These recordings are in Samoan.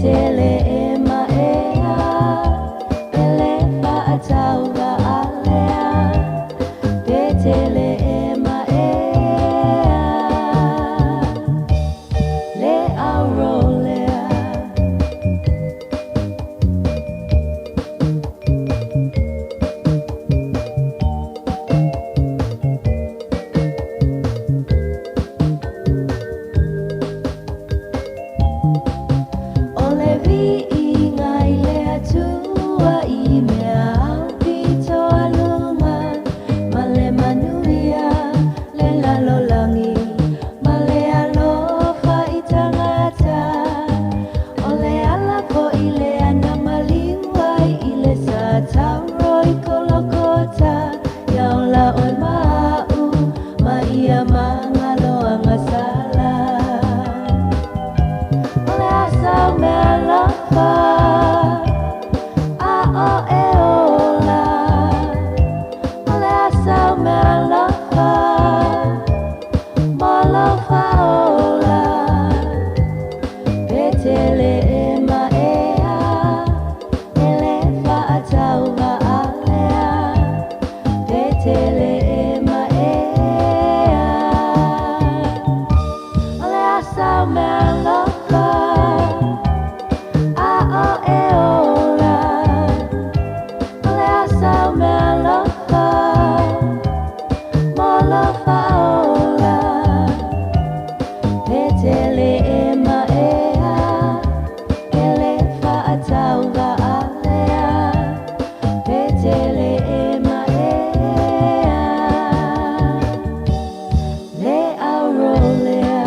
tele e maea e le faatauvaa lea, pe tele e maea le auro lea. O le viiga i le Atua i mea aupito aluga, ma le manuia le lalolagi, ma le alofa i tagata. O le ala foi lea na maliu ai i le sa tauro i Kolokota, ia ola oe ma a'u ma ia magaloaga sala. O le a sau meaalofa a o e ola? O le a sau meaalofa mo lou faaola? Pe tele e maea e le faatauvaa lea, pe tele e maea. O le a sau meaalofa a o e ola? O le a sau meaalofa mo lou faaola? Pe tele e maea e le faatauvaa lea, pe tele e maea le auro lea.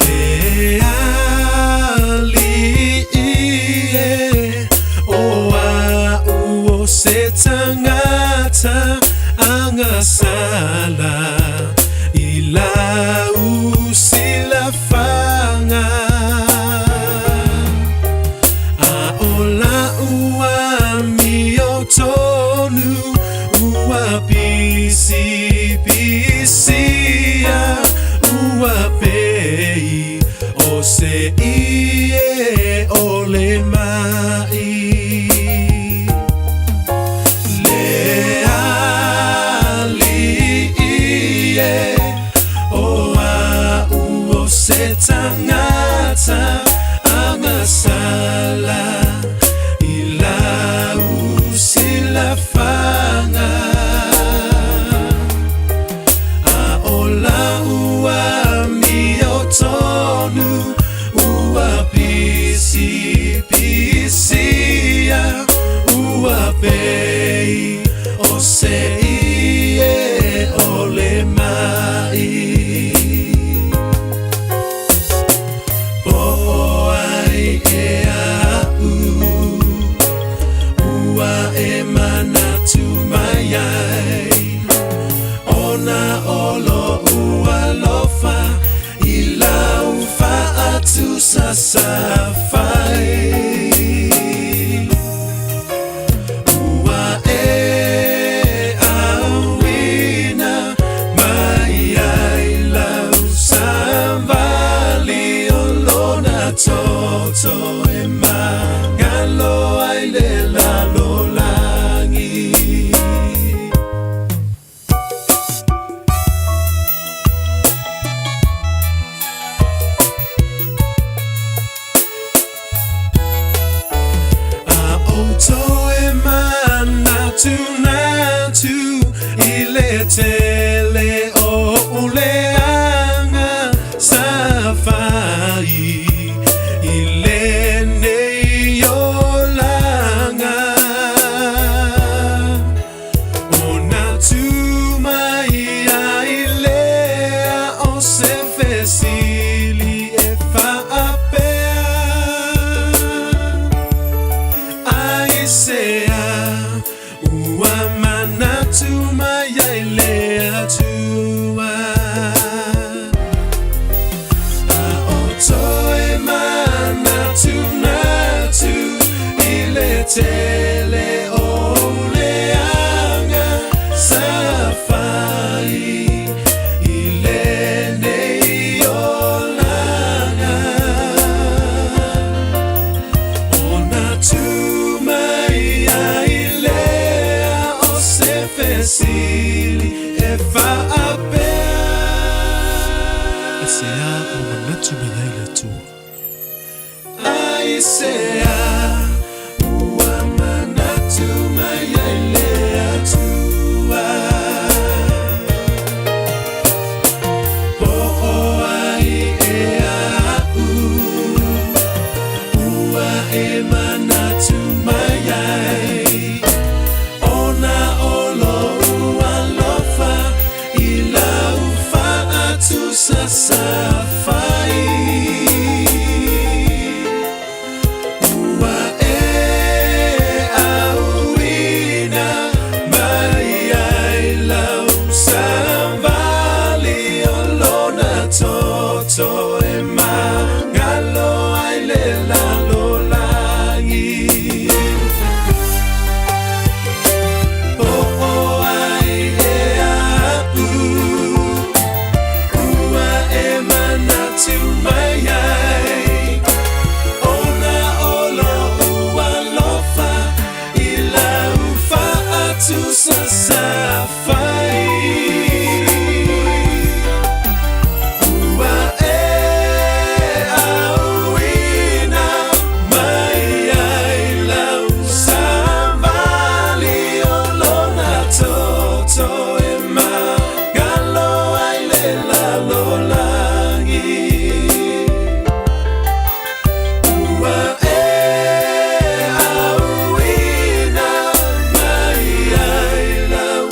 Le alii e, o a'u o se tagata agasala i lau silafaga, a o la'u amiotonu ua pisipisia, ua pei o se ie o le ma'i. Le alii e, o a'u o se tagata agasala i lau silafaga, a o la'u amiotonu ua pisipisia, ua pei o se ie o le ma'i. Po o ai e a'u ua e manatu mai ai, ona o lo'u alofa i lau faatusasafai. Ua e auina mai ai lau savali o lona toto e magalo ai le lalolagi. A ou toe manatunatu. le tele o leaga sa fai i lenei olaga. Ona tu mai ai lea o se fesili e faapea, Aisea ua manatu mai ai le Atua? A o toe manatunatu i le tele o leaga sa fai i lenei olaga. Ona tu mai ai lea o se fesili e faapea, Aisea ua manatu mai ai le Atua? Aisea ua manatu mai ai le Atua? Po o ai ea aʻu ua e manatu mai ai, ona o lou alofa i lau faatusasa fai. Ua e auina mai ai lau savali o lona toto e magalo ai le lalolagi. Po o ai ea aʻu ua e manatu mai ai, ona o lou alofa i lau faatusasa fai. Ua e auina mai ai lau savali o lona toto e magalo ai le lalolagi. Ua e auina mai ai lau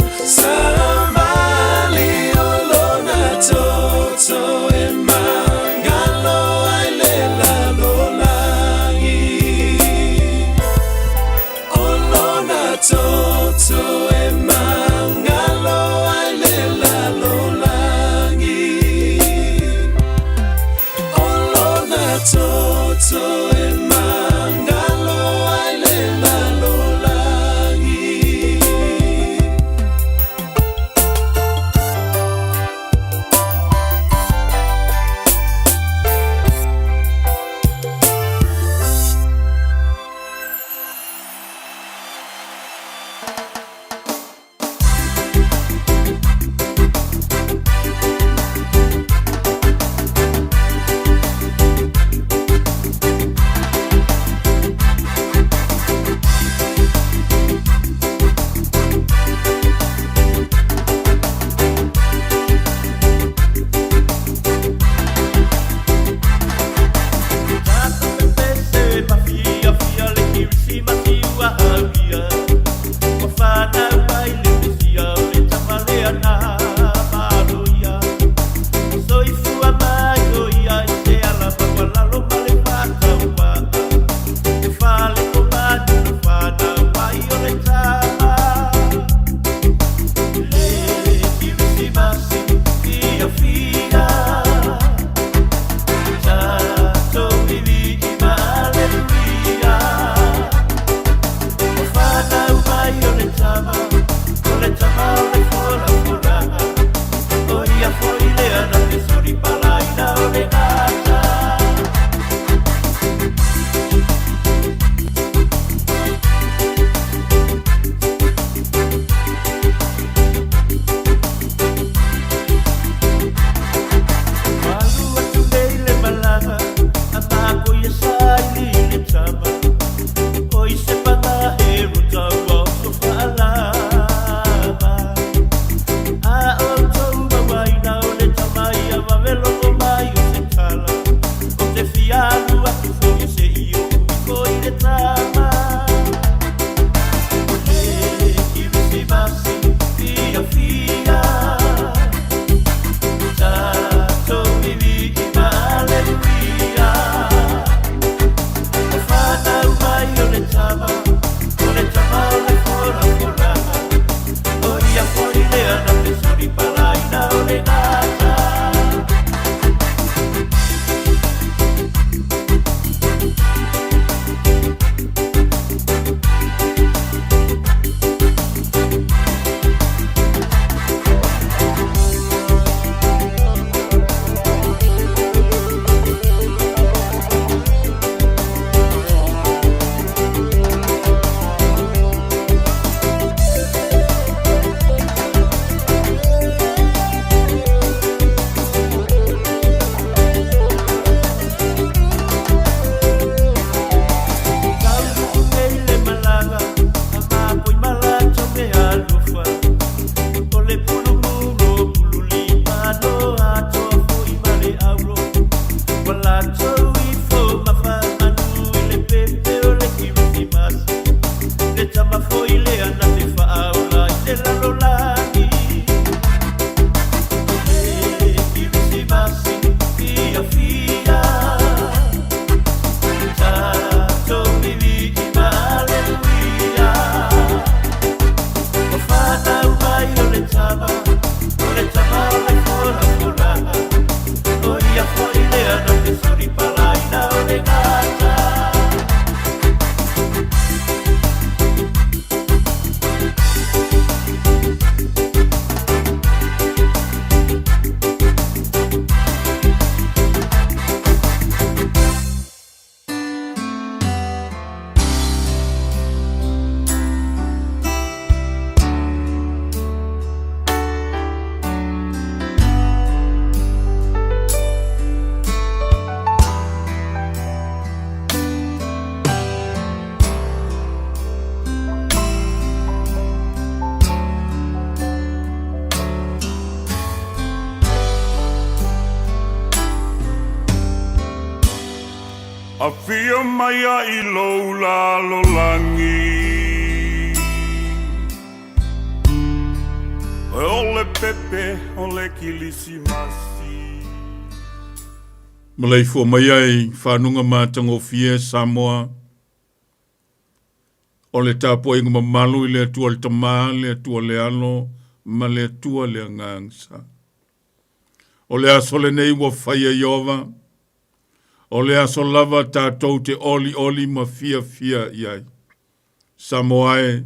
Afio mai ia i lou lalolagi. O le pepe o le Kilisimasi. Maleifua mai ai fanuga matagofie Samoa. O le tapuaiga mamalu i le Atua le Tama, le Atua le Alo ma le Atua le Agaga Sa. O le aso lenei ua faia Ieova, o le aso lava tatou te olioli ma fiafia i ai. Samoa e,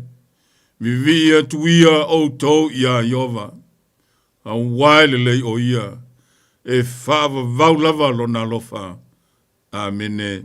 vivii atu ia outou iā Ieova, auā e lelei o ia, e faavavau lava lona alofa. Amene.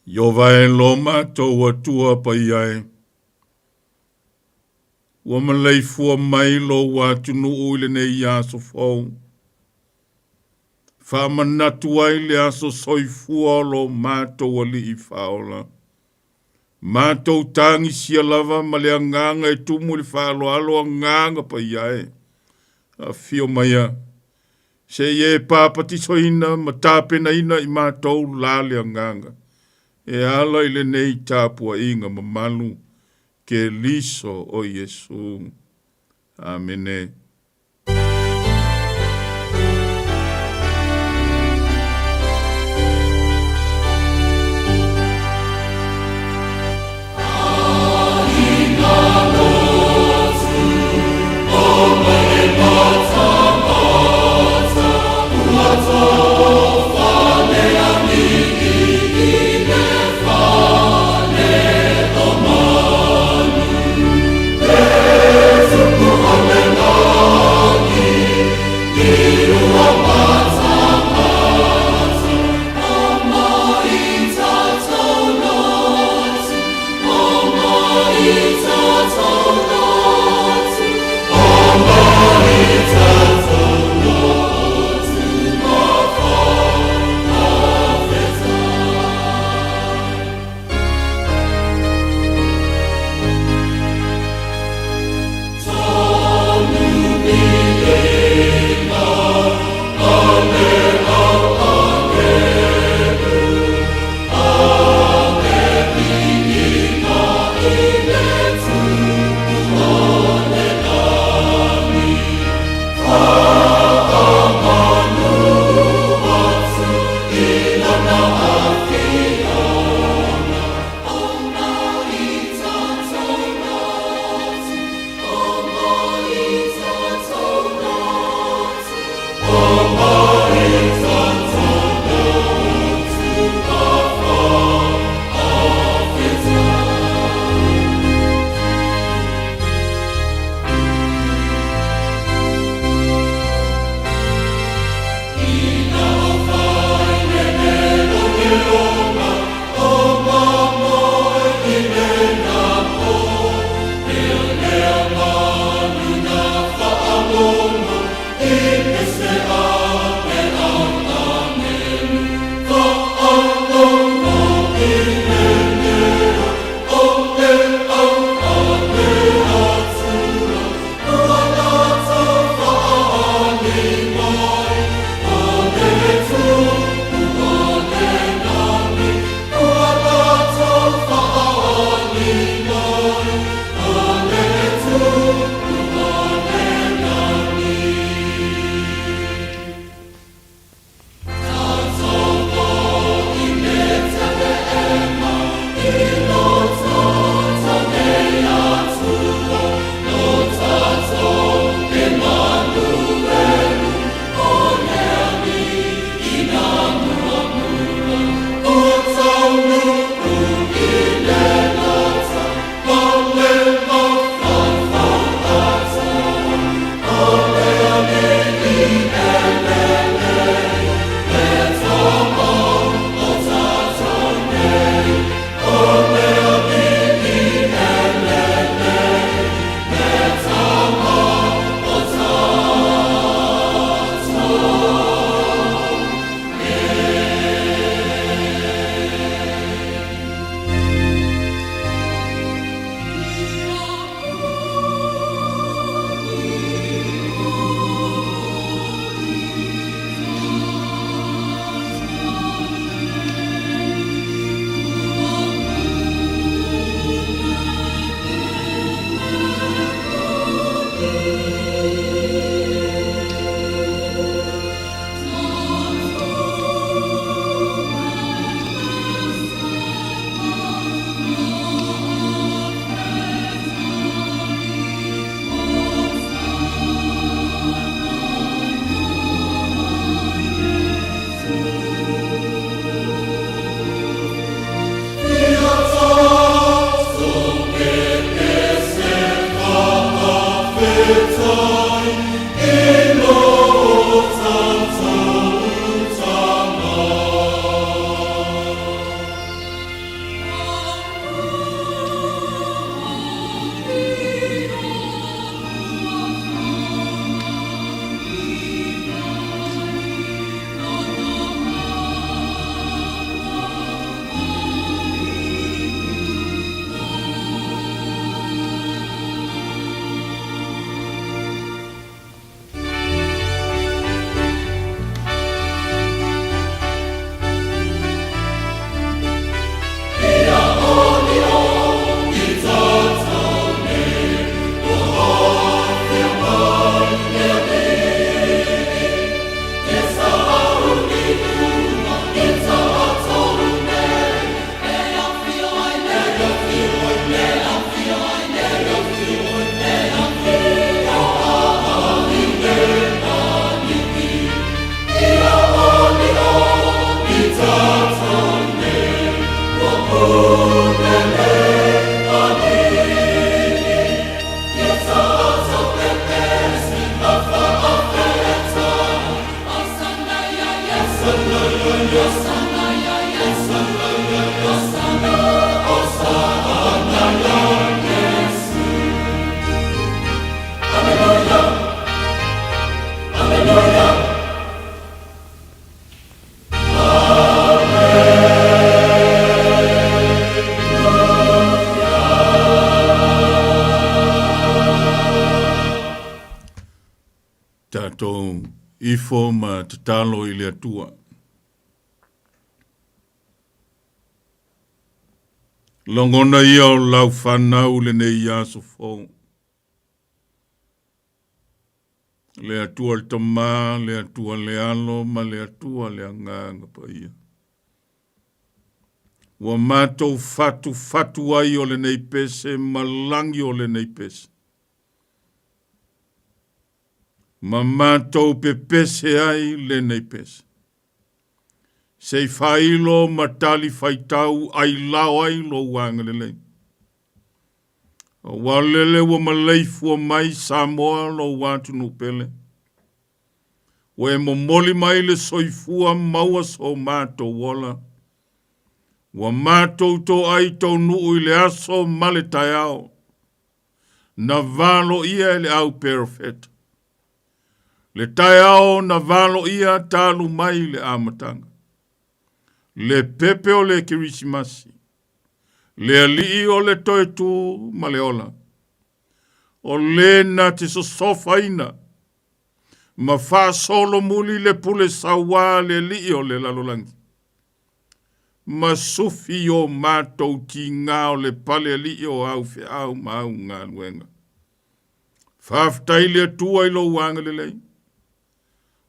Ieova e lo matou Atua paia e. Ua maleifua mai lou atunuu i lenei aso fou. Faamanatu ai le aso soifua o lo matou Alii Faaola. Matou tagisia lava ma le agaga e tumu i le faaaloalo agaga paia e. Afio maia, se i e papatisoina ma tapenaina i matou la le agaga, e ala i lenei tapuaiga mamalu Keliso o Iesu. Amene. Tatou ifo ma tatalo i le Atua. Logona ia o lau fanau lenei aso fou. Le Atua le Tama, le Atua le Alo ma le Atua le Agaga Paia. Ua matou fatufatu ai o lenei pese ma lagi o lenei pese. Ma matou pepese ai lenei pese. Se i faailo ma tali faitau ailao ai lou agalelei. Aua lele ua maleifua mai Samoa lou atunuu pele. Ua e momoli mai le soifua maua so matou ola. Ua matou toai taunuu i le aso ma le taeao. Na valoia e le au perofeta. Le taeao na valoia talu mai le amataga. Le pepe o le Kerisimasi. Le Alii o le toe tu ma le ola. O le na te sosofaina ma faasolomuli le pule sauā le Alii o le lalolagi. Ma sufi o matou tiga o le pale alii o au feau ma au galuega. Faafetai le Atua i lou agalelei.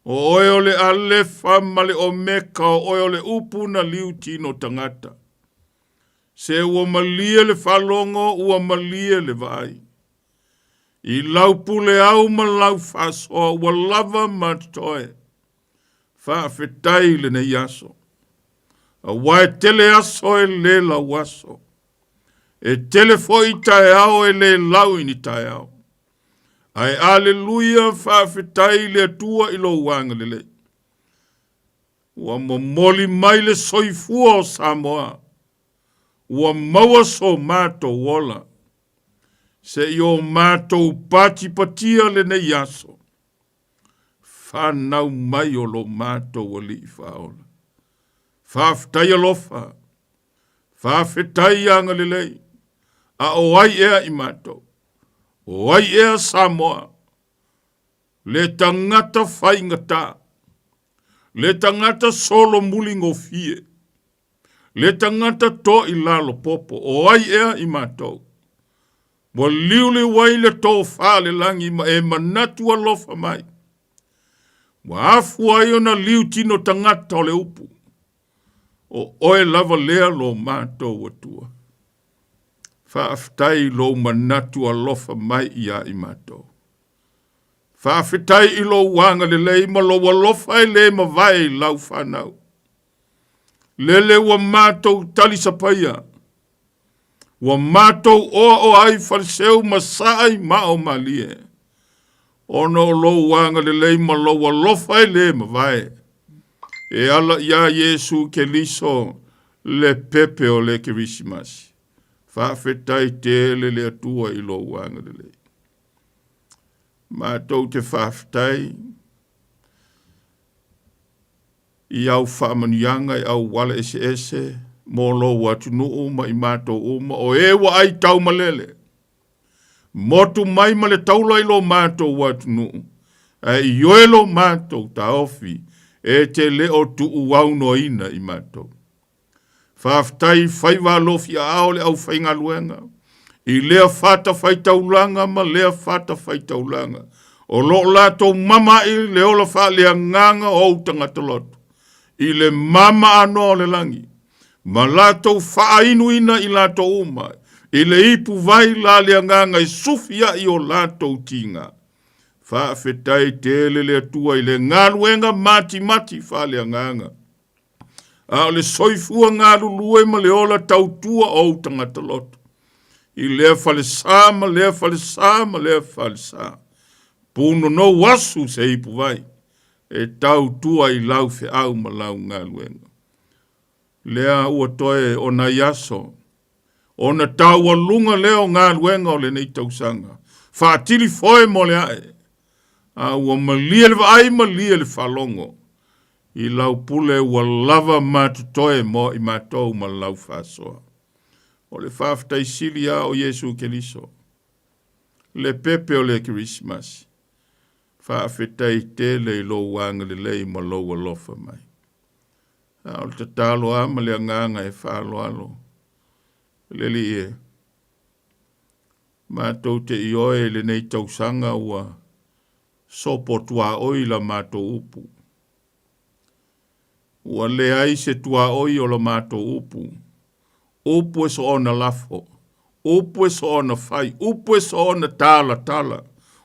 O oe o le Alefa ma le Omeka, o oe o le upu na liu tino tagata. Se ua malie le faalogo, ua malie le vaai. I lau pule au ma lau faasoa ua lava ma totoe. Faafetai lenei aso. Aua e tele aso e le lau aso. E tele foi taeao e le lau i ni taeao. Ae aleluia faafetai i le Atua i lou agalelei. Ua momoli mai le soifua o Samoa. Ua maua so matou ola. Se i o matou patipatia lenei aso. Fanau mai o lo matou Alii Faaola. Faafetai alofa. Faafetai agalelei. A o ai ea i matou? O ai ea Samoa? Le tagata faigata. Le tagata solomuli gofie. Le tagata to i lalo popo. O ai ea i matou? Ua liuliu ai le tofa a le lagi ma e manatu alofa mai. Ua afu ai ona liu tino tagata o le upu. O oe lava lea lo matou Atua. Faafetai i lou manatu alofa mai iā i matou. Faafetai i lou agalelei ma lou alofa e le mavae i lau fanau. Lele ua matou talisapaia. Ua matou oaoa ai faleseu ma saa i mao malie. Ona o lou agalelei ma lou alofa e le mavae. E ala iā Iesu Keliso le pepe o le Kerisimasi. Faafetai tele le Atua i lou agalelei. Matou te faafetai i au faamanuiaga i auala eseese mo lou atunuu ma i matou uma o e ua ai taumalele. Motu mai ma le taula i lo matou atunuu, ae ioe lo matou taofi e te le o tuuaunoaina i matou. Faafetai i faiva alofi aao le aufaigaluega, i lea fatafaitaulaga ma lea fatafaitaulaga, o lo o latou mama ai le ola faaleagaga o ou tagata loto, i le mama anoa o le lagi, ma latou faainuina i latou uma, i le ipu vai la le agaga e sufi ai o latou tiga. Faafetai tele le Atua i le galuega matimati faaleagaga. A o le soifua galulue ma le ola tautua o ou tagata loto. I lea falesa ma lea falesa ma lea falesa. Punonou asu se ipuvai e tautua i lau feau ma lau galuega. Lea ua toe o nai aso, ona taualuga lea o galuega o lenei tausaga. Faatili foe mo le ae, a ua malie le vaai malie le faalogo. I lau pule ua lava ma totoe mo i matou ma lau faasoa. O le faafetai sili a o Iesu Keriso, le pepe o le Kerisimasi. Faafetai tele i lou agalelei ma lou alofa mai. A o le tatalo a ma le agaga e faaaloalo, le Alii e, matou te ioe i lenei tausaga ua sopo tuaoi la matou upu. Ua leai se tuaoi o la matou upu. Upu e soona lafo, upu e soona fai, upu e soona talatala,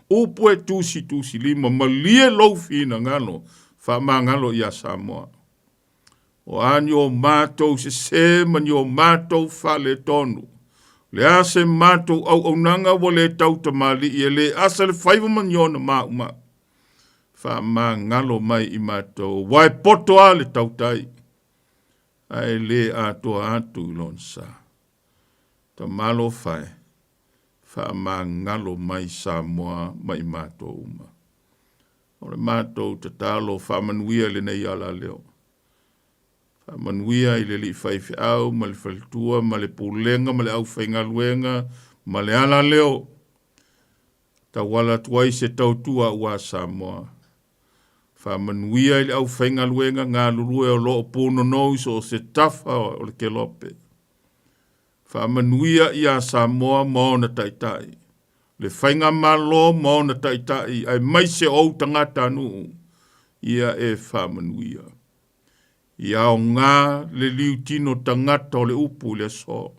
upu e tusitusilima, malie lou finagalo, faamagalo iā Samoa. O a ni o matou sesē ma ni o matou faaletonu, le a se matou auaunaga ua le tautamalii e le asa le faiva ma ni ona maumau. Faamagalo mai i matou, aua e poto lava le tautai, ae le atoa atu i lona sa. Tamalofa e, faamagalo mai Samoa ma i matou uma. O le matou tatalo faamanuia i lenei alaleo. Faamanuia i le alii faifeau ma le faletua ma le pulega ma le aufaigaluega ma le alaleo. Tauala atu ai se tautua aua Samoa. Faamanuia i le aufaigaluega galulue o lo o punonou i so o se tafa o le kelope. Faamanuia ia Samoa ma ona taitai, le Faigamalo ma ona taitai aemaise o ou tagatanuu, ia e faamanuia. Ia aoga le liutino tagata o le upu i le aso.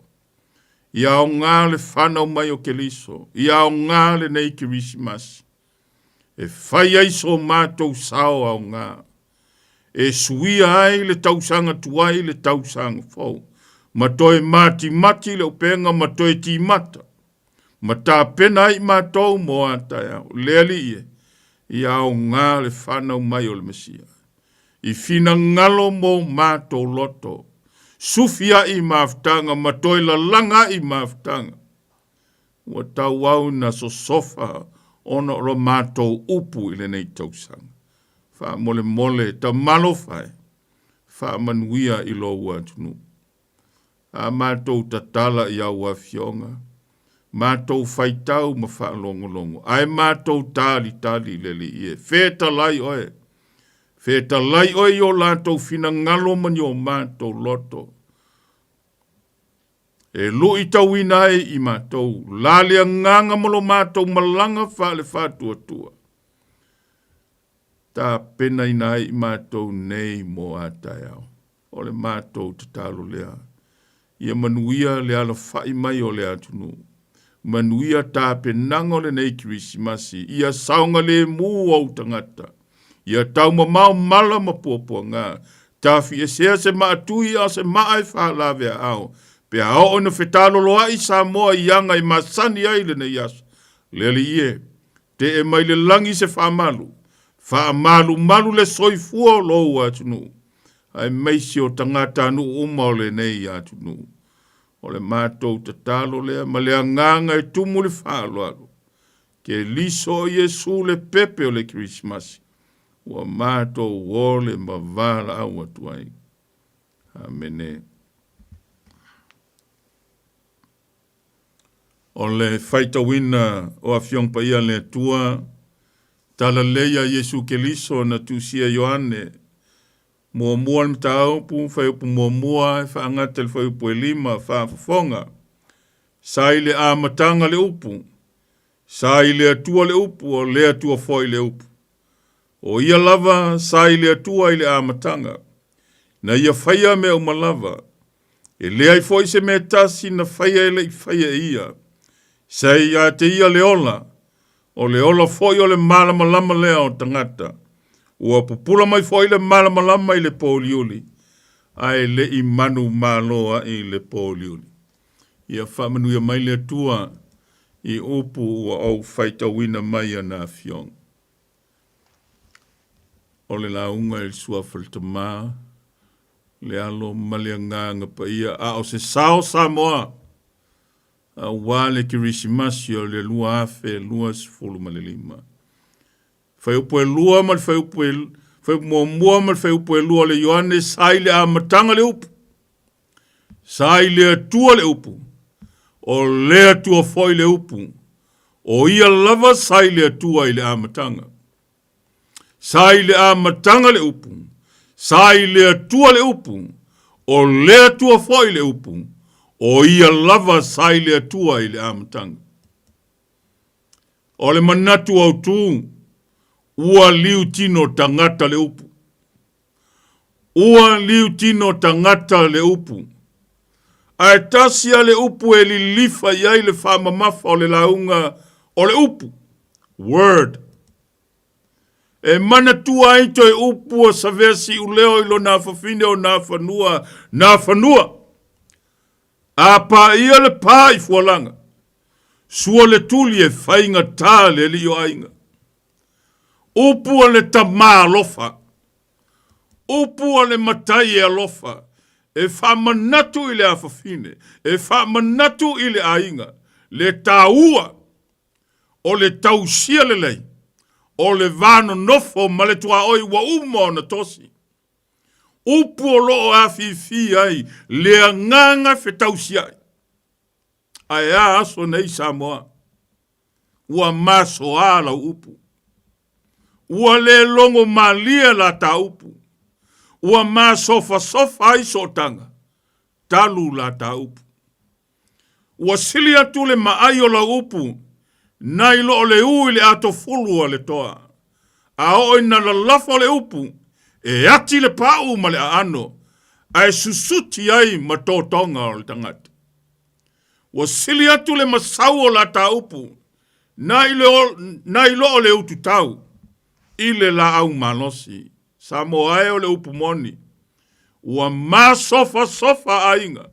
Ia aoga le fanau mai o Keliso. Ia aoga lenei Kerisimasi. E fai ai so matou sao aoga. E suia ai le tausaga tuai i le tausaga fou, ma toe matimati le upega ma toe timata, ma tapena ai matou mo a taeao. Le Alii e, ia aoga le fanau mai o le Mesia, i finagalo mo matou loto, sufi ai mafutaga ma toe lalaga ai mafutaga. Ua tauau ina sosofa ona o lo matou upu i lenei tausaga. Faamolemole, tamalofa e, faamanuia i lou atunuu. A matou tatala i au afioga, matou faitau ma faalogologo, ae matou talitali i le Alii e, fetalai oe, fetalai oe i o latou finagalo ma ni o matou loto, e luitauina ai i matou la le agaga ma lo matou malaga faale-faatuatua, tapenaina ai i matou nei mo a taeao. O le matou tatalo lea, ia manuia le alafai mai o le atunuu, manuia tapenaga o lenei Kerisimasi, ia saogalemu ou tagata, Ia taumamao mala ma puapuaga, tafiesea se maatui a o se maa e faalaveaao, pe a oo ina fetaloloai Samoa i aga e masani ai lenei aso. Le Alii e, tee mai le lagi se faamalu, faamalumalu le soifua o lou atunuu, aemaise o tagatanuu uma o lenei atunuu. O le matou tatalo lea ma le agaga e tumu le faaaloalo. Keliso o Iesu le pepe o le Kerisimasi, ua matou ole ma valaau atu ai. Amene. O le faitauina o Afioga Paia a le Atua, Talalei a Iesu Keliso na tusia Ioane, muamua le mataupu, fuaiupu muamua e faagata i le fuaiupu e 5, faafofoga. Sa i le amataga le upu, sa i le Atua le upu, o le Atua foi le upu. O ia lava sa i le Atua i le amataga. Na ia faia mea uma lava. E leai foi se mea tasi na faia e le i faia e ia. Sa ia te ia le ola, o le ola foi o le malamalama lea o tagata. Ua pupula mai foi le malamalama i le pōuliuli, ae le i manumalo ai le pōuliuli. Ia faamanuia mai le Atua i upu ua ou faitauina mai ana afioga. O le lauga i le Suafa le Tama, le Alo ma le Agaga Paia, a o se sao Samoa aua le Kerisimasi o le 2025. Fuaiupu e 2 ma le fuaiupu e fuaiupu muamua ma le fuaiupu e 2 o le Ioane, sa i le amataga le upu. Sa i le Atua le upu, o le Atua foi le upu. O ia lava sa i le Atua i le amataga. Sa i le amataga le upu, sa i le Atua le upu, o le Atua foi le upu, o ia lava sa i le Atua i le amataga. O le manatu autu, ua liutino tagata le upu. Ua liutino tagata le upu. Ae tasi a le upu e lilifa i ai le faamamafa o le lauga o le upu, word. E manatua ai toe upu a Savea Siuleo i lona afafine o Nafanua, Nafanua! A paia le pā i Fualaga, sua le tuli e faigata le alii o aiga. Upu a le tamā alofa, upu a le matai e alofa, e faamanatu i le afafine, e faamanatu i le aiga, le taua o le tausia lelei, O le va nonofo ma le tuaoi ua uma ona tosi. Upu o lo o afifi ai le agaga fetausiai. Ae a aso nei Samoa? Ua masoa lau upu. Ua le logo malie la ta upu. Ua masofasofa ai sootaga, talu la ta upu. Ua sili atu le maai o lau upu, nai lo o le u i le atofulu a le toa. A oo ina lalafo le upu, e ati le paʻu ma le aano, ae susuti ai ma totoga o le tagata. Ua sili atu le masau o la ta upu, nai lo o le ututau i le laau malosi. Samoa e o le upu moni, ua masofasofa aiga,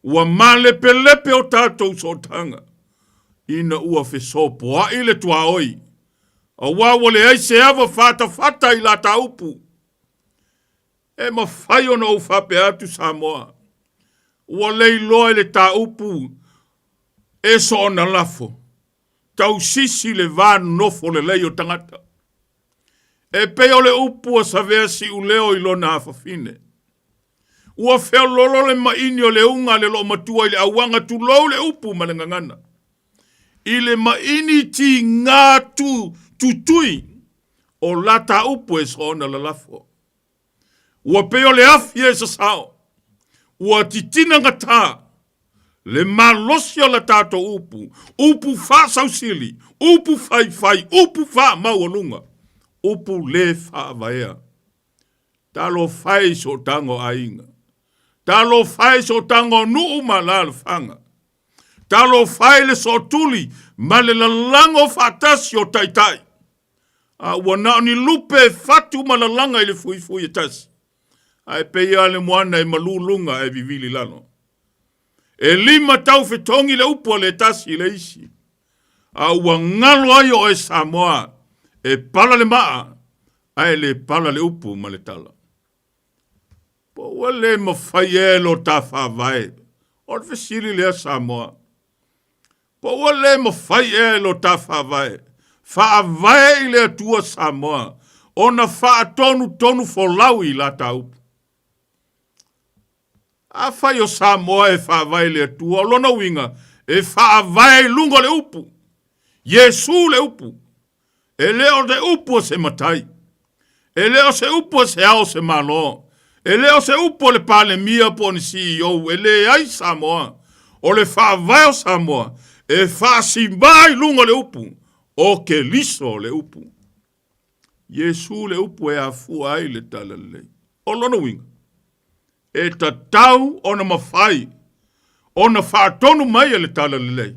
ua malepelepe o tatou sootaga, ina ua fesopoai le tuaoi, aua ua leai se ava fatafata i la ta upu. E mafai ona ou faapea atu Samoa, ua le iloa i le ta upu e soona lafo, tausisi le va nofo lelei o tagata. E pei o le upu a Savea Siuleo i lona afafine. Ua feololo le maini o le uga a le loomatua i le auaga tulou le upu ma le gagana. I le maini tigā tu, tutui o lata upu e soona lalafo. Ua pei o le afi e sasao, ua titina gatā le malosi o la tatou upu, upu faasausili, upu faifai, upu faamaualuga, upu le faavaea. Talofa e i sootaga o aiga. Talofa e i sootaga o nuu ma alaalafaga. Talofa e i le sootuli ma le lalago faatasi o taitai. A ua na o ni lupe e fatu ma lalaga i le fuifui e tasi, ae pei lava le moana e malū luga ae vivili lalo. E lima tau fetogi le upu a le tasi i le isi, a ua galo ai oe Samoa e pala le maa ae le pala le upu ma le tala. Po ua le mafai ea e lo ta faavae? O le fesili lea Samoa. Po ua le mafai ea e lo ta faavae faavae i le Atua Samoa ona faatonutonu folau i la ta upu? Afai o Samoa e faavae i le Atua, o lona uiga e faavae i luga o le upu, Iesu le upu. E le o le upu a se matai. E le o se upu a se ao o se Malo. E le o se upu a le Palemia po o ni CEO. E leai Samoa. O le faavae o Samoa e faasimā i luga o le upu, o Keliso le upu. Iesu le upu e afua ai le Talalelei. O lona uiga, e tatau ona mafai ona faatonu mai e le Talalelei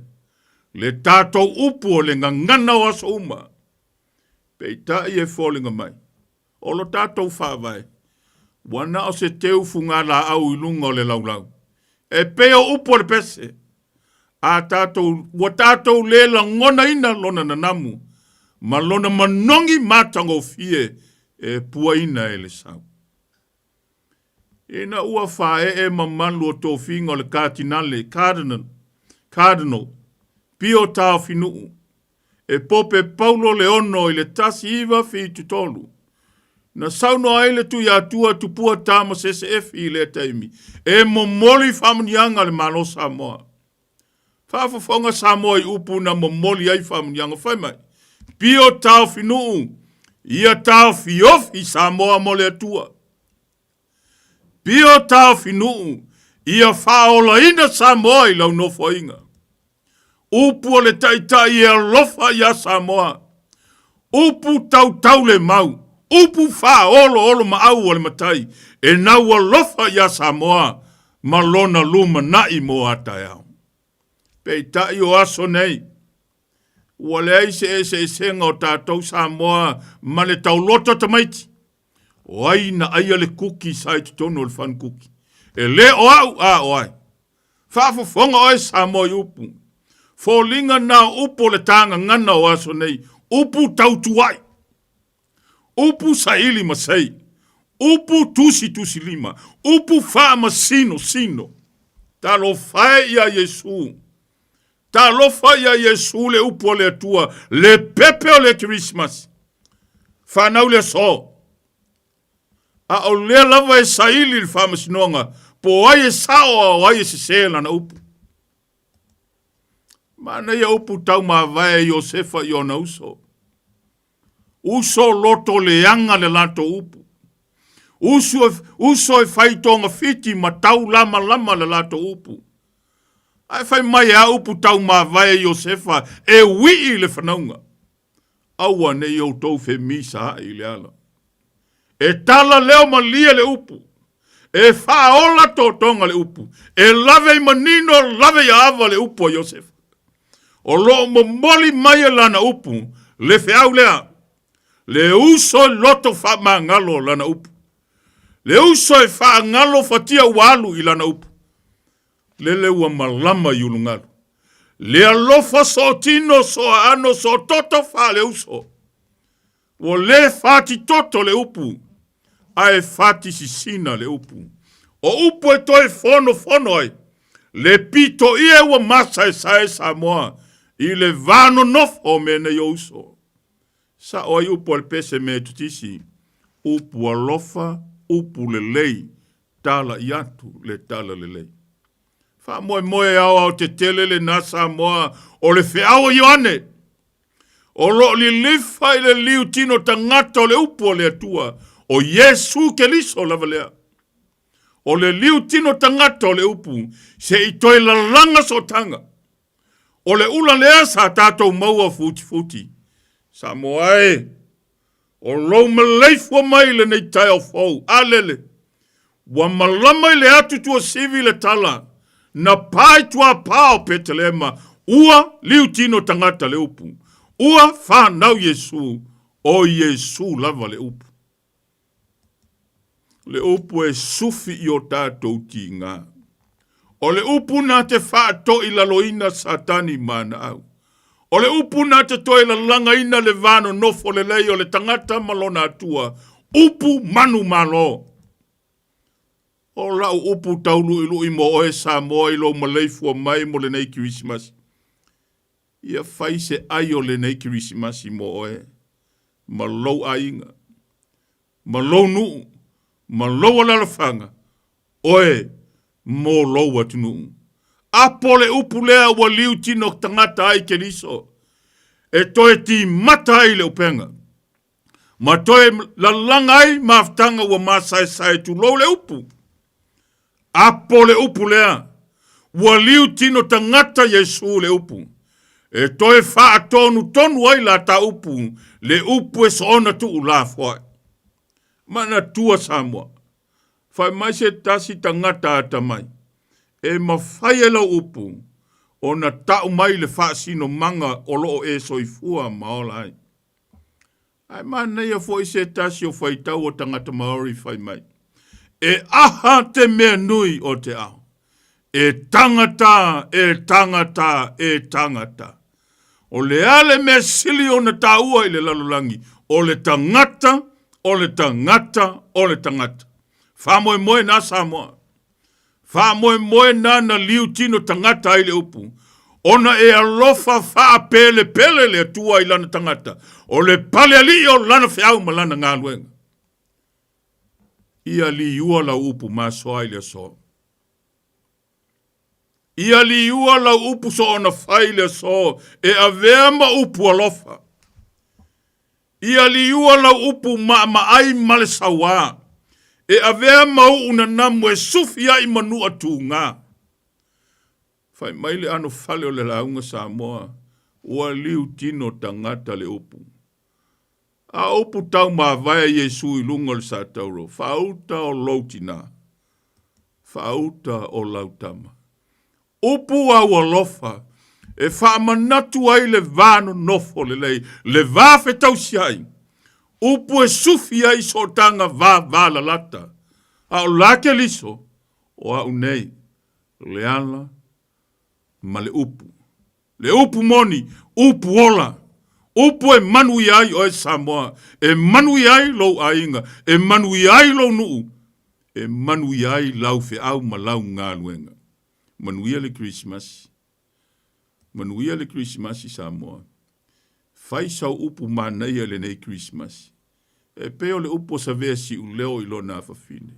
le tatou upu o le gagana o aso uma. Peitai e foliga mai, o lo tatou faavae, ua na o se teu fugalaau i luga o le laulau, e pei o upu o le pese, a tatou, ua tatou le lagonaina lona nanamu ma lona manogi matagofie e puaina e le sau. Ina ua faaee mamalu o tofiga o le Katinale, Cardinal, Cardinal, Pio Taofinuu, e Pope Paulo Leono i le 1973, na saunoa ai le Tuiatua Tupua Tamasese Efi i lea taimi e momoli faamanuiaga a le Malo Samoa. Faafofoga Samoa i upu na momoli ai faamanuiaga fai mai, Pio Taofinuu, ia taofiofi Samoa mo le Atua. Pio Taofinuu, ia faaolaina Samoa i lau nofoaiga. Upu o le taitai e alofa iā Samoa. Upu tautaulemau, upu faaoloolomaau a le matai e nau alofa iā Samoa ma lona lumanai mo a taeao. Peitai o aso nei, ua leai se eseesega o tatou Samoa ma le taulota tamaiti. O ai na aia le kuki sa i totonu o le fanukuki? E le o au, a o ai? Faafofoga oe Samoa i upu. Foliga na o upu o le tāgagana o aso nei, upu tautuai, upu saili masei, upu tusitusilima, upu faamasinosino. Talofa e iā Iesu. Talofa ia Iesu le upu a le Atua, le pepe o le Kerisimasi. Fanau le aso. A o lea lava e saili le faamasinoga, po o ai e sao a o ai e sesē lana upu. Manaia upu taumavae a Iosefa i ona uso. Uso loto leaga le latou upu. Uso, uso e fai togafiti ma taulamalama le latou upu. Ae fai mai e a upu taumavae a Iosefa e uii le fanauga. Aua ne i outou femisaai i le ala. E tala leo malie le upu. E faaola totoga le upu. E lave i manino, lave i aava le upu a Iosefa. O lo o momoli mai e lana upu le feau lea. Le uso i loto faamagalo lana upu. Le uso e faagalo fatia ua alu i lana upu. Lele ua malama i ulugalu. Le alofa sootino, sooaano, soototo faaleuso. Ua le fatitoto le upu, ae fatisisina le upu. O upu e toe fonofono ai, le pitoia ua masaesae Samoa i le va nonofo o mea nei o uso. Sao ai upu a le pese Metotisi, upu alofa, upu lelei, tala i atu le tala lelei. Faamoemoe aoaotetele lena Samoa o le feau a Ioane. O lo o lilifa i le liu tino tagata o le upu a le Atua, o Iesu Keliso lava lea. O le liu tino tagata o le upu, se i toe lalaga sootaga. O le ula lea sa tatou maua futifuti. Samoa e, O lou maleifua mai i lenei taeao fou, a lele, ua malama i le atu tuasivi le tala, na pa i tuapā o Petelema, ua liutino tagata le upu, ua fanau Iesu, o Iesu lava le upu. Le upu e sufi i o tatou tiga. O le upu na te faatoilaloina Satani ma ana au. O le upu na te toe lalagaina le va nonofo lelei o le tagata ma lona Atua, upu manumalo. O lau upu tauluʻiluʻi mo oe Samoa i lou maleifua mai mo lenei Kerisimasi. Ia fai se ai o lenei Kerisimasi mo oe ma lou aiga, ma lou nuu, ma lou alalafaga, oe mo lou atunuu. Apo le upu lea ua liu tino tagata ai Keriso, e toe timata ai le upega, ma toe lalaga ai mafutaga ua masaesae tulou le upu. Apo le upu lea, ua liu tino tagata Iesu le upu, e toe faatonutonu ai la ta upu, le upu e soona tuu lafoai. Manatua Samoa, Fai mai se tasi tagata atamai, e mafai e lau upu ona tau mai le faasinomaga o lo o e soifua ma ola ai. Ae manaia foi se tasi o faitau o tagata Maori fai mai, E aha te mea nui o te ao? E tangata, e tangata, e tangata. O le a le mea sili ona taua i le lalolagi? O le tagata, o le tagata, o le tagata. Faamoemoe nā Samoa. Faamoemoe nā na liu tino tagata ai le upu. Ona e alofa faapelepele le Atua i lana tagata. O le pale alii o lana feau ma lana galuega. Ia liua lau upu masoa i le aso. Ia liua lau upu soona fai le aso e avea ma upu alofa. Ia liua lau upu maamaai ma le sauā e avea ma uu nanamu e sufi ai manua tugā. Fai mai le ano fale o le lauga Samoa, ua liu tino tagata le upu. A upu taumavae a Iesu i luga o le satauro, Faauta o lou tinā, faauta o lau tama. Upu au alofa e faamanatu ai le va nonofo lelei, le va fetausiai, upu e sufi ai sootaga vavalalata, a o la Keliso, o au nei, le ala ma le upu. Le upu moni, upu ola, upu e manuia ai oe Samoa, e manuia ai lou aiga, e manuia ai lou nuu, e manuia ai lau feau ma lau galuega. Manuia le Kerisimasi. Manuia le Kerisimasi Samoa. Fai sau upu manaia i lenei Kerisimasi. E pei o le upu a Savea Siuleo i lona afafine.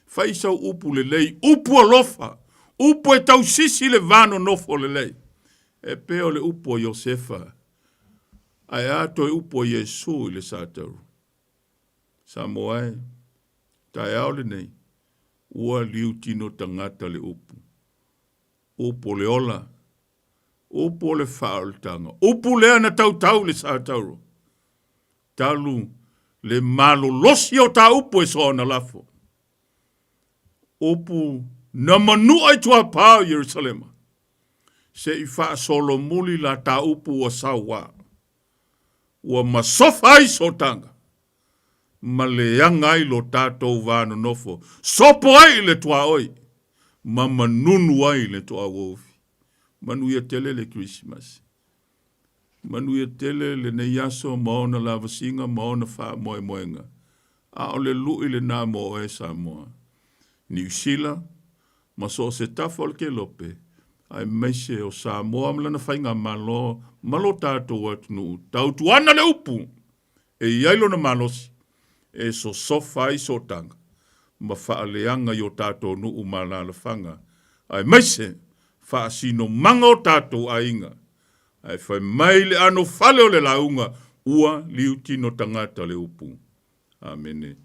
Fai sau upu lelei, upu alofa, upu e tausisi le va nonofo lelei. E pei o le upu a Iosefa, ae a toe upu a Iesu i le Satauro. Samoa e, taeao lenei, ua liutino tagata le upu. Upu o le ola, upu o le faaolataga, upu lea na tautau le Satauro. Talu le malolosi o ta upu e soona lafo. Upu na manua i tuapā o Ierusalema, se i faasolomuli la ta upu ua sauā, ua masofa ai sootaga, ma leaga ai lo tatou va nonofo, sopo ai i le tuaoi, ma manunu ai i le toauoufi. Manuia tele le Kerisimasi. Manuia tele lenei aso ma ona lavasiga ma ona faamoemoega. A o le lui lena mo oe Samoa, Niu Sila ma so o se tafa o le kelope, aemaise o Samoa ma lana faigamalo ma lo tatou atunuu, tautuana le upu e i ai lona malosi e sosofa ai sootaga ma faaleaga i o tatou nuu ma alaalafaga, aemaise faasinomaga o tatou aiga. Ae fai mai le anofale o le lauga, ua liutino tagata le upu. Amene.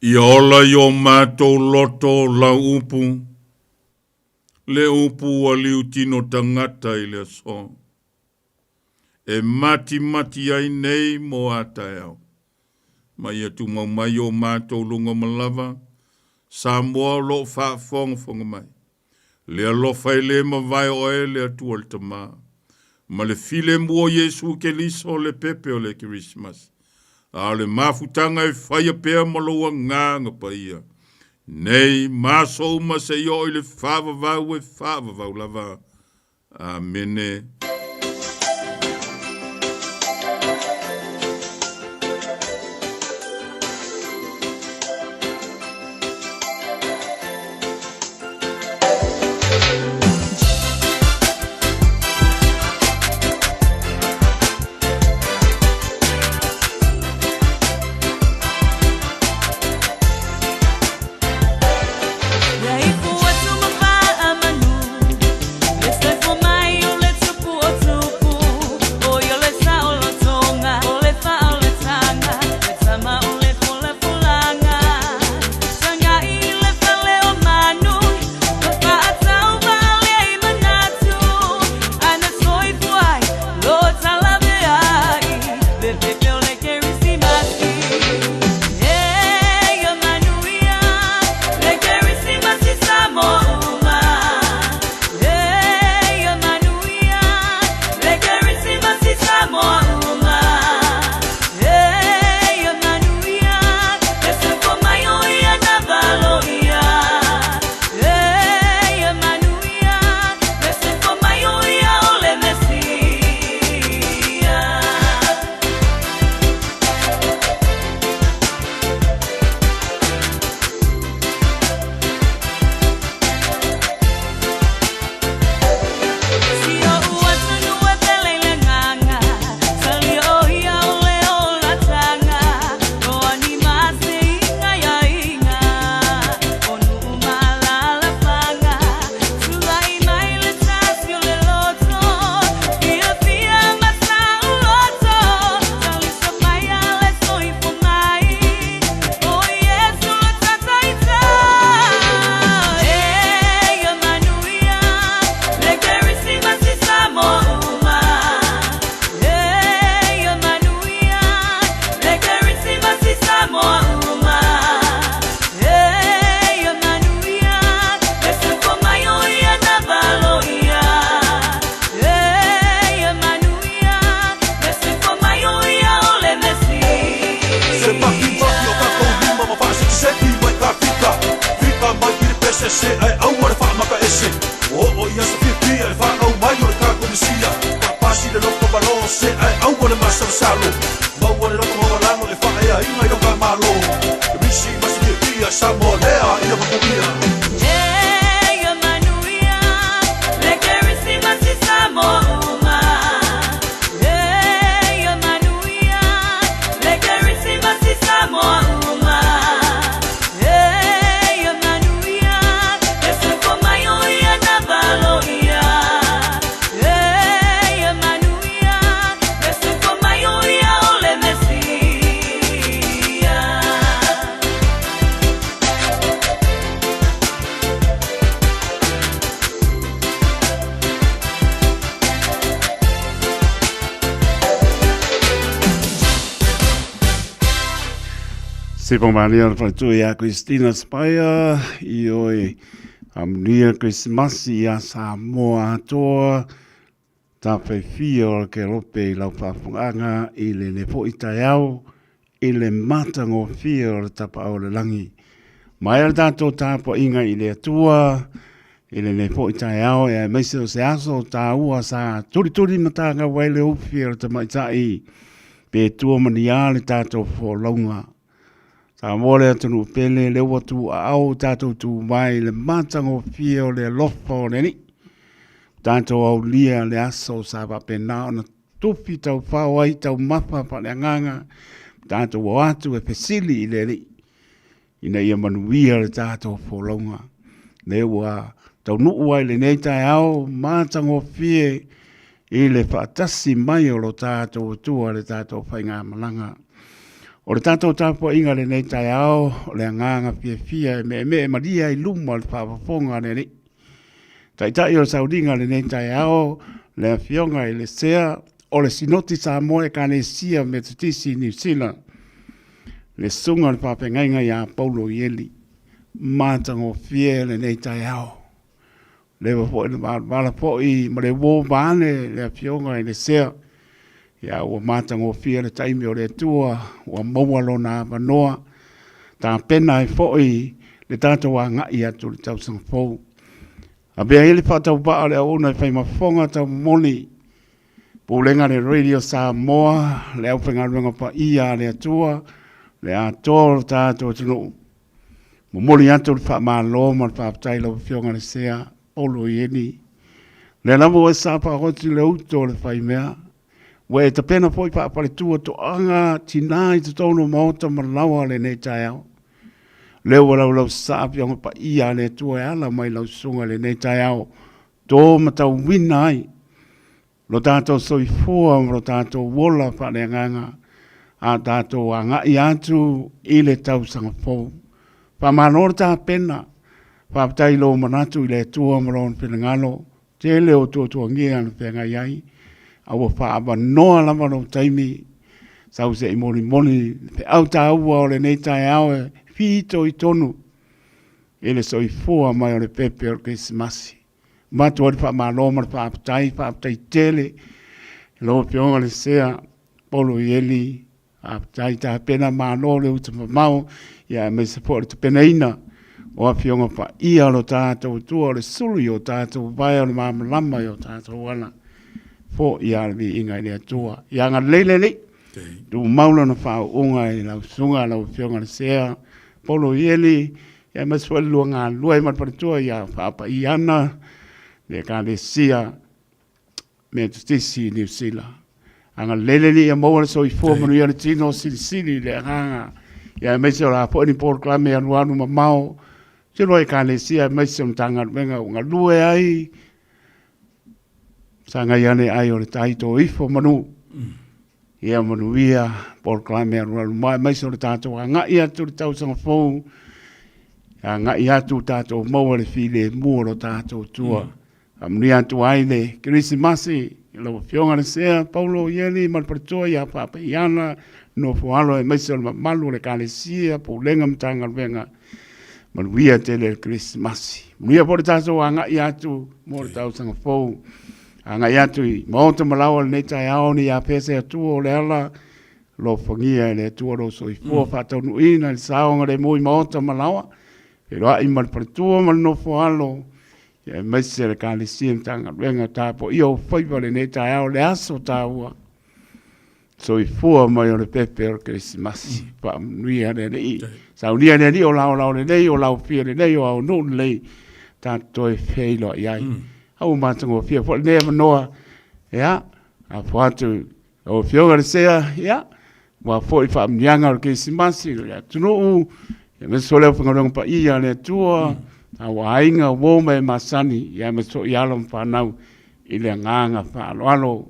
Ia ola i o matou loto lau upu, le upu ua liutino tagata i le aso. E matimati ai nei mo a taeao. Ma ia tumau mai o matou luga malava, Samoa o lo o faafogafoga mai. Le alofa e le mavae oe le Atua le Tama, ma le filemu o Iesu Keliso le pepe o le Kerisimasi, a o le mafutaga e faia pea ma lou Agaga Paia, nei ma aso uma seia oo i le faavavau e faavavau lava. Amene. Se pōmalia o le faletua iā Christina Spire i oe amunia Krisimasi iā Samoa atoa tāwhaiwhia o ke lope i lau faafogaaga i lenei foi taeao i le matagofie o le tapaau o le lagi. Mai le tatou tapuaiga i le Atua i lenei foi taeao e aemaise o se aso taua sa tulituli matagau ai le ufi o le tamaitai pe tua ma ni a le tatou folauga. Samoa le atunuu pele le ua tuuaao tatou tu mai i le matagofie o le alofa o le Alii. Tatou aulia le aso sa faapena ona tufi taufao ai taumafa faaleagaga, tatou o atu e fesili i le Alii ina ia manuia le tatou folauga. Lea ua taunuu ai lenei taeao matagofie i le faatasi mai o lo tatou Atua le tatou faigamalaga. O le tatou tapuaiga i lenei taeao, o le agaga fiafia e meemee malie ai i luma o le faafofoga a le Alii. Taitai o le sauniga i lenei taeao, le Afioga i le Sea o le Sinoti Samoa Ekalesia Metotisi i Niu Sila, le Susuga i le Faafeagaiga ia Paulo Ieli. Matagofie lenei taeao. Leva foi na valavala foi ma le uo vaeane le Afioga i le Sea, ia ua matagofie le taimi o le Atua ua maua lona avanoa, tapena ai foi le tatou agai atu i le tausaga fou. Avea ai le faatauvaa o le auauna e fai ma fofoga taumomoli, Pulega a le Radio Samoa, le aufaigaluega paia a le Atua, le atoa o le tatou atunuu. Momoli atu le faamalo ma le faafetai i lau Afioga i le Sea Paulo Ieni. O lea lava ua e sapaoti le uto o le faimea, ua e tapena foi faafaletua toaga tina i totonu o maota ma laoa lenei taeao. O lea ua laulausasaa Afioga Paia a le Atua e ala mai lau susuga i lenei taeao, tō matauina ai lo tatou soifua ma lo tatou ola faaleagaga a tatou agai atu i le tausaga fou. Faamalo le tapena, faafetai i lou manatu i le Atua ma Lona finagalo, tele o tuatuagia na feagai ai, a ua faaavanoa lava lou taimi, sau se i molimoli le feau taua o lenei taeao e fitoitonu i le soifua mai o le pepe o le Kerisimasi. Avatu ai le faamalo ma le faafetai, faafetai tele i lau Afioga i le Sea Paulo Ieli, faafetai tapena malo le uta mamao, ia aemaise foi o le tapenaina o Afioga Paia o lo tatou Atua, o le sulu i o tatou vae, o le malamalama i o tatou ala. Foia le viiga i le Atua. Ia agalelei le Alii, tumau lana faauuga i lau susuga, lau Afioga i le Sea Paulo Ieli, Ia aemaise foi le lua galulue ma le faletua ia Faapaiana le Ekalesia Metotisi i Niu Sila. Agalelei le Alii ia maua le soifua manuia le tino silisili i le agaga. Ia aemaise o le a foi ni polokalame alualu mamao se lua Ekalesia aemaise o Matagaluega ua galue ai sagai ane ai o le tai tō ifo manu. Ia manuia polokalame alualu mai aemaise o le tatou agai atu i le tausaga fou, agai atu tatou maua le filemu o lo tatou Atua. Faamanuia atu ai le Kerisimasi i lau Afioga i le Sea Paulo Ieli ma le faletua ia Faapeiana Nofoalo aemaise o le mamalu o le Ekalesia, Pulega ma Matagaluega. Manuia tele le Kerisimasi. Manuia foi le tatou agai atu mo le tausaga fou. Agai atu i maota ma laoa i lenei taeao ne i afea se Atua o le ala, alofagia e le Atua lou soifua faataunuuina i le saogalemu i maota ma laoa, feiloai ma le faletua ma le nofoalo, aemaise le Ekalesia Matagaluega tapuaia ou faiva i lenei taeao le aso taua. Soifua mai o le pepe o le Kerisimasi. Faamanuia le Alii. Saunia le Alii o laolao lelei, o laofia lelei, o aonuu lelei, tatou toe feiloai ai. A ua matagofie foi lenei avanoa, ia, afua atu lau Afioga i le Sea, ia, aua foi faamanuiaga o le Kerisimasi i le atunuu, aemaise foi le aufaigaluega paia a le Atua, au aiga, uo ma e masani, ia aemaise foi alo ma fanau i le agaga faaaloalo.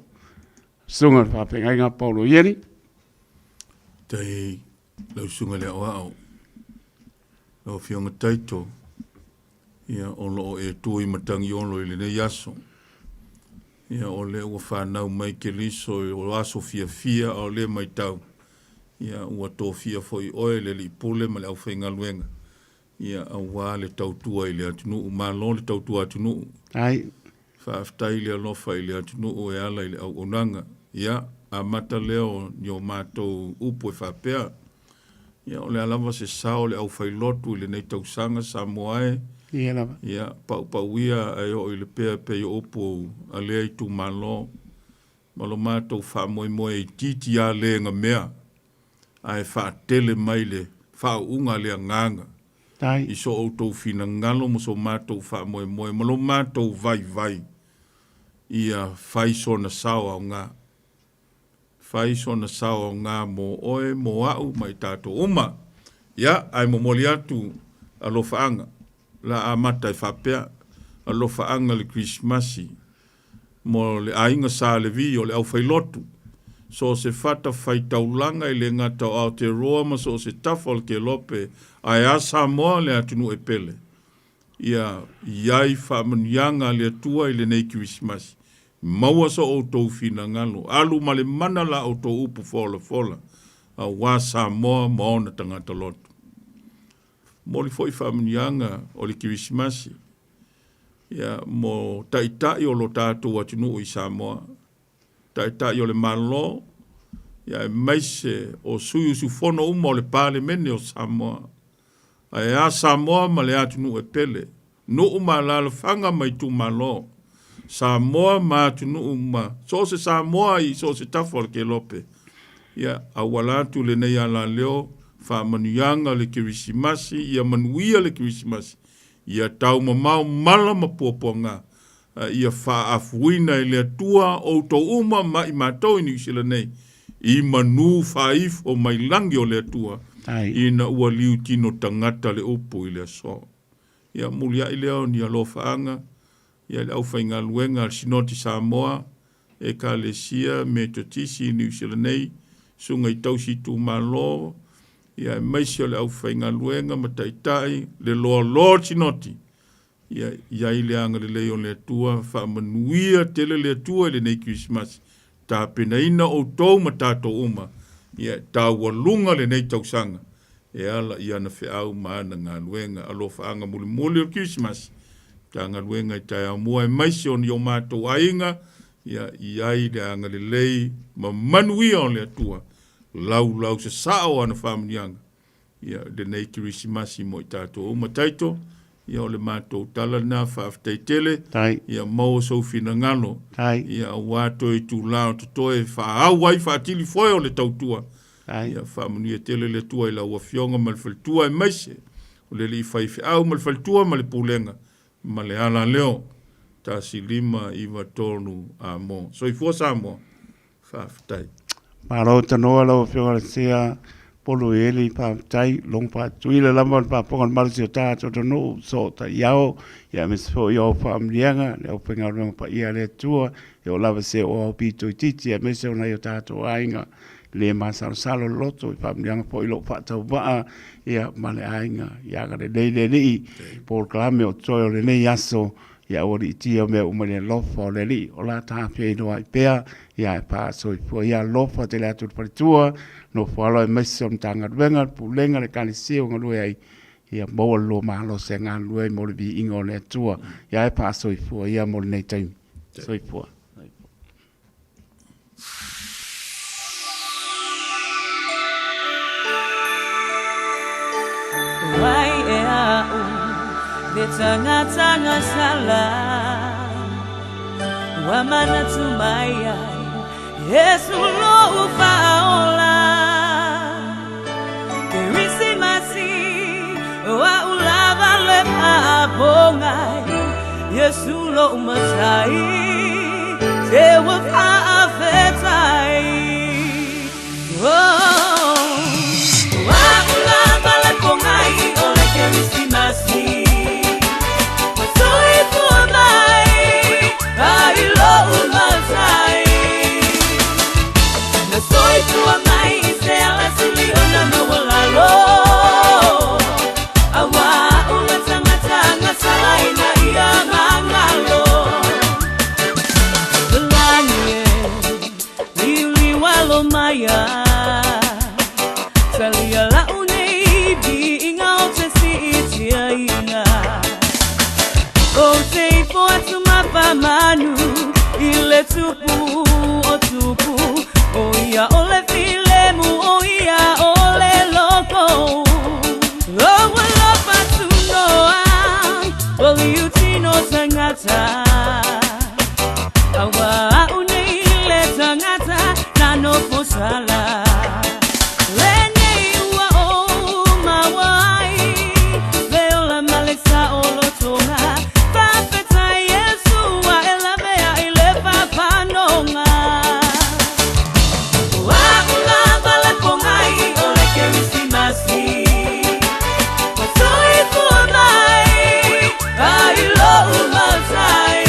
Susuga i le Faafeagaiga Paulo Ieli. Tai lau susuga i le aoao, lau Afioga Taito, ia o lo o e tu i Matagiolo i lenei aso. Ia o lea ua fanau mai Keriso o aso fiafia a o lea matau, ia ua tofia foi oe le Alii Pule ma le aufaigaluega, ia aua le tautua i le atunuu. Malo le tautua atunuu. Ai. Faafetai le alofa i le atunuu e ala i le auaunaga. Ia, amata lea o ni o matou upu e faapea, Ia, o le a lava se sao o le aufailotu i lenei tausaga, Samoa e? Ia lava. Ia, paupauia ae oo i le pea pei o upu a lea itumalo, ma lo matou faamoemoe itiiti a le gamea, ae faatele mai le faauuga a le agaga i so outou finagalo ma so matou faamoemoe ma lo matou vaivai ia fai sona sao aoga. Fai sona sao aoga mo oe, mo a'u ma i tatou uma. Ia, ae momoli atu alofaaga, la amata e faapea, alofaaga le Kerisimasi mo le aiga Sa Levi o le aufailotu. So o se fata faitaulaga e le gata o Aotearoa ma so o se tafa o le Kelope, ae a Samoa le atunuu e pele. Ia i ai faamanuiaga a le Atua i lenei Kerisimasi. Maua so outou finagalo, alu ma le mana la outou upu folafola, aua Samoa ma ona tagata loto. Momoli foi faamanuiaga o le Kerisimasi ia mo taitai o lo tatou atunuu i Samoa, Taitai o le Malo, ia aemaise o sui usufono uma o le Palemene o Samoa. Ae a Samoa ma le atunuu e pele, nuu ma alaalafaga ma itumalo, Samoa ma atunuu ma so o se Samoa i so o se tafa o le kelope. Ia auala atu lenei alaleo faamanuiaga o le Kerisimasi, ia manuia le Kerisimasi, ia taumamao mala ma puapuaga, a ia faaafuina e le Atua outou uma ma i matou i Niu Sila nei, i manu faaifo mai lagi o le Atua, ina ua liutino tagata le upu i le aso. Ia muliai lea o ni alofaaga ia i le aufaigaluega a le Sinoti Samoa, Ekalesia Metotisi i Niu Sila nei, Susuga i Tausi Itumalo, ia aemaise o le aufaigaluega ma taitai, le loaloa o le Sinoti, Ia i ai le agalelei o le Atua, faamanuia tele le Atua i lenei Kerisimasi, tapenaina outou ma tatou uma, ia taualuga lenei tausaga e ala i ana feau ma ana galuega. Alofaaga mulimuli o le Kerisimasi, Matagaluega i taeao mua aemaise o ni o matou aiga, ia i ai le agalelei ma manuia o le Atua, laulau sasaa o ana faamanuiaga Ia, lenei Kerisimasi mo i tatou uma. Taito, ia o le matou tala lena, faafetai tele. Tai. Ia maua sou finagalo. Tai. Ia aua toe itula o totoe faaau ai faatili foe o le tautua. Tai. Ia faamanuia tele le Atua i lau Afioga ma le faletua aemaise o le alii faifeau ma le faletua ma le pulega ma le alaleo. 1593 Amo. Soifua Samoa. Faafetai. Malo tanoa lau Afioga i le Sea Polo Eli, faafetai, logo faatuila lava o le faafofoga a le malosi o tatou atunuu, sootaiao, ia aemaise foi o au faamanuiaga, le aufaigaluega paia a le Atua, e oo lava se o au pito itiiti, aemaise o nai o tatou aiga le masalosalo loto i faamanuiaga foi lou faatauvaa, ia ma le aiga, ia agalelei le Alii, polokalame o totoe o lenei aso, Ia aua liitia mea uma i le alofa o le Alii, o la ta feiloai pea, ia e faasoifua. Ia alofa tele atu le faletua, nofo alo aemaise o le Matagaluega, le Pulega, le Ekalesia ua galue ai, ia maua le lua malosi e galulue ai mo le viiga o le Atua. Ia e faasoifua ia mo lenei taimi. Soifua. Wai e au le tagataga sala Ua manatu mai ai Yesu lou faaola Kerisimasi Ua ulava le faapogai Yesu lou matai Te ua faafetai Oh Ua ulava le pogai o le Kerisimasi Ua soifua mai ai lou matai Na soifua mai i se ala sili ona maualalo Aua ua tagataga salaina ia magalo Lani e liuliu alo maia Talia lau nei viiga o te siitiaina O te ifo atu mapamanu i le tupu o tupu O ia o le filemu o ia o le loko O ua lopa tunoa o liutino tagata Aua au nei le tagata na nofo sala Lenei ua ou maua ai le ola ma le saolotoga Faafetai Iesu ua e lavea i le papanoga O a'u lava le pogai o le Kerisimasi Ua soifua mai ai lou matai.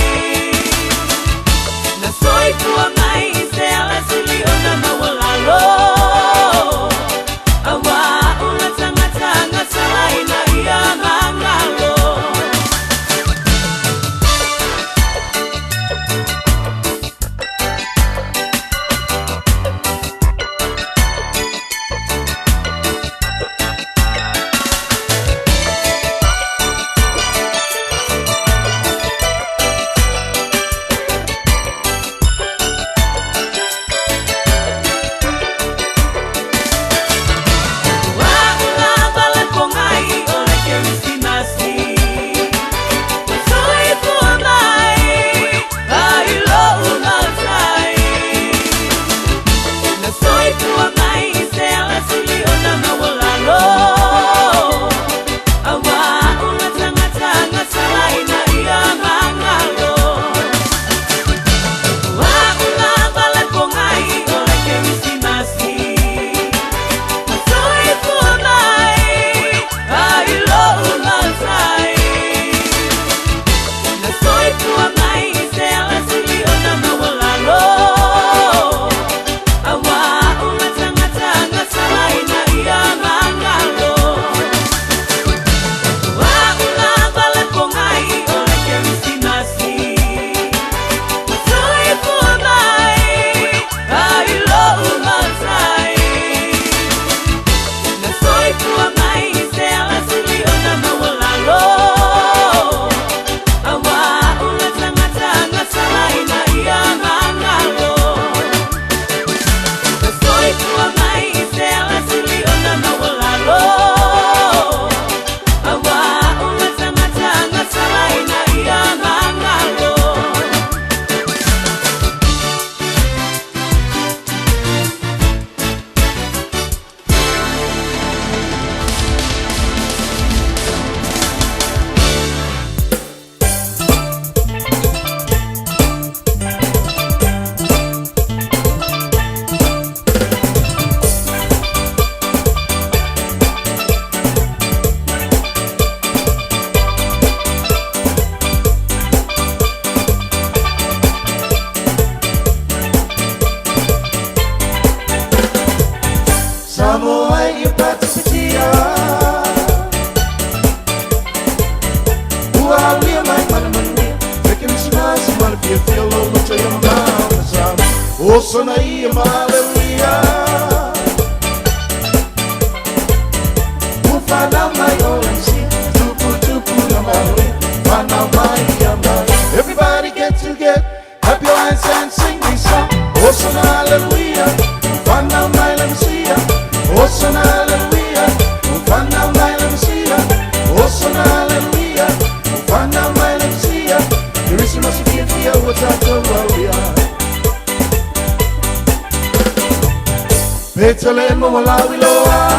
Betelehema ua lauiloa.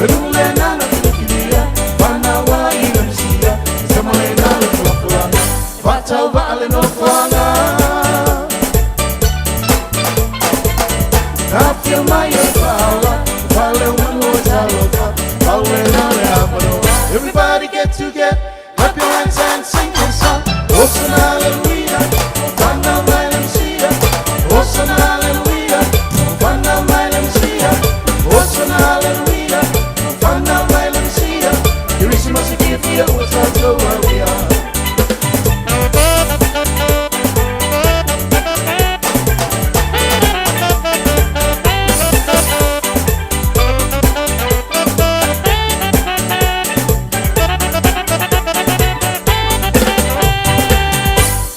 Le nuu lena na filifilia, fanau ai le Mesia, sama lena le felafelaga, faatauvaa le nofoaga. Na afio mai e le Faaola, fale o manu o talofa, pau lena le avanoa. Everybody get together, clap your hands and sing this song. Hosanna, hallelujah, fanau mai le Mesia. Hosanna, hallelujah, fanau mai le Mesia. Hosanna, hallelujah, fanau mai le Mesia. Kerisimasi fiafia ua tatou auia.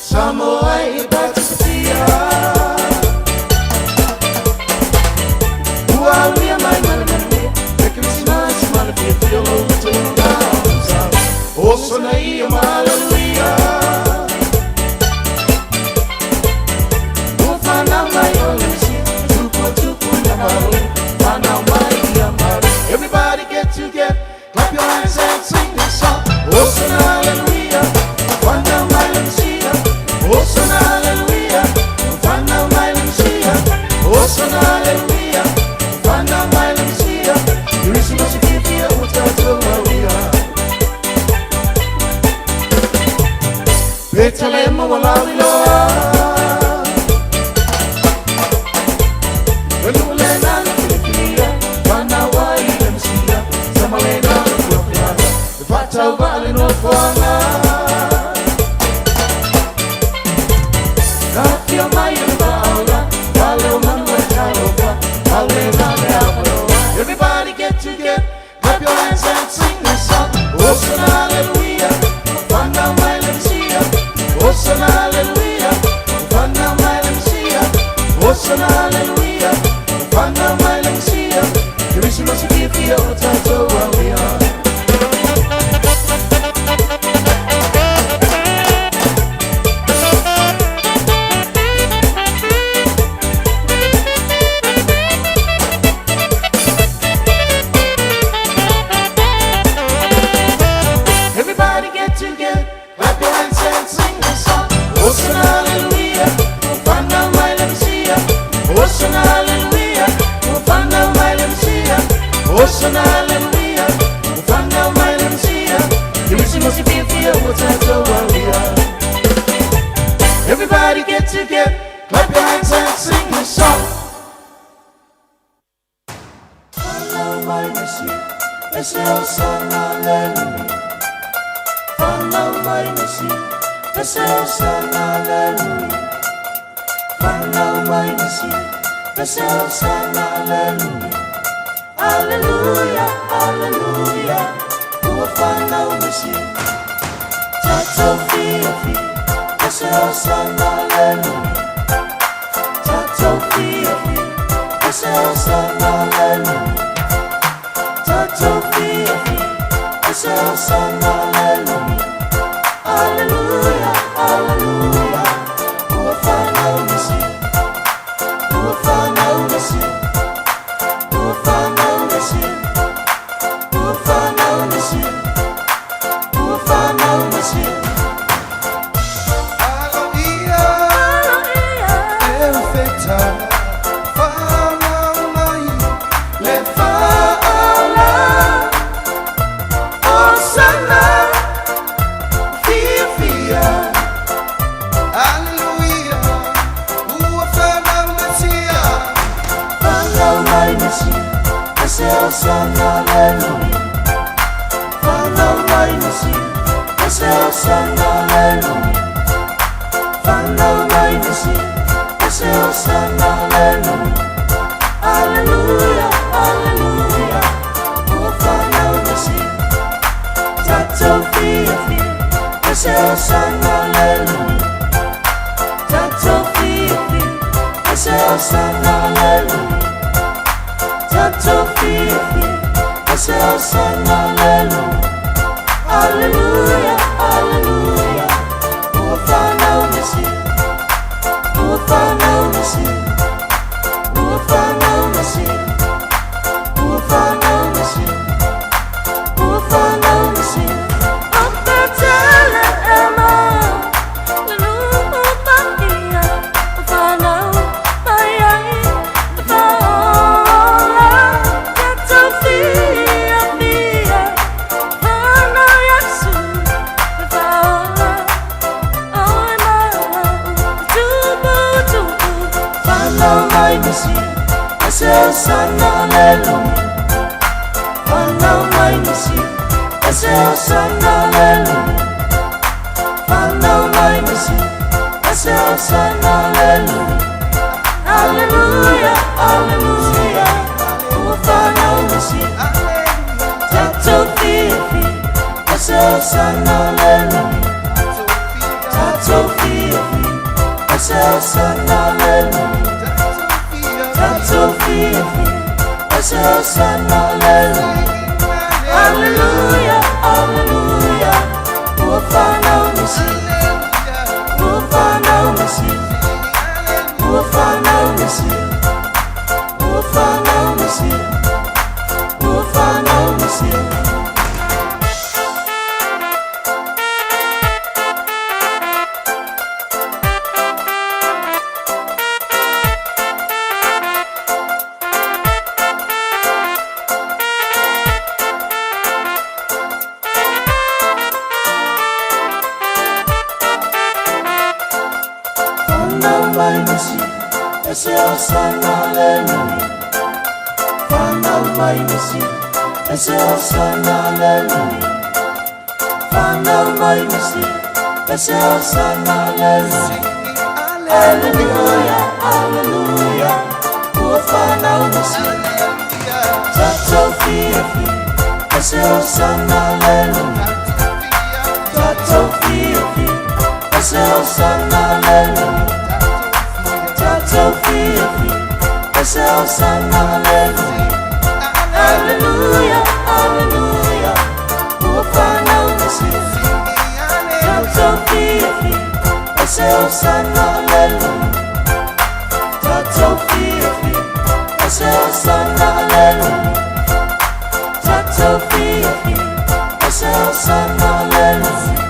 Samoa e patisitia. Ua aulia mai ma le manuia, le Kerisimasi ma le fiafia o lou tona. Hosanna ia ma hallelujah. Ua fanau mai o le Mesia, tupu o tupu ia Maria, fanau mai ia Maria. Everybody get together, clap your hands and sing this song. Hosanna, hallelujah, fanau mai le Mesia. Hosanna, hallelujah, fanau mai le Mesia. Hosanna, hallelujah, fanau mai le Mesia. Kerisimasi fiafia ua tatou auia. Betelehema ua lauiloa. Le nuu lena na filifilia, fanau ai le Mesia, sama lena le felafelaga, faatauvaa le nofoaga. Na afio mai e le Faaola, fale o manu e talofa, pau lena le avanoa. Everybody get together, clap your hands and sing this song. Hosanna, hallelujah, fanau mai le Mesia. Hosanna, hallelujah, fanau mai le Mesia. Hosanna, hallelujah, fanau mai le Mesia. Kerisimasi fiafia ua tatou auia. Everybody get together, clap your hands and sing this song. Hosanna, hallelujah, fanau mai le Mesia. Hosanna, hallelujah, fanau mai le Mesia. Hosanna, hallelujah, fanau mai le Mesia. Kerisimasi fiafia ua tatou auia. Everybody get together, clap your hands and sing this song. Fanau mai Mesia, ese Hosanna, hallelujah. Fanau mai Mesia, ese Hosanna, hallelujah. Fanau mai Mesia, ese Hosanna, hallelujah. Hallelujah, hallelujah, ua fanau Mesia. Tatou fiafia, ese Hosanna, hallelujah. Tatou fiafia, ese Hosanna, hallelujah. Tatou fiafia, ese Hosanna, hallelujah. Hallelujah, hallelujah, ua fanau Mesia. Ua fanau Mesia. Ua fanau Mesia. Ua fanau Mesia. Ua fanau Mesia. Aloia e feta fanau mai le Faaola. Hosanna fiafia, Alleluia, ua fanau Mesia. Fanau mai Mesia, ese Hosanna, hallelujah. Fanau mai Mesia, ese Hosanna, hallelujah. Fanau mai Mesia, ese Hosanna, hallelujah. Hallelujah, hallelujah, ua fanau Mesia. Tatou fiafia, ese Hosanna, hallelujah. Tatou fiafia, ese Hosanna, hallelujah. Tatou fiafia, ese Hosanna, hallelujah. Hallelujah, hallelujah, ua fanau Mesia. Ua fanau Mesia. fanau Mesia, ua fanau Mesia, ua fanau Mesia. O Petelehema, le nuu paia, ua fanau mai ai le Faaola. Tatou fiafia, fanau Iesu le Faaola. Oi mau, tupu tupu, fanau mai Mesia, e se Hosana, aleluia. Fanau mai Mesia, e se Hosana, aleluia. Fanau mai Mesia, e se Hosana, aleluia. Aleluia, aleluia, ua fanau Mesia, tatou fiafia, e se Hosana, aleluia. Tatou fiafia, e se Hosana, aleluia. Tatou fiafia, e se Hosana, aleluia. Aleluia, aleluia, ua fanau Mesia, ua fanau Mesia, ua fanau Mesia, ua fanau Mesia, ua fanau Mesia. Fanau mai Mesia, e se Hosana, aleluia. Fanau mai Mesia, e se Hosana, aleluia. Fanau mai Mesia, e se Hosana, aleluia. Aleluia, aleluia, ua fanau Mesia, tatou fiafia, e se Hosana, aleluia. Tatou fiafia, e se Hosana, aleluia. Tatou fiafia, e se Hosana, aleluia. Aleluia, aleluia, ua fanau Mesia, tatou fiafia, e se Hosana, aleluia. Tatou fiafia, e se Hosana, aleluia. Tatou fiafia, e se Hosana, aleluia.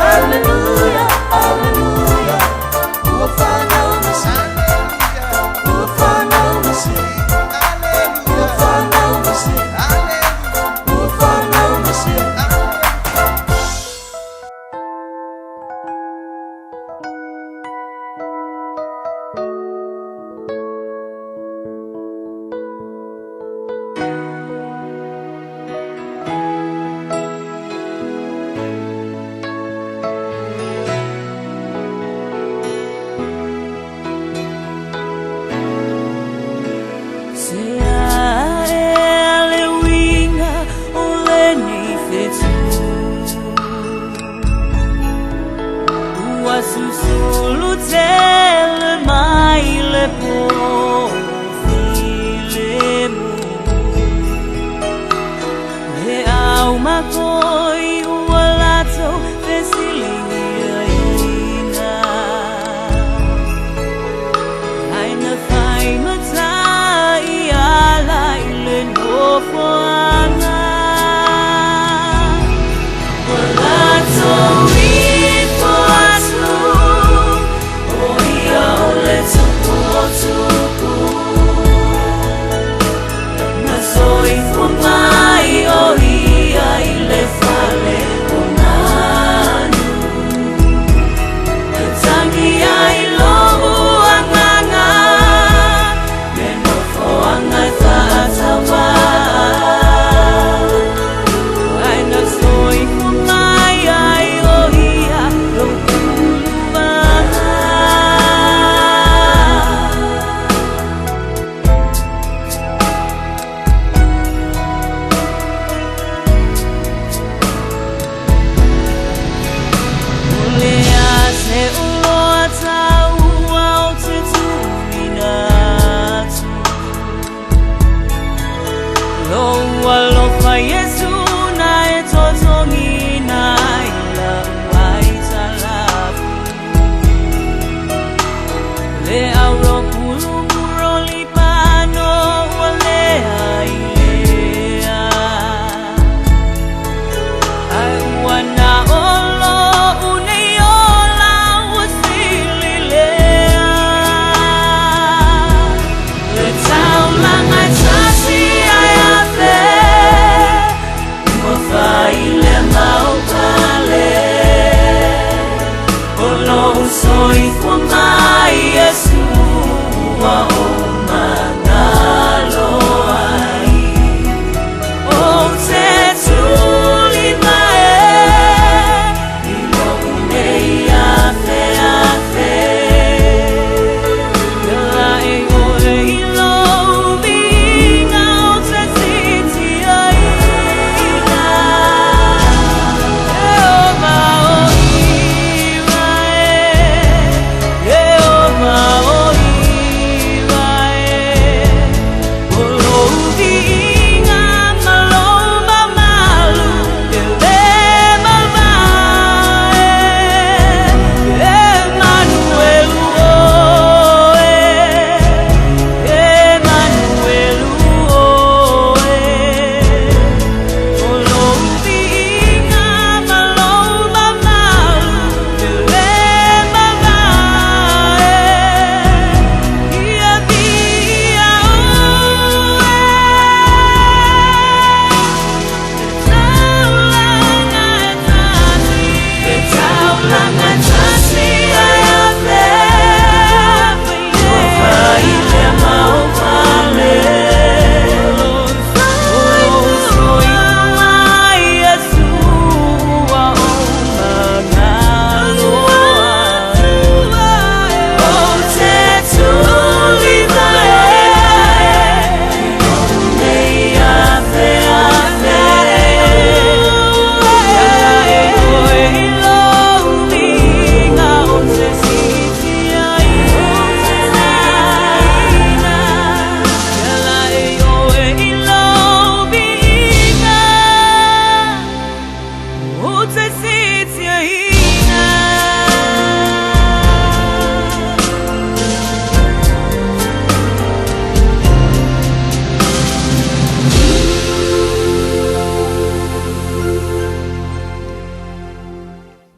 Aleluia, aleluia, ua fanau Mesia, ua fanau Mesia, ua fanau Mesia, ua fanau Mesia.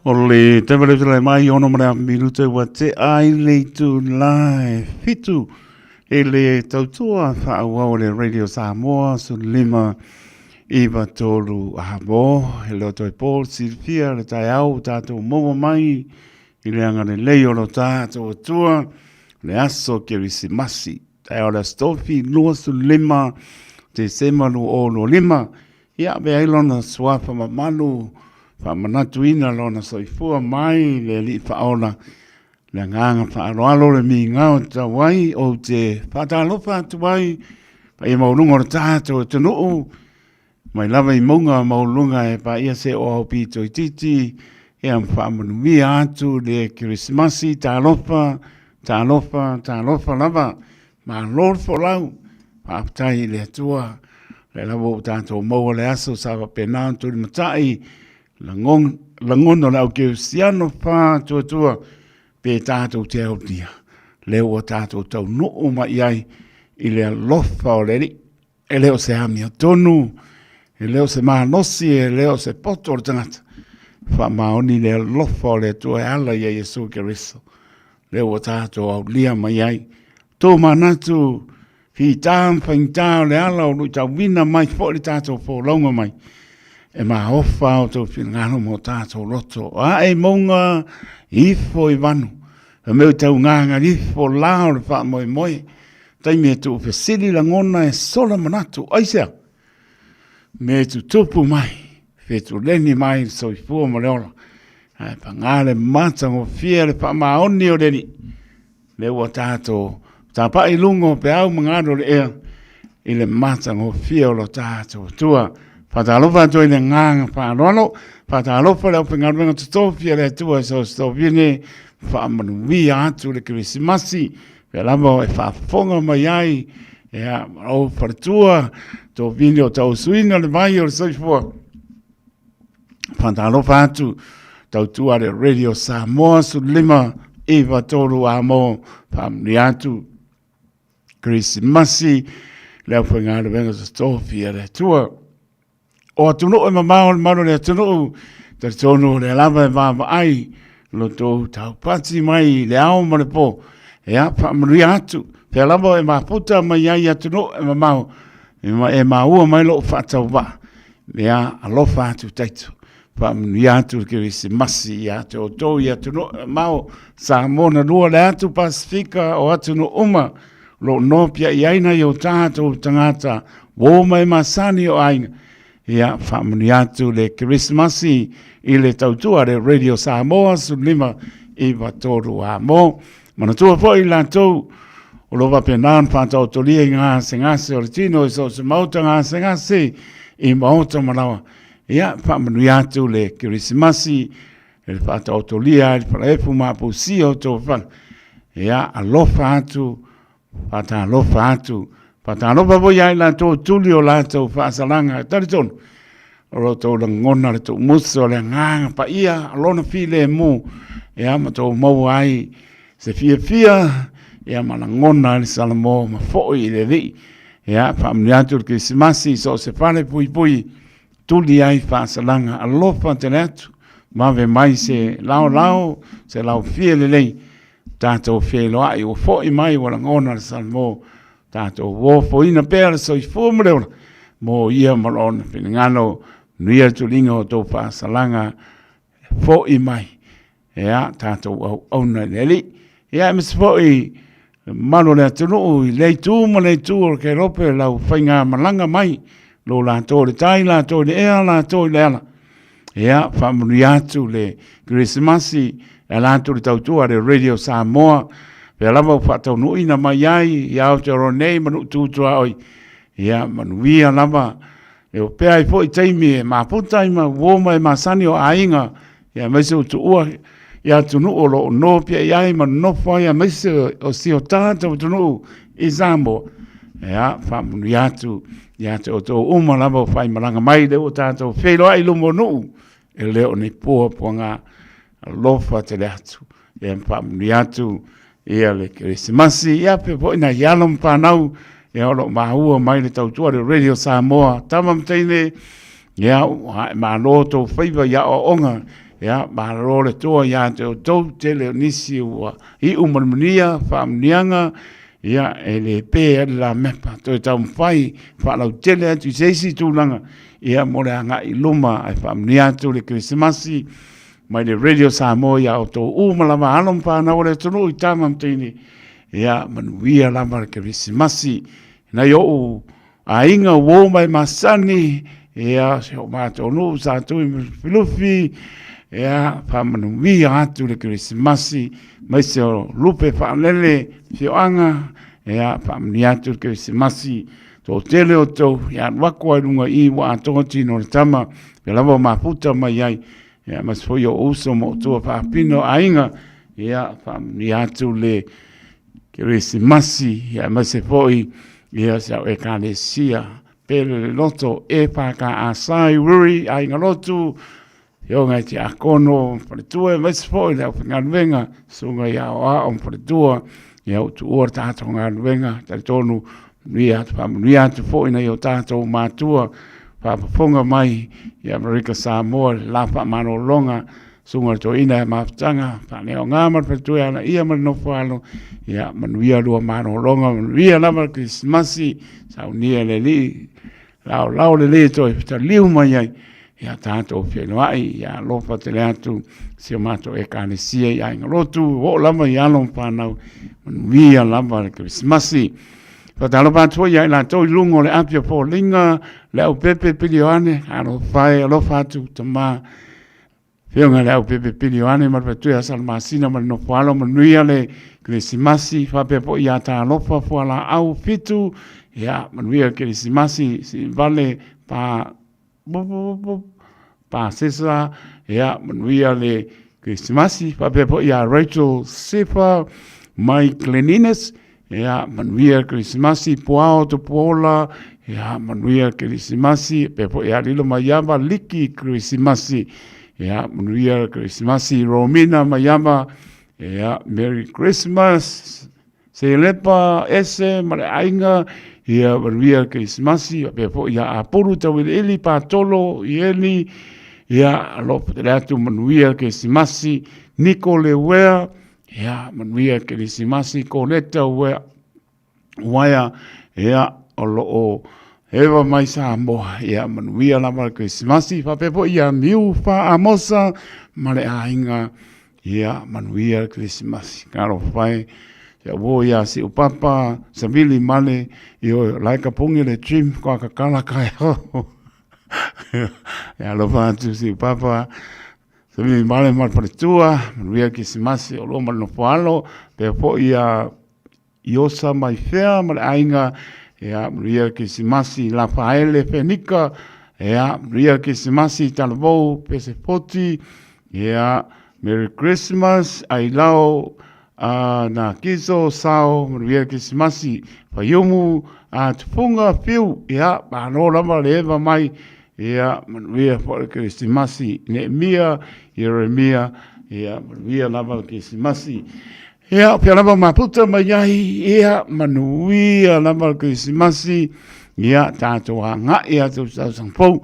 O le taimi lea tulai mai ono ma le afa minute ua tea ai le itula e 7 i le tautua faaauau a le Radio Samoa 15 9 3 a mo e le o toe po silafia le taeao ua tatou maua mai i le agalelei o lo tatou Atua le aso Kerisimasi taeao le Aso Tofi 25 Tesema 2025. Ia avea ai lona suafa mamalu, faamanatuina lona soifua mai le Alii Faaola, le agaga faaaloalo le migao tatau ai, ou te faatalofa atu ai, paia maualuga o le tatou atunuu, mai lava i mauga maualuga e paia se o au pito itiiti, ia ma faamanuia atu le Kerisimasi, talofa, talofa, talofa lava. Malo le folau, faafetai i le Atua, lea lava ua tatou maua le aso sa faapena ona tulimatai, lagona o le au kerisiano faatuatua, pe tatou te aulia, lea ua tatou taunuu mai i ai i le alofa o le Alii. E le o se amiotonu, e le o se malosi, e le o se poto o le tagata. Faamaoni le alofa o le Atua e ala ia Iesu Keriso. Lea ua tatou aulia mai ai. Tō manatu, fita ma faigata o le ala o luitauina mai foi le tatou folauga mai. E maofa o tou finagalo ma o tatou loto. Ae mauga ifo i vanu. E mea o tau gagalifo la o le faamoemoe. Taimi e tuufesili lagona e sola manatu, aisea? Mea e tutupu mai, fetuleni mai le soifua ma le ola, ae paga le matagofie le faamaoni o le Alii, lea ua tatou tapai i luga o peau ma galu o le ea i le matagofie o lo tatou Atua. Faatalofa atu ai le agaga faaaloalo, faatalofa le aufaigaluega totofi a le Atua i so o se tovine, faamanuia atu le Kerisimasi, Pea lava e faafofoga mai ai, ia, ou faletua, tovine o tausuina le vai o le soifua. Faatalofa atu, tautua le Radio Samoa, 15 9 3 a mo, faamanuia atu, Kerisimasi, le aufaigaluega totofi a le Atua. O atunuu e mamao i le malu o le atunuu, talitonu o lea lava e vaavaai lo tou taupati mai i le ao ma le po. Ia, faamanuia atu, pea lava e mafuta mai ai i atunuu e mamao, e maua mai lou faatauvaa. Ia, alofa atu taito. Faamanuia atu le Kerisimasi ia te outou i atunuu e mamao, Samoa na lua le atu Pasifika o atunuu uma, lo o nopiai ai nai o tatou tagata uo ma e masani o aiga. Ia, faamanuia atu le Kerisimasi i le tautua le Radio Samoa 15 9 3 a mo. Manatua foi i latou o lo o faapena ona faataotolia i gasegase o le tino i so o se maota gasegase i maota malaoa. Ia, faamanuia atu le Kerisimasi i le faataotolia ai le falaefu ma apusia o tou fale. Ia, alofa atu, faatalofa atu, faatalofa foi ia i latou tuli o latou faasalaga. E talitonu, o lo tou lagona le tuumuso o le agaga paia, lona filemu, ia ma tou maua ai se fiafia, ia ma lagona ai le Salamo ma foi i le Alii. Ia, faamanuia atu le Kerisimasi i so o se fale puipui, tuli ai faasalaga alofa tele atu, vave mai se laolao, se laofie lelei, tatou feiloai ua foi mai ua lagona le Salamo, tatou ofoina pea le soifua ma le ola, mo ia ma lona finagalo, manuia le tuliga o tou faasalaga, foi mai, ia, tatou auauna i le Alii. Ia, aemaise foi le mamalu o le atunuu i lea itu ma lea itu o le kelope lau faigamalaga mai, lo latou i le tai, latou i le ea, latou i le ala. Ia, faamanuia atu le Kerisimasi e ala atu le tautua a le Radio Samoa, pea lava ua faataunuuina mai ai i Aotearoa nei ma nuu tu tuaoi. Ia, manuia lava E opea ai foi taimi e mafuta ai ma uo ma e masani o aiga, ia aemaise o tuua i atunuu o lo o nofia ai ma nonofo ai aemaise o si o tatou atunuu i Samoa. Ia, faamanuia atu ia te outou uma lava o faimalaga mai lea ua tatou feiloai i luma o nuu, e le o ni puapuaga alofa tele atu. Ia faamanuia atu ia le Kerisimasi, ia faapea foi nai alo ma fanau, ia o lo o maua mai le tautua le Radio Samoa, tama ma teine, ia ua ae malo tou faiva i aoaoga, Ia, malo le toa ia te outou, tele o nisi ua iu ma le manuia, faamanuiaga, ia, e le pe ai le lamepa, toe taumafai faalautele atu i se isi tulaga, ia, mo le agai i luma, ae faamanuia atu le Kerisimasi mai le Radio Samoa ia outou uma lava alo ma fanau o le atunuu i tama ma teine, ia, manuia lava le Kerisimasi. Nai ou aiga uo ma e masani, ia, si o matou nuu sa tui ma Lufilufi, ia, faamanuia atu le Kerisimasi, aemaise o lupe faalele, afioaga, ia, faamanuia atu le Kerisimasi. Toatele outou, ia alu atu lava i luga i i ua atoa tino o le tama, pea lava o mafuta mai ai, ia, aemaise foi o uso ma outou faapino o aiga, ia, faamanuia atu le Kerisimasi, ia, aemaise foi, ia, si au Ekalesia, pele le loto, EFKS i Wiri, Aiga Lotu, Afioga i Tiakono, Faletua, aemaise foi le aufaigaluega, Susuga i Aoao ma Faletua, ia ua tuua le tatou galuega, talitonu manuia atu, faamanuia atu foi nai o tatou matua, faafofoga mai i Amerika Samoa, le la faamalologa, Susuga i le Toeaina ia Mafutaga, faaleaoga ma le faletua ia Alaiia ma le nofo alo, ia manuia lua malologa, manuia lava le Kerisimasi, saunia e le Alii, laolao lelei e toe taliu mai ai, ia tatou feiloai, ia alofa tele atu si o matou Ekalesia i Aiga Lotu, oo lava i alo ma fanau, manuia lava le Kerisimasi. Faatalofa atu foi ia i latou i luga o le api o foliga, le aupepe Pilioane, alofa e alofa atu tama, Afioga i le Aupepe Pili Ioane ma le Faletua ia Salamasina ma le Nofoalo, manuia le Kerisimasi, faapea foi ia Talofa Fualaau Fitu, ia manuia le Kerisimasi, Siivale Pa Pasesa, ia manuia le Kerisimasi, faapea foi ia Rachel Sefa mai Glenines, ia manuia le Kerisimasi, Puao Tupuola, ia manuia le Kerisimasi, pea foi ia Lilo Maiava, Liki Kerisimasi, ia manuia le Kerisimasi, Romina Maiava, ia Merry Christmas, Selepa Ese ma le aiga, ia manuia le Kerisimasi, pea foi ia Apulu Tauiliili, Patolo Ieli, ia alofa tele atu manuia le Kerisimasi, Niko Lewea, Ia, manuia Kerisimasi, Koleta ua uaea, ia, o lo o eva mai Samoa, ia, manuia lava le Kerisimasi, faapea foi ia Miu Fa Amosa ma le aiga, ia, manuia le Kerisimasi. Talofa e, ia uo ia Siu Papa, Savili Male, ioe, o la e kapugi le gym, kua kakala kai Ia alofa atu Siu Papa, Savili male ma le faletua, manuia Kerisimasi o lua ma le nofo alo, pea foi ia Iosa mai fea ma le aiga, ia manuia Kerisimasi Lafaele Fenika, ia manuia Kerisimasi Talavou Pesefoti, ia Merry Christmas Ailao a na Kiso Sao, manuia Kerisimasi Faiumu a Tufunga Fiu, ia malo lava le eva mai. Ia, manuia foi le Kerisimasi, Neemia, Ieremia, ia, manuia lava le Kerisimasi. Ia, pea lava maputa mai ai, ia, manuia lava le Kerisimasi, ia, tātou agai atu i tausaga fou,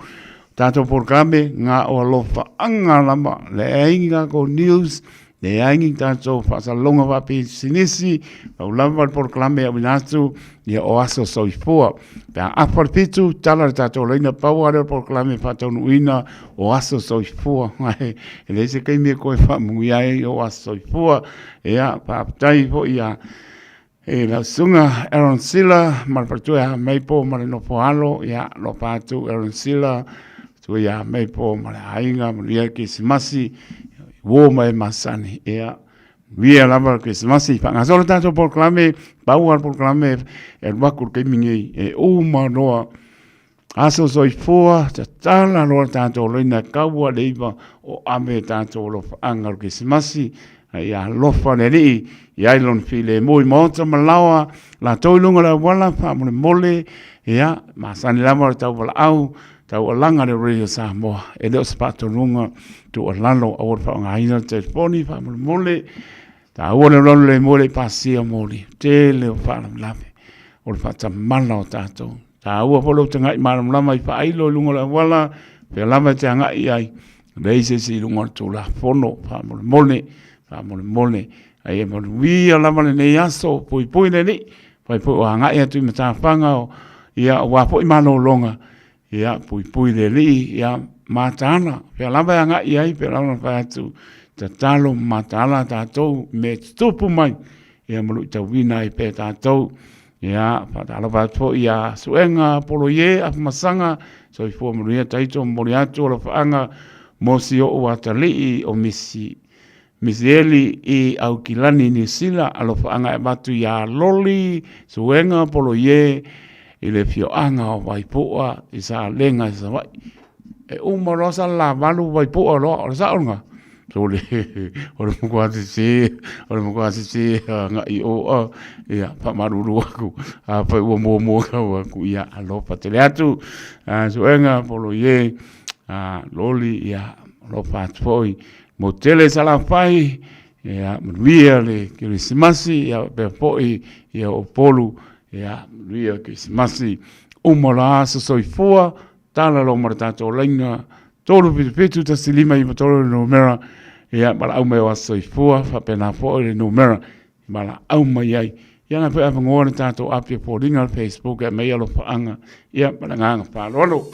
tātou polokalame, ngā o alofaanga lava, le aiga ko news, Leai ni tātou whaasalonga whaapisinisi, pau lava le polokalame auina atu, ia o aso soifua. Pe a afa le fitu, tala le tātou laina pau a lea polokalame whaataunuuina o aso soifua. E leai se taimi e koe whaamuia ai o aso soifua. Ia, whaafetai foi ia e lau susuga Aaron Sila ma le faletua ia Maple ma le nofo alo, ia alofa atu Aaron Sila, faletua ia Maple ma le aiga, manuia le Kerisimasi, uo ma e masani, ia manuia lava le Kerisimasi. Faagasolo tatou polokalame, pau lava le polokalame e alu atu i le taimi nei e uma loa Aso soifua, tatala loa le tatou laina e kaua le iva o ave tatou alofaaga o le Kerisimasi, a ia alofa le Alii i ai lona filemu i maota ma laoa, latou i luga o le auala faamolemole, ia, masani lava le tauvalaau, taualaga le Radio Samoa, e le o se faatonuga tuualalo, aua le faaaogaina le telefoni faamolemole, taua le alualu le moe le i pasia moli, tele o faalavelave o le faatamala o tatou. Taua foi lou tagai malamalama i faailo i luga o le auala, pea lava e te agai i ai. Leai se isi i luga o le Tulafono, faamolemole, faamolemole, a ia manuia lava lenei aso, puipui le Alii, fai foi ua agai atu i matafaga o, ia, aua foi malologa, ia, puipui le Alii, ia, mataala, pea lava e agai i ai, pea lava na fai atu, tatalo ma mataala tatou i mea e tutupu mai, ia ma luitauina ai pea tatou. Ia, faatalofa atu foi ia Suega Poloie Afamasaga, soifua manuia Taito, momoli atu alofaaga mo si ou atalii o Misi Misieli i Aukilani, Niu Sila, alofaaga e avatu ia Loli Suega Poloie i le afioaga o Vaipua i Salega i Savaii. E uma loa Salelavalu, Vaipua loa, o le sao lena? Sole, o le matua sese, o le matua sese agai i o, a, ia, faamalulu atu, afai ua muamua tau atu, ia, alofa tele atu, a, Suega, Poloie, a, Loli, ia, alofa atu foi, mo tele Salafai, ia, manuia le Kerisimasi, ia, faapea foi, ia, Upolu, ia, manuia le Kerisimasi, uma loa aso soifua, Tala loa ma le tatou laina 377 1593 le numera, ia valaau mai o aso soifua, faapena foi le numera e valaau mai ai. Ia na foi avanoa le tatou api o foliga le Facebook e aumai alofaaga, ia ma le agaga faaaloalo.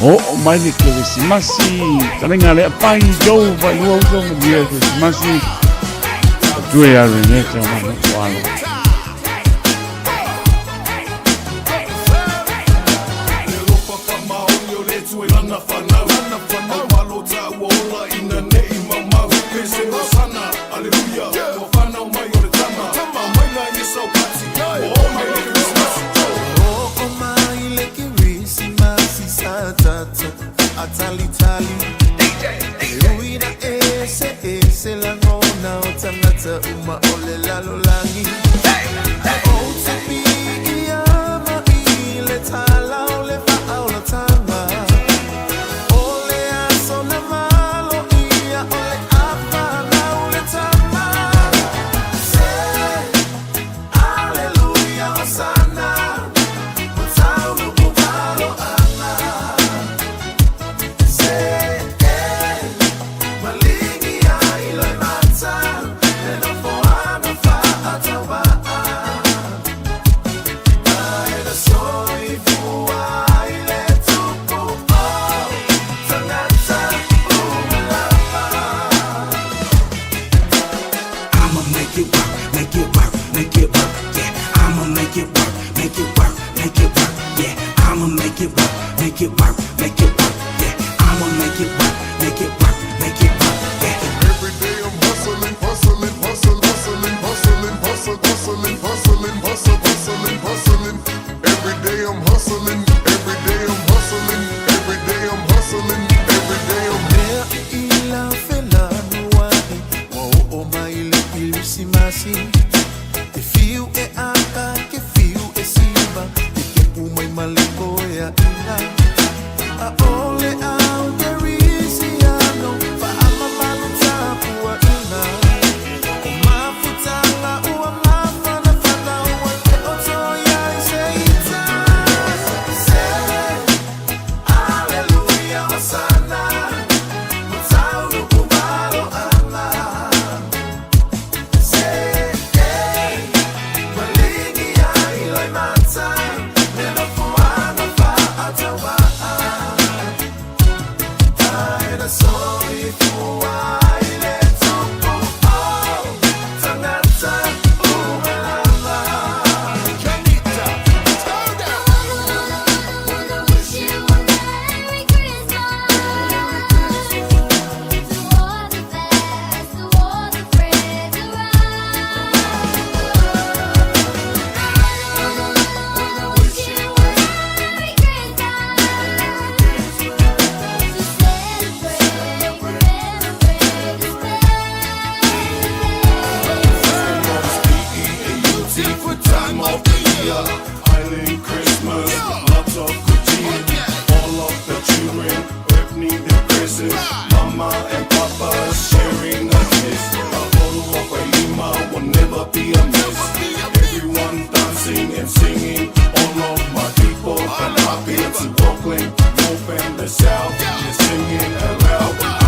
Oo mai le Kerisimasi, talenga le apai, jou vailua uso manuia le Kerisimasi. Tue ia Reneta ma alo. South, you're singing aloud.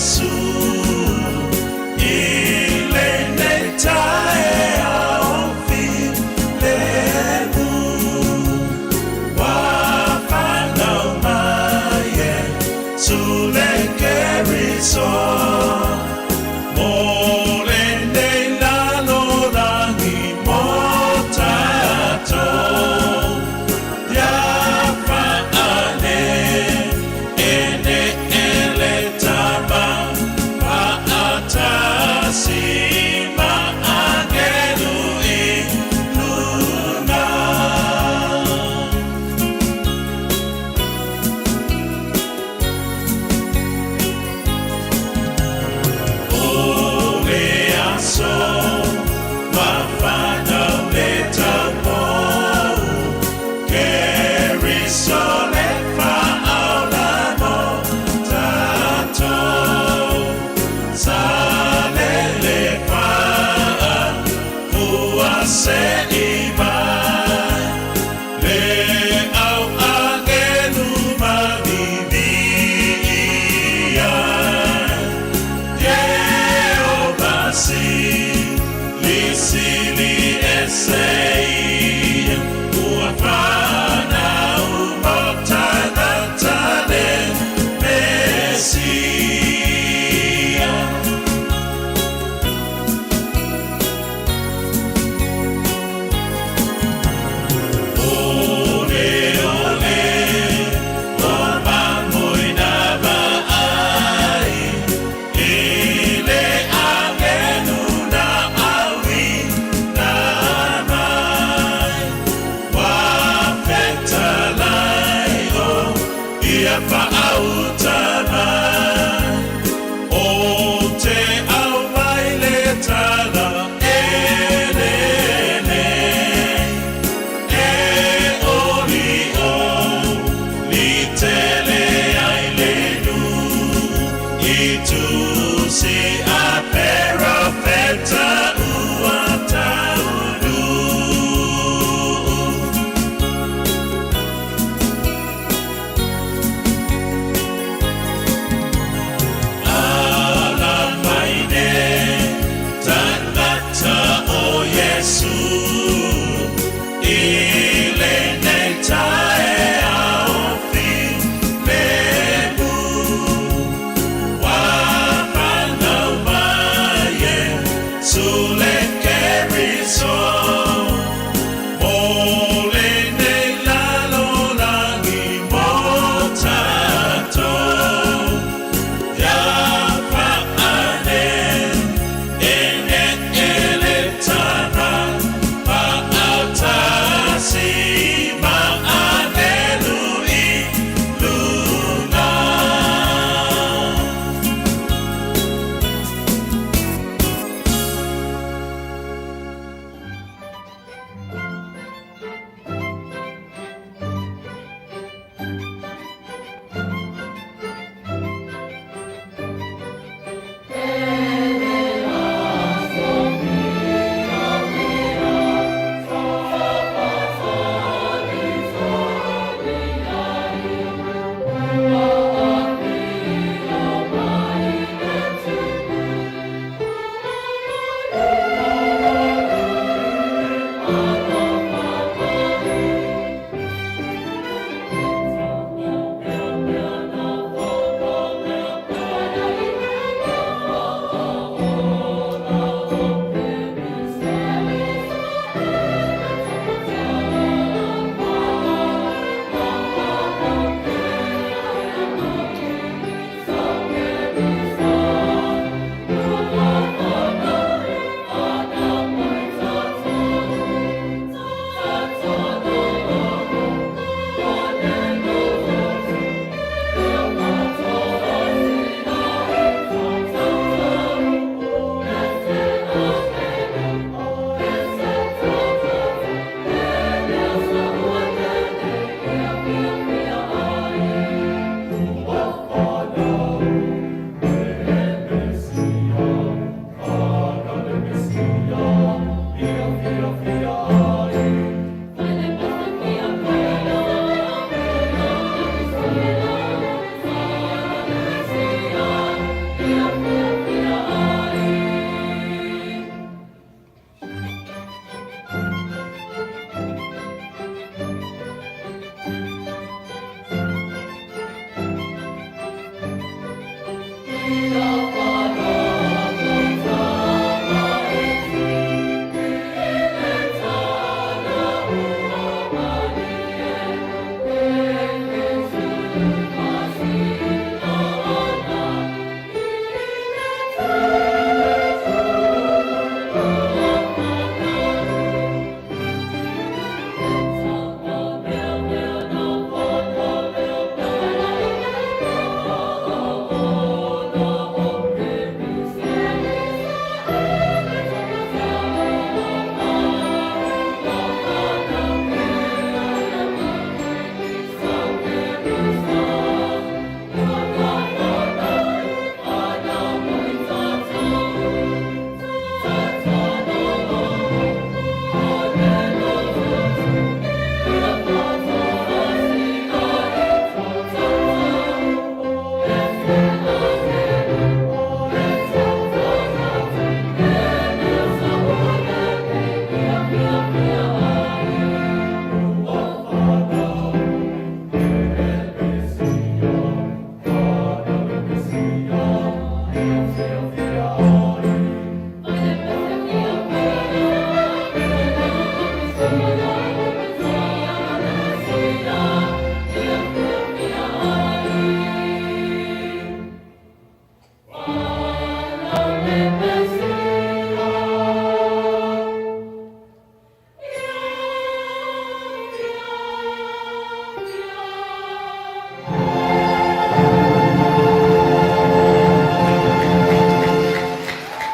Iesu i lenei taeao filemu. Ua fanau mai Iesu le Keriso mo lenei lalolagi mo tatou. Ia faale ene ele tama faatasi ma agelu i luga. O le aso ua fanau le taupou, Keriso le faaola mo tatou. Sa lele faafua se i mai, le au agelu mavivi ai. Jehovah si li sili ese ia, ua fanau mo tagata le Mesia. Ole, ole, o mamoina vaai, i le agelu na aui na mai. Ua fetalai o ia faauta mai, o te au mai le tala elele. E oli o li tele ai le nu i tusi a perofeta ua taunu. Ala mai ne tagata o Iesu i lenei taeao filemu. Ua fanau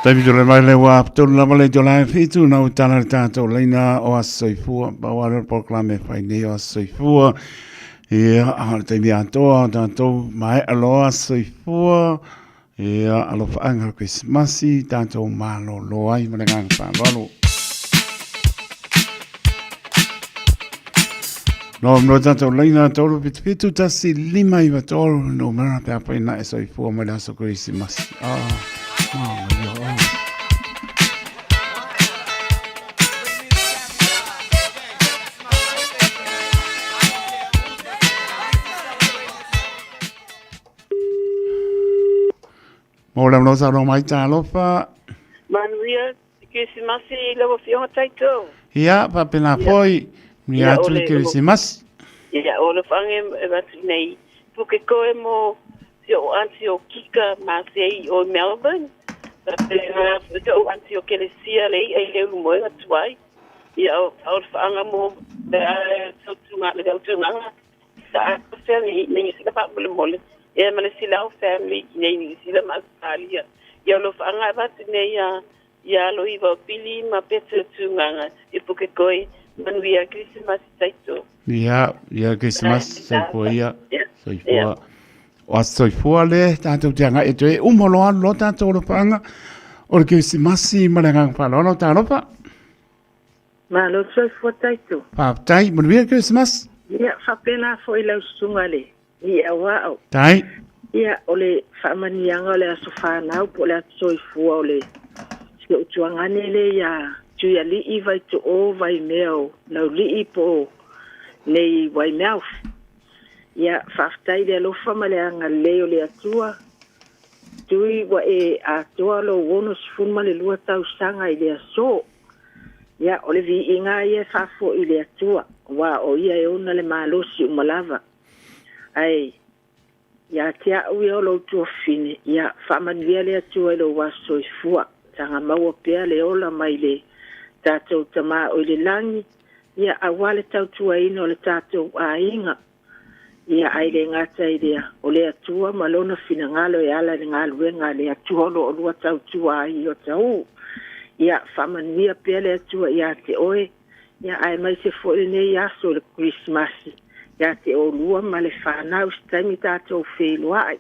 Taimi tole mai le wā tolu lava le tō fitu na o tala le tātou leina o aso soifua pau ale polokalame fai nei o aso soifua ia a le taimi atoa o tātou mai aloa soifua ia alofa anga Krismasi tātou malolo ai ma le agaga faaaloalo. No, no tātou leina tolu pitu pitu tasi lima iwa tolu no mera pe apa ina e soifua mai le aso Krismasi. Ah, mama ia, oh. Mo le mlo sa mai talofa. Manuia, Krisimasi lau afioga Taito. Ia, papena foi, ni atu le Krisimasi. Ia, o le whange e watu nei. Puke koe mo si o anti o Kika Masei o Melbourne. Pena si o anti o Kelesia le i le ulu moe atu ai. Ia, o le whaanga mo le tautunga, le tautunga. Sa a family, nei sila pa mole mole. Ia ma le sila o family, nei ni sila ma Australia. Ia o le whaanga e watu nei ia ia lo iwa o pili ma pete tunganga i puke koe manuia Krisimasi Taito. Ia, ia Krisimasi soifua ia, soifua. O aso soifua le tātou te anga e toe umo loa lo tātou lo paanga o le Krisimasi ma le agaga faaaloalo talofa. Malo soifua Taito. Faafetai, manuia le Krisimasi. Ia, faapena foi lau susuga le i auao. Tai. Ia, o le faamaniaga o le aso fanau po o le aso soifua o le si ou tuagane le ia Tuialii vai to o vai mea o Laulii po o nei Waimouth. Ia, faafetai le alofa ma le agalelei o le Atua. Tui ua e atoa lou 62 tausaga i le aso. Ia, o le viiga ia e faafoi i le Atua, aua o ia e ona le malosi uma lava. Ae, ia te au ia o lou tuafafine, ia faamanuia le Atua i lou aso soifua, taga maua pea le ola mai le tatou Tama o i le lagi, ia aua le tautuaina o le tatou aiga. Ia ae le gata i lea, o le Atua ma lona finagalo e ala i le galuega a le Atua o lo o lua tautua ai i ota u. Ia faamanuia pea le Atua ia te oe, ia aemaise foi lenei aso o le Kerisimasi ia te olua ma le fanau se taimi tatou feiloai.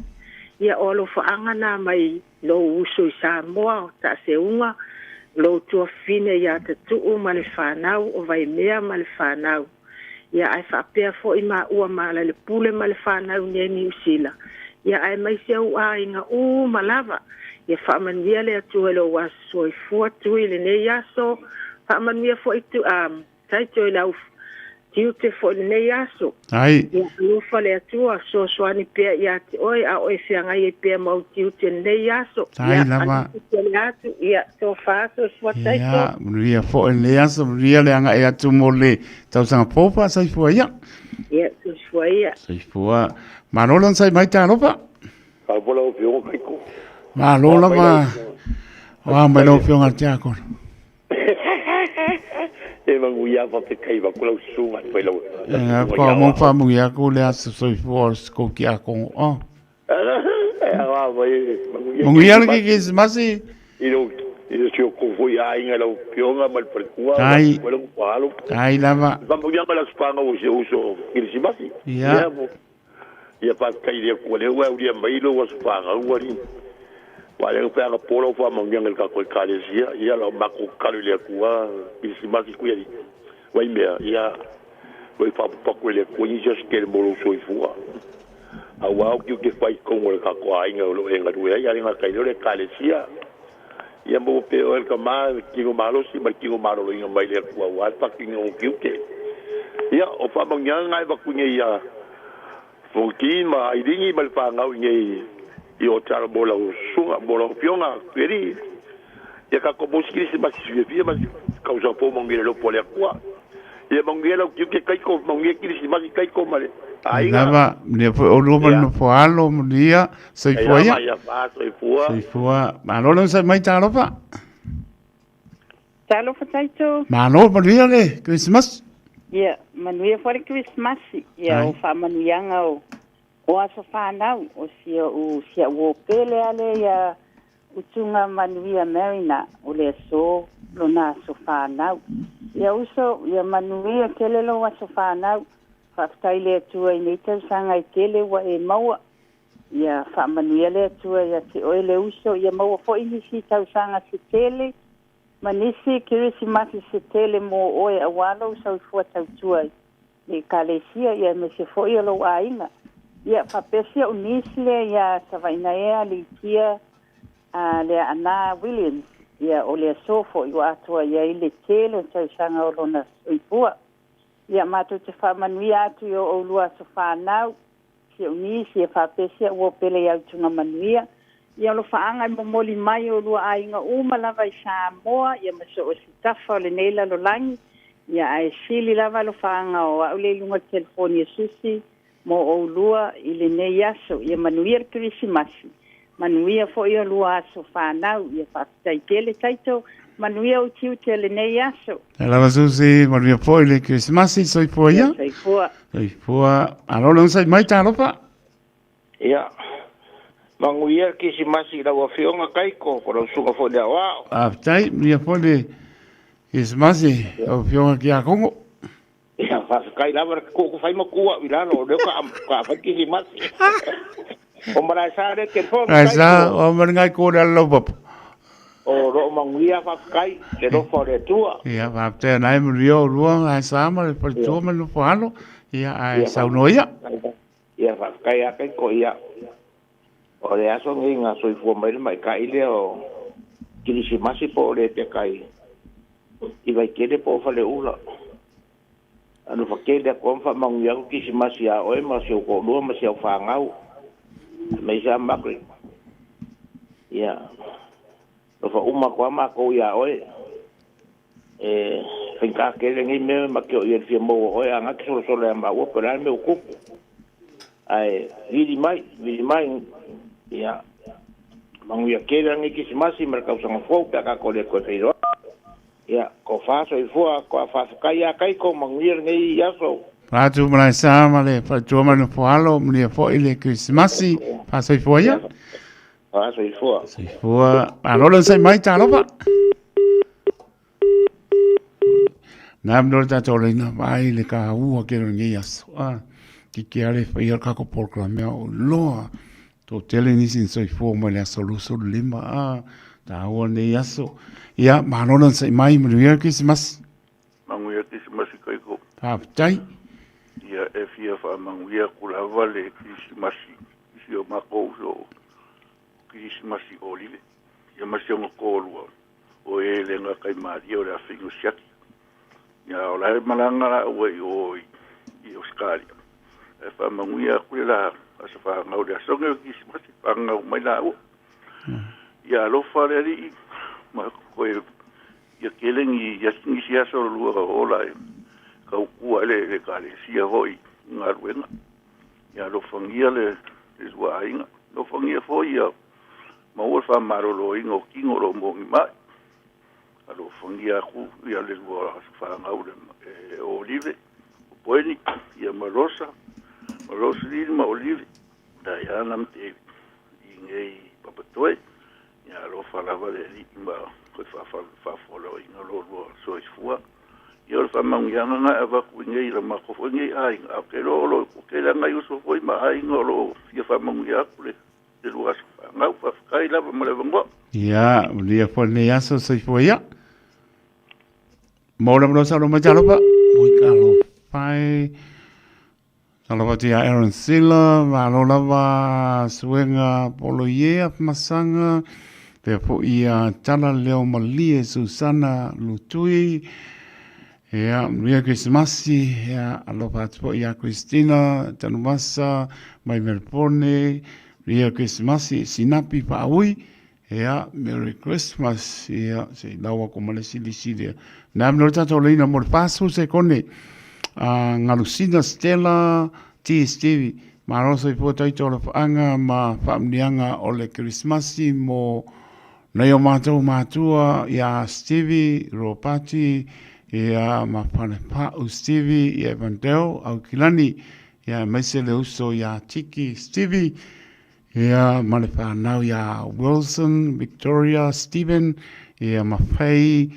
Ia o alofaaga na mai lou uso i Samoa o Taaseuga, lou tuafafine ia Tatuu ma le fanau, o Vaimea ma le fanau. Ia ae faapea foi maua ma Alalepule ma le fanau nei Niu Sila. Ia aemaise ou aiga uma lava. Ia faamanuia le Atua i lou aso soifua tui i lenei aso. Faamanuia foi tu, um, taito i lau tiute fo'i lenei aso. Ai. Ia alofa le Atua fesoasoani pea ia te oe a o e feagai ai pea ma ou tiute lenei aso. Tai Ia lava. alofa tele atu, ia tofa soifua taito. Ia, manuia fo'i lenei aso, manuia le aga'i atu mo le tausaga fou fa'asoifua ia. Ia soifua ia. Soifua. Malo le onosai mai talofa. Talofa lau Afioga Kaiko. Malo Oa mai lau lava. Afioga. Oa mai lau Afioga i le Tiakono. E manuia faafetai avatu lau susuga atu ai lau E susuga pa ia mo aoao. faamugia atu le aso soifua o le sikou tiakono. Oh. E aoa mai manuia Manuia le kerisimasi. kerisimasi. I lo i lo si o kou foi aiga i lau Afioga ma le faletua, Tai. o lau paalo. Tai lava. Faamanuiaga i le Aso Fagau o si ou uso kerisimasi. Ia. Ia mo ia faafetai i le Atua lea ua aulia mai lou aso fagau alii. Ua le pe aga po lau faamanuiaga i le tatou ekalesia, ia lau matou tatalo i le Atua kerisimasi kui alii. Vai mea, ia loi faapapaku e le Atua nisi aso tele mo lou soifua. Auā o tiute fai i totonu o le tatou aiga o lo o e galue ai, a le gata ai lea o le ekalesia. Ia maua pea oe le tama le tino malosi ma le tino maloloina mai le Atua auā le faatinoina o tiute. Ia, o faamanuiaga na e avatu nei ia Fonoti ma Ailini ma le fanau i nei i o talo mo lau susuga, mo lau afioga Tuialii. Ia tatou maua se kerisimasi fiafia ma se tausaga fou manuia i le lopo a le Atua. Ia manuia lau tiute Kaiko, manuia kerisimasi Kaiko ma le aiga. Lava, manuia foi oulua ma le Ia. nofo alo, manuia, soifua Ia ia. ma ia fa soifua. Soifua. Malo le onosai mai talofa. Talofa taito. Malo, manuia le Christmas. Ia, manuia foi le Kerisimasi. Ia, Ai. o faamanuiaga o o aso fanau o si o'u si a'u uō pele a lea ia utuga manuia Marina o le aso lona aso fanau. Ia uso, ia manuia tele lou aso fanau. Faafetai le Atua i nei tausaga e tele ua e maua. Ia faamanuia le Atua ia te oe le uso, ia maua fo'i nisi tausaga se tele ma nisi kerisimasi se tele mo oe auā lou soifua tautua i le ekalesia ia aemaise fo'i o lou aiga. Ia faapea si o'u nisi lea iā Savaiina ea Litia a Leaanā Williams, ia o le aso fo'i ua atoa i ai le tele o tausaga o lona soifua. Ia matou te faamanuia atu i o ʻoulua aso fanau, si o'u nisi ia faapea si a'u uō pele iā Utuga Manuia. Ia alofaaga e momoli mai i oulua aiga uma lava i Samoa ia ma so o se tafa o lenei lalolagi. Ia ae sili lava alofaaga o a'u lea i luga o le telefoni e Susi mo ʻoulua i lenei aso. Ia manuia le kerisimasi, manuia fo'i olua aso fanau. Ia faafetai tele taito, manuia ou tiute o lenei aso. Tai lava Susi, manuia foi le Kerisimasi, soifua Ia ia. soifua. Soifua. Malo le onosai mai talofa. Ia, manuia le kerisimasi i lau Afioga Kaiko, po o lau susuga foi i le aoao. Faafetai, manuia foi le Kerisimasi, lau Afioga Kiakongo. Ia, faafetai lava le tuuku fai ma tu au i lalo, o lea ka fai kerisimasi. O Malaesa lea telefoni Malaesa, Kaiko. o malingai ko le ala lau papa. O loo manuia faafetai le alofa o le Atua. Ia, faafetai ona e manuia oulua, Malaesa ma le faletua ma le nofo alo. Ia, ae saunoa ia. Ia, faafetai lava Kaiko. Ia, o le aso lenei na soifua mai le maita'i lea o kerisimasi po o le pekai i Vaitele po o Faleula. Alofa tele atu lava ma faamanuia atu kerisimasi iā oe ma si ou toalua ma si au fanau aemaise lava Margaret. Ia, alofa uma atu lava matou iā oe. E faigata tele lenei mea ma te oo i ai i le fia maua o oe a gata solosolo ia maua po o le a le mea ua tupu. Ae vili mai, vili mai, ia, manuia tele lenei kerisimasi ma le tausaga fou pe a tatou le toe feiloai. Ia, tofa soifua, toa faafetai ia Kaiko, manuia lenei aso. Fatu Malaesa ma le faletua ma le nofo alo, manuia foi le Kerisimasi, faasoifua ia. Faasoifua. Soifua. Malo le onosai mai, talofa. Na mea le tatou laina vai le kāua ke lo lenei aso. Ah, kiki ale whaia le kako polokalame o loa. Tō tele nisi ni soifua mai le aso 25. Ah, tāua nei aso. Ia, malo le onosai mai, manuia le Kerisimasi. Manuia kerisimasi Kaiko. Faafetai. Ia e fia faamanuia atu lava le kerisimasi i si o makou uso kerisimasi o lile. Ia ma si ona toalua o e le gata i Maria o le afaiga o siaki. Ia o la e malaga laua i o i Ausetalia, ae faamanuia atu le la aso fanau i le aso nei o le Kerisimasi, fananau mai laua. Ia alofa le Alii ma toe ia tele ni nisi aso o lua ola e tautua ai le Ekalesia foi i galuega. Ia alofagia le lua aiga. Alofagia foi ia maua le faamaloloina o tino o lo o moni mai. Alofagia atu ia le lua fanau e Olive, o Poeni, ia ma Rosa, ma Rosalyn ma Olive, Diana ma David i nei papatoe. Ia alofa lava le Alii ma toe faafualoina lo lua soifua. Ia o le faamanuiaga lena e avatu i nei la matou foi nei aiga, ae ou te iloa o lo o tele lava nai uso foi ma aiga o lo o fia faamanuia atu le lua aso fanau. Faafetai lava mo le avanoa. Ia, manuia foi lenei aso, soifua ia. Mo le avanoa saunoa mai talofa. Oi talofa e. Talofa atu ia Aaron Sila, malo lava Suega Poloiea Masaga, pea foi ia Tala Leo Malie Susana Lutui, ia, manuia Kerisimasi, ia, alofa atu foi ia Christina Tanuvasa mai Melbourne, manuia Kerisimasi, Sinapi Faaui, ia, Merry Christmas, ia, se i lau aku ma le isi lisi lea. Nā me le tātou leina mo le 40 sekone, Galusina Stella T. Stevie, malo soifua taito o le whaanga ma whaamunianga o le Kerisimasi mo nei o mātou mātua ia Stevie Ropati, ia ma Whalepa'u Stevie, ia Evandale Aukilani, ia aemaise le uso ia Tiki Stevie, Ia, ma le whanau ia Wilson, Victoria, Stephen, ia ma Faye,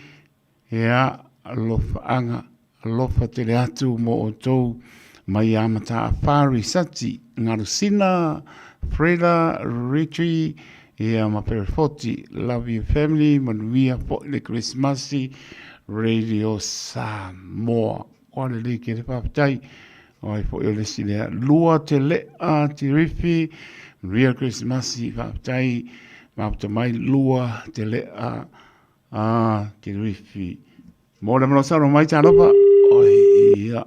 ia, alofaanga, alofa tele atu mo outou mai ia Mataafa Risati, Ngarusina, Freda, Richie, ia ma Perefoti, love you family, manuia foi le Kerisimasi, Radio Samoa. Oa lelei ke le faafetai. O ai foi o le isi lea. Lua te lea te riwhi. Manuia Kerisimasi faafetai. Mafuta mai lua te lea a te riwhi. Mo le mano saunoa mai talofa. Oi ia.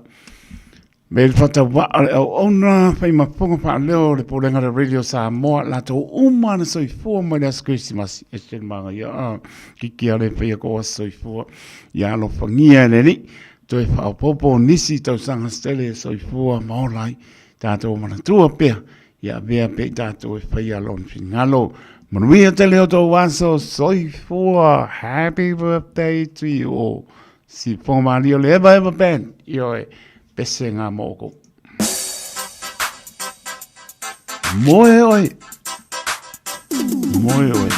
Me le whatawa'a le auauna, whai mapunga whaaleo le Pulega le Radio Samoa, latou uma na soifua mai le aso Kerisimasi. E te manga ia, a, kiki a le whaia ko aso soifua. Ia alofagia e le Alii, toe faaopoopo nisi tausaga se tele e soifua ma ola ai tatou manatua pea, ia avea pea i tatou e faia lona finagalo. Manuia tele o tou aso, soifua, happy birthday to you all. Sifoga malie o le Eva Eva Band, ioe, pese ngā mō kou. Moe oe. Moe oe.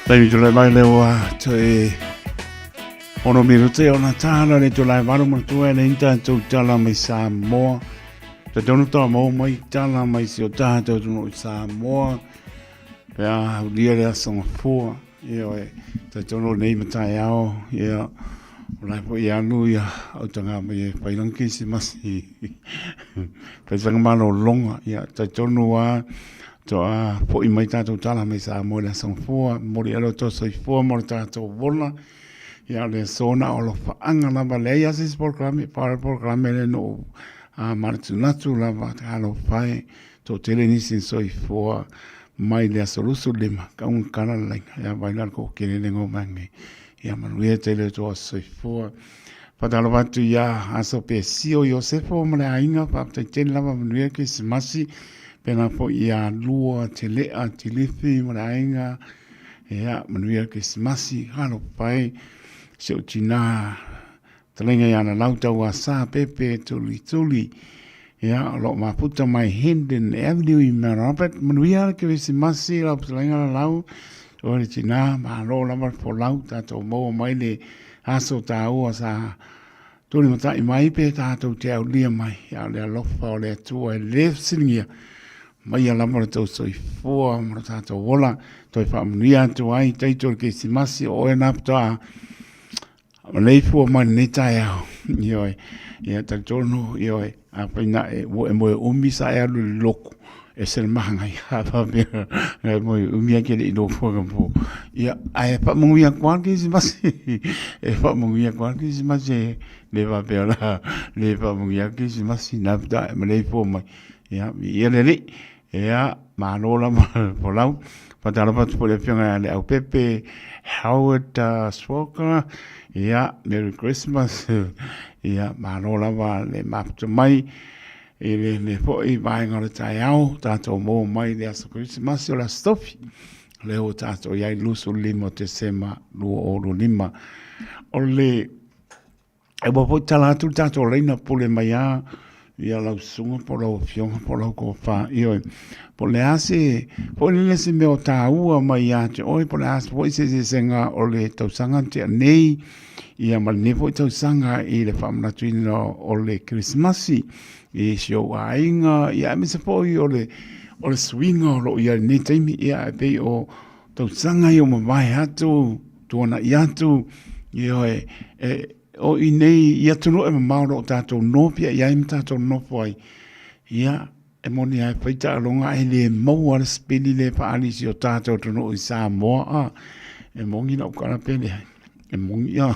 Taimi tulai mai le ua toe ono minute ona tāna le tulai maru matua e le inta tau tala mai Samoa. Te tonu toa mau mai tala mai si o tātou tunu i Samoa. Pe a ulia le aso ngafua. Ia oe, te tonu nei matai ao. Ia, o lai po i anu ia au tanga mai e whailangi si masi. Whaitanga malo longa. Ia, te tonu a Toa foʻi mai tatou tala mai Samoa i le aso Gafua, momoli ai lo outou soifua ma lo tatou ola. Ia o le aso na o alofaaga lava, leai lava se isi polokalame, pau le polokalame lea na ou manatunatu lava, talofa e, toatele nisi na soifua mai le aso 25, kaugakala le laina, ia vai la le toatele le goma nei. Ia manuia tele o outou aso soifua. Faatalofa atu iā Aso Pesio Iosefo ma le aiga, faafetai tele lava manuia Kerisimasi, pēlā foi iā Lua Telea Tilifi ma le aiga, ia manuia Kerisimasi, talofa e si ou tinā fetalaiga ia Lalau Tauasa Pepe Tulituli, ia o lo o mafuta mai Hendon Avenue i Mount Albert, manuia le Kerisimasi lau fetalaiga Lalau, o le tinā, malo lava le folau, tatou maua mai le Aso tāua sa tulimataʻi mai pe tatou te aulia mai, a o le alofa o le Atua e le fesiligia mai ia lava lo tou soifua ma lo tatou ola, toe faamanuia atu ai taito o le Kerisimasi o oe na faatoa maleifua mai lenei taeao. Ioe, ia talitonu, ioe, afai na e ua e moe umi sa e alu i le loku, ese le mahangai a faapea e moe umi ai ke le i nofoanga po. Ia, ae faamanuia atu lava le Kerisimasi, e faamanuia atu lava le Kerisimasi e le faapea la le faamanuia atu le Kerisimasi na faatoa e maleifua mai. Ia, viia le Alii. Ia, malo lava le folau. Faatalofa atu foi i le Afioga ia Leaupepe Howard Swalker. Ia, Merry Christmas. Ia, malo lava le mafuta mai i lenei foi vaega o le taeao, tatou maua mai le aso Kerisimasi o le aso Tofi. Lea ua tatou i ai 25 o Tesema 2025. O le e ua foi tala atu le tatou laina pule mai a ia lau susuga po o lau afioga po o lau tofa, ioe, po o le a se foi lele se mea o taua mai ia te oe, po o le a foi se eseesega o le tausaga na tea nei ia ma lenei foi tausaga i le faamanatuina o le Kerisimasi i si ou aiga, ia aemaise foi o le o le suiga o lo o i ai i lenei taimi, ia e pei o tausaga ia ua mavae atu, tuanai atu, ioe, e, o i nei i atunuu e mamao o lo o tatou nofia i ai ma tatou nofo ai, ia, e moni lava e fai taaloga ae le maua le sipili lea e faaali i si o tatou atunuu i Samoa, a, e moni lau tala pe leai, e moni a,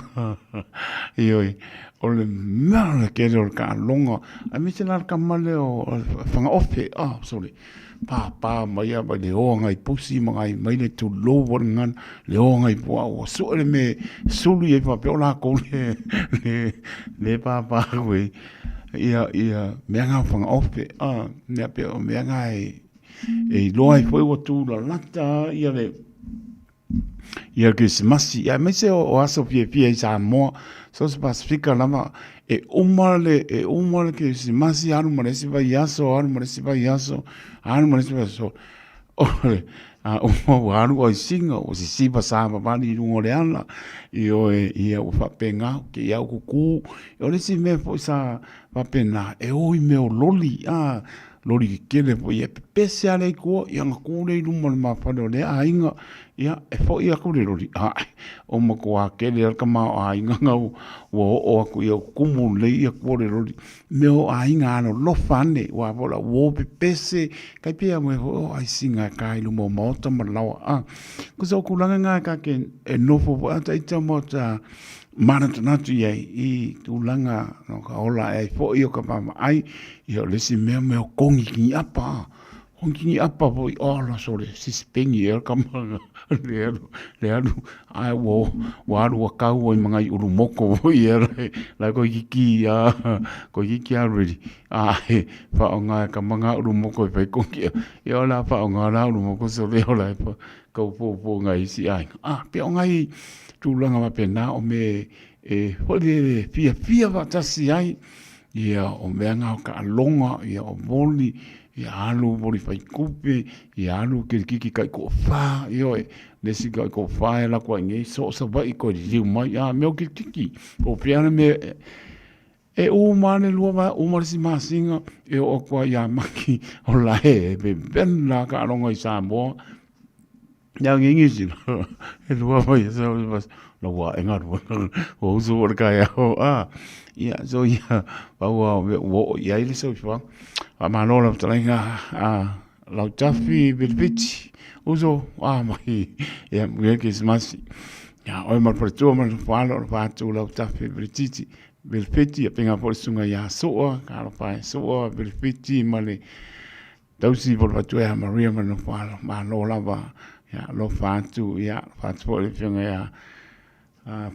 ioe, o le mea o le tele o le taaloga, aemaise la le tama lea o Fagaofe, ah sorry, pāpā mai a mai le oa ngai pusi ma ngai mai le tulou o le ngana, le oa ngai puaa ua sue le mea e sulu i ai faapea o lakou le, le, le pāpā aku ai. Ia, ia, mea ngā o Fagaofe, ah, mea pea o mea ngā e, e iloa ai foi ua tūlalata ia le, ia Kerisimasi, ia aemaise o, o aso fiafia i Samoa, so se Pasifika lava, e uma le, e uma le Kerisimasi, alu ma le isi vaiaso, alu ma le isi vaiaso, alu ma le isi vaiaso. O le, a uma ua alu ai singa, ua sisiva savavali i luga o le ala, ioe, ia ua faapena, ke ia au kukū. O le isi mea foi sa faapena, e o i mea o loli, a, loli kekele foi e pepese lava le ikoa, ia ona tu lea i luma o le mafale o lea aiga, ia e foi atu le loli, ae o matua tele lava le tamaoaiga na ua oo atu ia tumu lelei ia tua o le loli. Mea o aiga alolofa ane, aua foi o lau uo pepese, tai pei lava foi o aisiga e ka i luma o maota ma laoa. A, kosa o tulaga na ta te e nofo foi a ita maota manatunatu i ai i tulaga no ka ola ae ai foi o ka vaavaai, ia o le isi mea mea o kongi ki apa. Kongi ki apa foi, ola sole, sispengi ea ka manga, le alu, le alu, ae ua, ua alu ua kau ai ma ngai ulu moko foi ia lai, lai koi kiki a, koi kiki a ready, ae whaonga e ka manga ulu moko e whai kongi a, ia o la whaonga la ulu moko sole o lai pa, kau pōpō ngai isi aiga. Ah, pea o ngai tūlanga wapena o me e hoi le fiafia whaatasi ai, ia o mea ngā o ka alonga, ia o moni, Ia alu moli faikupe, ia alu kilikiki kai toafa, ioe, le isi kai toafa e alu atu ai nei, soo Savaii toe liliu mai, a mea o kilikiki. Po o fea le mea e uma lava le lua vaega, uma le isi masina, e oo atu lava ia Mati o la e vevela lava taaloga i Samoa. Ia ngi ngi si e lua mai e sa mas la ua e ngaru ua usu o le taeao a ia so ia pau a o ua oo i ai le soifuaga. Faamalo lau fetalaiga a Lautafi Viliviti uso a mai ia manuia le Kerisimasi ia oe ma le faletua ma le nofo alo o le fatu Lautafi Vilititi Viliviti ia faapena foi le susuga ia Sua talofa e Sua Viliviti ma le Tausi po o le faletua ia Maria ma le nofo alo, malo lava, ia alofa atu, ia alofa atu foi i le afioga ia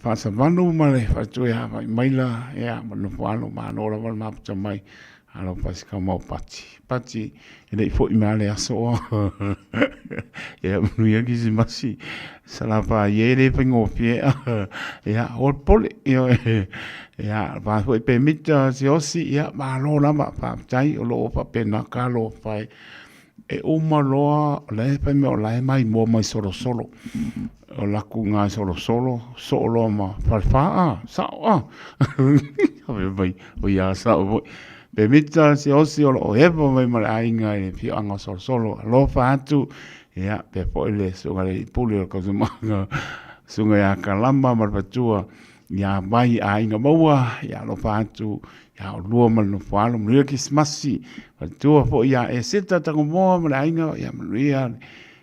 Faasavalu ma le faletua ia Vaimaila, ia ma le nofo alo, malo lava le mafuta mai, alofa i si tama o Pati. Pati, e le i foi mai lava le aso. Ia manuia le Kerisimasi, Salafai e le faigofie. Ia, aua le popole, ioe. Ia, fa foi pe mita siaosi, ia, malo lava, faafetai, o lo o faapena ka alofa e. E uma loa, o la e fai mai o la e maimoa mai solosolo. O laku i ina solosolo, soo loa ma Falefa, a, sao a. Fai mai, oi a sao foi. Pe mita siaosi o lo o ewa mai ma le aiga i le afioaga o Solosolo, alofa atu, ia, pea foi le susuga i le alii pule o le tausamaaga, susuga ia Kalama ma le faletua, Ia vai aiga maua, ia alofa atu ia olua ma le nofo alo, manuia le Kerisimasi, faletua foi ia Eseta Tagomoa ma le aiga, ia manuia le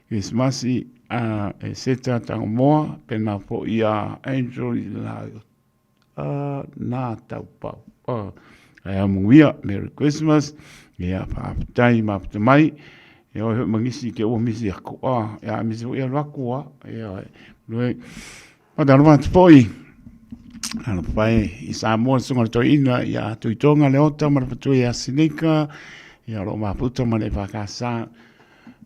Kerisimasi a Eseta Tagomoa, pena foi ia Angel i la nā taupau. Ae a manuia, Merry Christmas, ia faafetai mafuta mai, ia oe foi ma nisi ke ua misi aku, ia misi foi alu aku, ia, Faatalofa atu foi alofa e i Samoa le susuga i le toeaina ia Tuitoga Leota ma le faletua ia Sinika ia o lo o mafuta ma le EFKS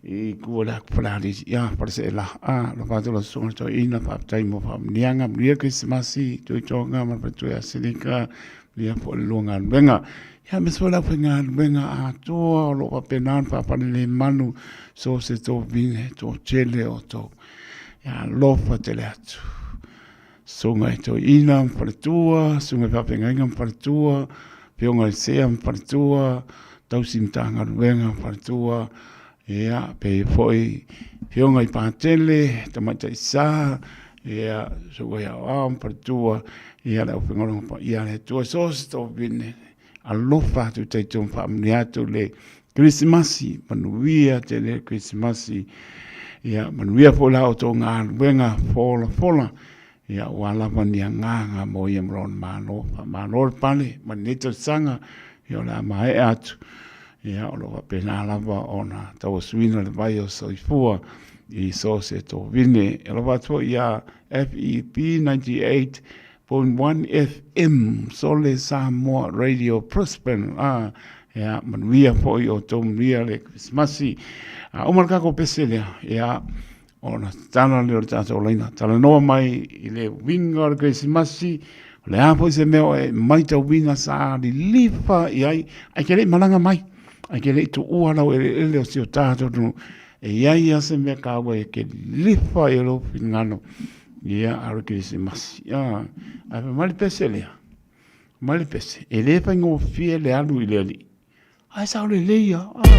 i tua i le atu Falealili ia Faleseela. Alofa atu lau susuga i le toeaina, faafetai mo faamanuiaga, manuia le Kerisimasi Tuitoga ma le faletua ia Sinika, manuia foi le lua galuega. Ia aemaise foi le aufaigaluega atoa o lo o faapena ona faafalelemalu so o se tovine toatele o outou. Ia alofa tele atu. Susuga i toeaina ma faletua, susuga i faafeagaiga ma faletua, afioga i sea ma faletua, tausi matagaluega ma faletua, ia pe foi afioga i Patele, tamaitai sa, ia susuga i aoao ma faletua, ia le aufaigaluega paia a le Atua, so o se tovine, alofa atu taitou faamanuia atu le Kerisimasi, manuia tele le Kerisimasi. Ia, manuia foi la outou galuega folafola, ia aua lava ni agaga mo ia ma lona Malo. Faamalo le pale ma lenei tausaga, ia o le a maea atu, ia o lo o faapena lava ona tauasuina le vai o soifua i so o se tovine. E alofa atu foi ia FEP 98 .1 FM Sole Samoa Radio Brisbane a ia manuia foi outou manuia le Kerisimasi a uma le tatou pese lea ia ona tatala lea o le tatou laina talanoa mai i le uiga o le Kerisimasi o le a foi se mea o e matauina sa lilifa i ai ae ke le i malaga mai ae ke le i tuua lau eleele o si o tatou atunuu e i ai lava se mea taua e ke lilifa i lou finagalo Ia, a o le Kerisimasi. Ia, ae fai mai le pese lea, mai le pese, e le faigofie le alu i le alii, ae sao lelei lava. Ah.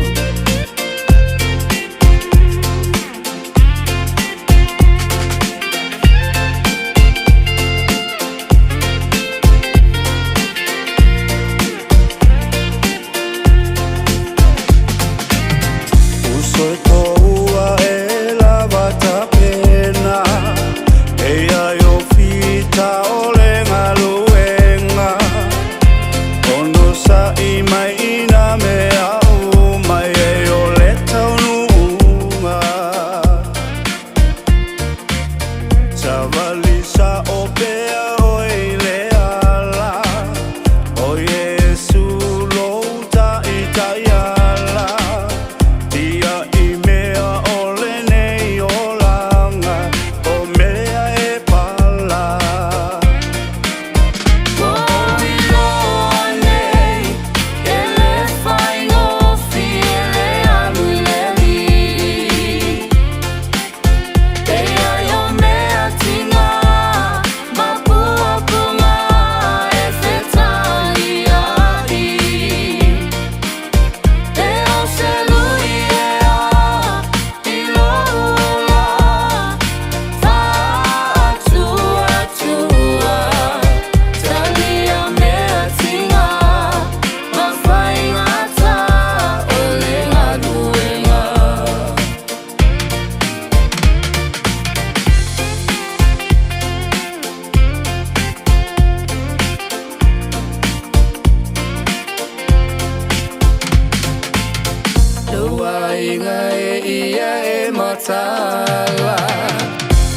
matala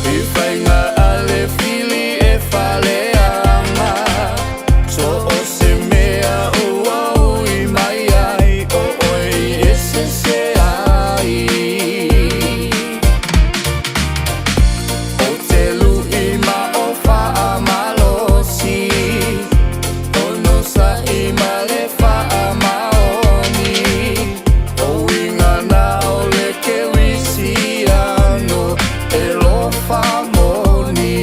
I faiga a le fili e faleaga So o se mea ua ui mai ai O oe i esese ai O te lu'i ma o faamalosi Onosa'i ma le faamaoni O uiga na o le kerisiano e lofa moni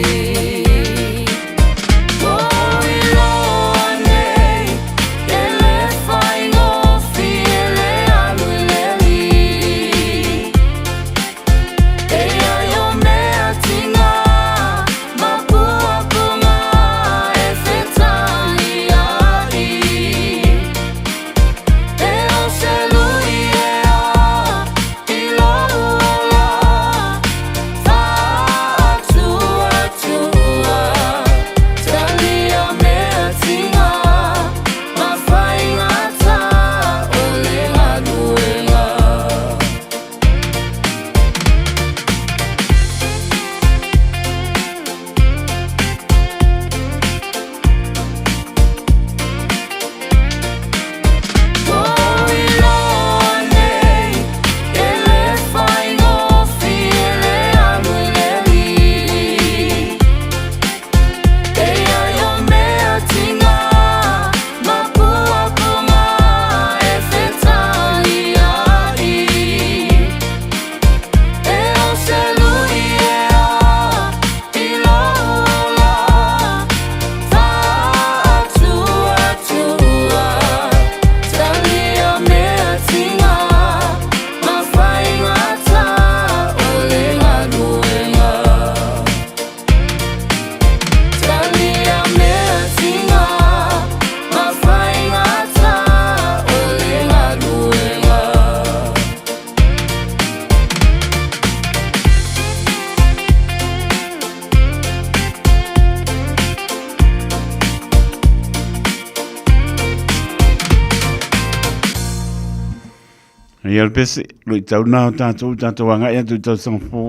Ia le pese, lo i tau nā o tātou, tātou anga ia tu tau sanga fō,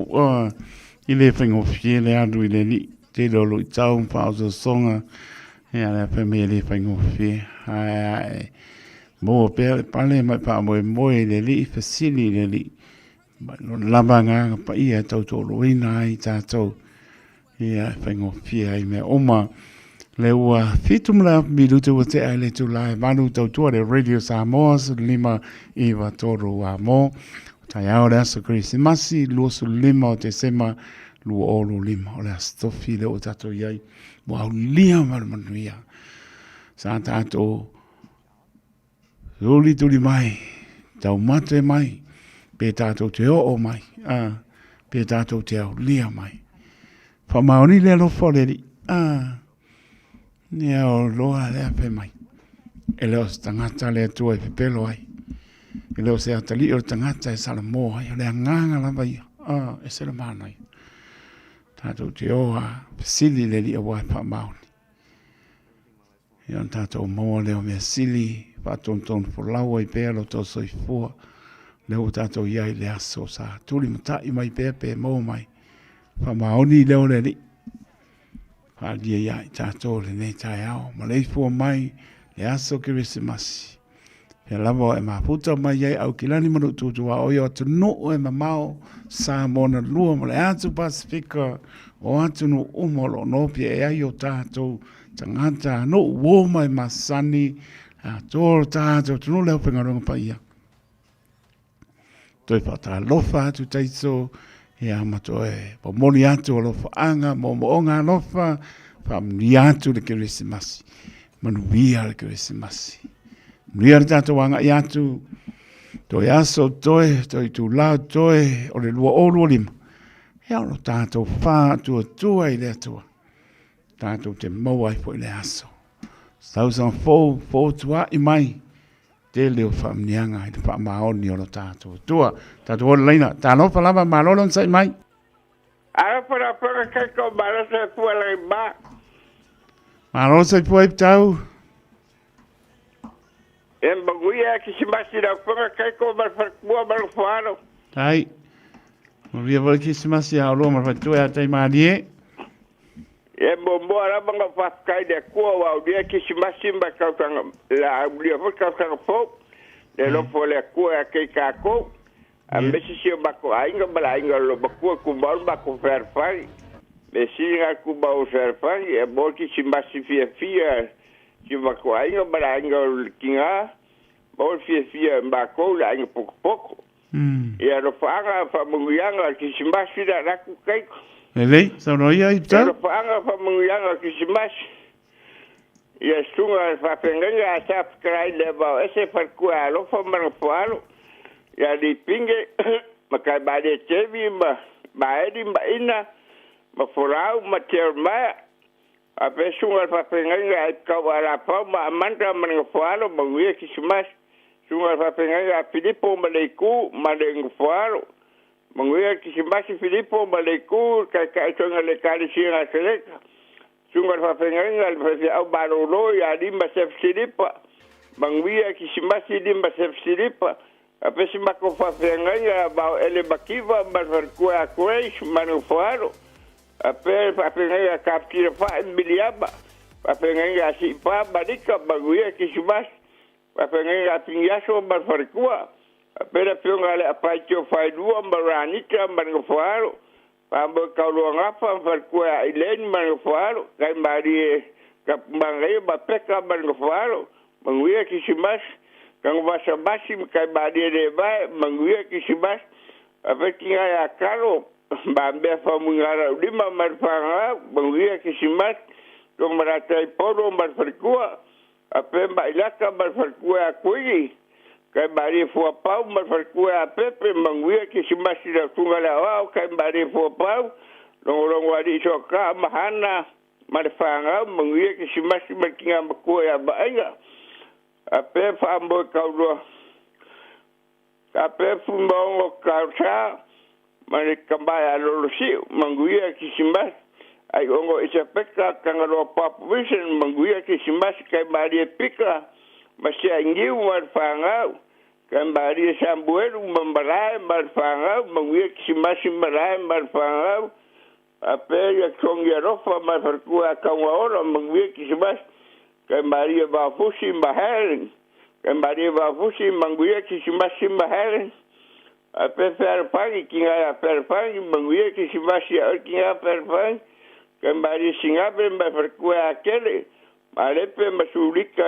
i le whaingofie le alu i le li, te lo lo i tau mpa o songa, ia le whai me le whaingofie, ai ai, mō pea le pale mai pā moe moe le li, fasili le li, mai lo lava ngā ngā pa ia tau tō loina ai tātou, ia e faigofie ai mea uma. Le ua fitu ma le afa minute ua tea i le itula e valu tautua le Radio Samoa 15 9 3 a mo. Taeao o le aso Kerisimasi 25 o Tesema 2025. O le aso tofi lea ua tatou i ai. Ua aulia ma le manuia. Sa tatou Tulituli mai, taumate mai, pe tātou te oo mai, ā, pe tātou te aulia mai. Whamaoni le alofa o le Alii, ā, ia o loa le ape mai. E le o se tangata le Atua e pepelo ai. E le o se atalii o le tagata e salamo ai, o le agaga lava ia, ā, e se le manaia. Tātou te oa, fesili le Alii aua e whamaoni. Ia ona tatou maua lea o mea sili, faatonutonu folau ai pea lo tou soifua, lea ua tatou i ai i le aso sa tulimata'i mai pea pe maua mai. Faamaoni lea o le Alii, faaalia ia i tatou lenei taeao, maleifua mai le aso Kerisimasi. Fea lava e mafuta mai ai Aukilani ma Nuututua o ia atunuu e mamao Samoa na lua ma le atu Pasifika o atunuu uma o lo o nopi e ai o tātou tagata nuu uo mai masani atoa o tātou atunuu le aufaigaluega paia. Toe whaatalofa atu taito, ia ma toe momoli atu alofaanga, moomooga alofa, faamanuia atu le Kerisimasi. Manuia le Kerisimasi. Manuia le tātou agai atu, toe aso, toe, toe itula, toe, o le 2025. Ia o lo tātou whaatuatua i le Atua. Tātou te maua ai foi le aso. Tausaga fou, fotua'i mai, tele o faamanuiaga i le faamaoni o lo tatou Atua. Tatou ola laina, talofa lava, malo le onosai mai. Alofa la panga kai ko malo se fua lai ma. Malo se fua i tau. E maguia ki si masi la panga kai ko mal fua mal fuano. Tai. Manuia foi le Kerisimasi ia oloa ma le faletua ia Taimalie. Ia muamua lava ona faafetai i le Atua ua aulia Kisimasi ma tausaga la aulia foi tausaga fou. Le alofa o le Atua ia te i tatou. Aemaise si o matou aiga ma le aiga o le Lomatua tumau le matou fealofani. Mea sili na tumau fealofani e maua Kisimasi fiafia si o matou aiga ma le aiga o le tina. Maua le fiafia e matou le aiga potopoto. Ia alofaaga faamanuiaga o Kisimasi le alatu taito. Lelei, saunoa ia i Ia alofaaga faamanuiaga o Kisimasi. Ia susuga le faafeagaiga a sa fetalai le vao ese faletua alofa ma le foalo. Ia Lipinge ma Kaimalie Tevi ma Maeli ma Ina ma Folau ma Jeremiah. A pe susuga le faafeagaiga a Ipikau Alapau ma Amanda ma le Nofoalo manuia Kisimasi. Susuga le faafeagaiga a Filipo ma Leiku ma le Nofoalo manuia Kisimasi Filipo ma Leiku taitai soga le Ekalesia Nasaleta. Susuga le faafeagaiga le faifeau malolo ia Lima Sef Silipa manuia Kisimasi Lima Sef Silipa. A pe si matou faafeagaiga Vao Ele Makiva ma le faletua ia Grace ma le Nofoalo. A pe faafeagaiga a Kapitina Fa'i Miliama, faafeagaiga a Siipa Malika, Manuia Kisimasi, faafeagaiga a Finiaso ma le faletua, a pe le afioga a le Apaitio Failua ma Ranita ma le Nofoalo, Faamoe Tauluagafa ma faletua ia Elaine ma le Nofoalo, Taimalie Tapumanaia ma Peka ma le Nofoalo, Manuia Kisimasi, Tanuvasa Masi ma Taimalie Levae, Manuia Kisimasi, a pe tina ia Kalo, ma mea famuigalaulima ma le fanau, manuia Kisimasi, Tomalatai Polo ma le faletua, a pe Mailaka ma le faletua ia Kuini, Kaimalie Fuapau ma le faletua ia Pepe, manuia Kisimasi le susuga le aoao, Kaimalie Fuapau, logologo alii soakaa ma Hana ma le fanau, manuia Kisimasi ma le tina matua ia Vaaiga. A pe faamoe taulua a pe fumaogo tausa ma le tama ia Lolosiu, manuia Kisimasi. Ai ongo Isapeka Tagaloa Papa Vision, manuia Kisimasi. Kaimalie Pika ma Siainiu ma le fanau, Kaimalie Samuelu ma Malae ma le fanau, manuia Kisimasi Malae ma le fanau. A pe ia Tongi Alofa ma le faletua ia Kaugaola, manuia Kisimasi. Kaimalie Vafusi ma Helen, Kaimalie Vafusi, manuia Kisimasi ma Helen. A pe fealofani tina ia fealofani, manuia Kisimasi a oe tina fealofani. Kaimalie Sinape ma le faletua ia Kele, Malepe ma Sulika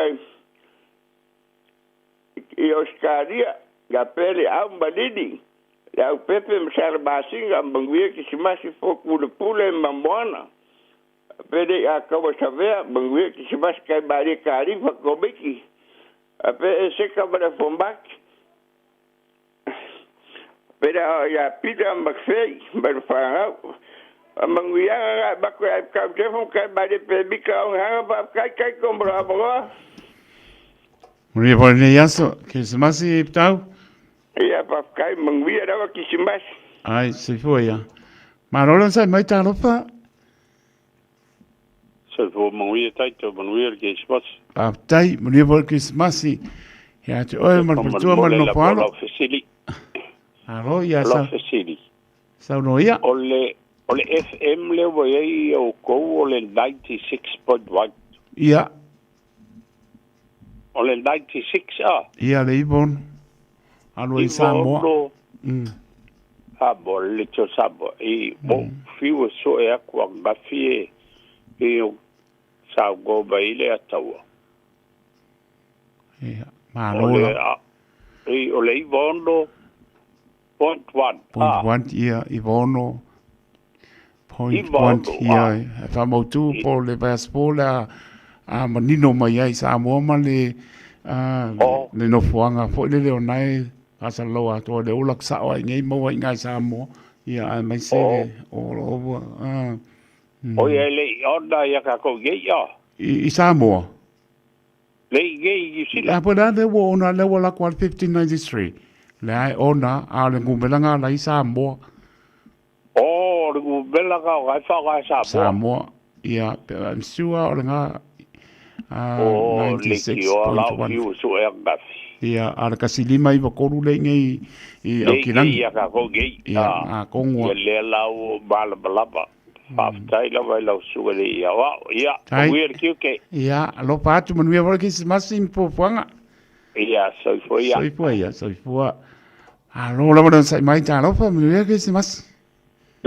i Ausetalia, ia pe le au ma Lili, le au Pepe ma Salamasina, manuia Kisimasi Fotupulepule ma Moana. A pe le a kaua savea, manuia Kisimasi Kaimalie Kalifa Komiki. A pe e seka ma le fomaki. Pe le ia Peter McFay ma le fanau. A manuiaga ga mako ai kau tefo Kaimalie pe mika o hanga pa kai kai kombra amoa. Manuia foi lenei aso, Kerisimasi Pitau. Ia faafetai manuia lava Kisimasi. Ai, soifua ia. Malo le onosai mai talofa. Soifua manuia tatou, manuia le Kerisimasi. Faafetai, manuia foi le Kerisimasi. Ia te oe ma le faletua ma le nofo alo. Lau fesili. Malo ia sa. Lau fesili. Saunoa ia. O le o le FM lea ua i ai outou o le 96.1. Ia. O le 96 a? Ia le Ivon. Alu ai Samoa. Samoa, le leitio Samoa. I mo fiu e soe aku angafi e i o saunoa mai le ataua. Ia, malo la. I o le 96.1. Point one, ia, 96 point one, ia, e faamautu po o le vaiaso le a manino mai ai Samoa ma le le nofoaga foi lele o nae faasalalau atoa le ola sao ai nei maua i ngai Samoa, ia, aemaise le o lo ua O ia le i ona ia kākou nei a. I Samoa. Le i nei i Niu Sila. A po le a le ua ona le ua lako a le 1593. Le ai ona a o le gumela la i Samoa. O le gumela nga o ngai whaonga e Samoa. Samoa. Ia, I'm sure o le nga O le ki o lau 96.1. fiu su e angafi. Ia, a le kasi lima i wakolu le ngai i au kilangi. Ia ka ko ngai. Ia, a kongua. Ia le lau malamalama. Faafetai lava i lau susuga i le ia ao. Ia, manuia le tiute. Ia, alofa atu manuia foi le Kerisimasi ma fuafuaga. Ia, soifua ia. Soifua ia, soifua. Malo lava le onosai mai, talofa, manuia le Kerisimasi.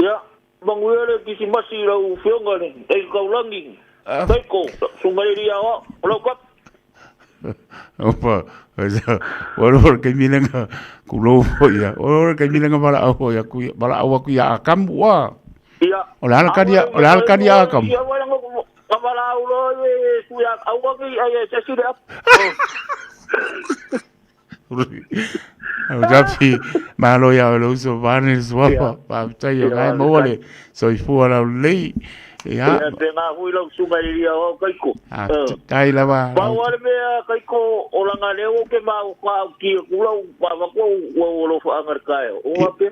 Ia, manuia le Kerisimasi i lau Afioga i le Taulagi, Taiko, Susuga i le Alii Aoao, o lau kapa. Opa, ua loa le taimi lenga kulou foi ia. O le taimi lenga valaau foi aku, valaau aku ia Akamu ua. Ia. O le ala kari, o le ala kari a Akamu. Ia, wala ngo ka valaau loa e sui a aua ki ai e se sile ap. Au tapi malo ia o le uso vane le suafa. Faafetai o ngai maua le soifua laulelei. Ia. Ia pe ngā hui lau sunga i ria o kaiko. Tai lava. Pau ale mea kaiko o langa leo o ke mau ka au ki ku lau pa va ko o o lo fa angar kai. O ape.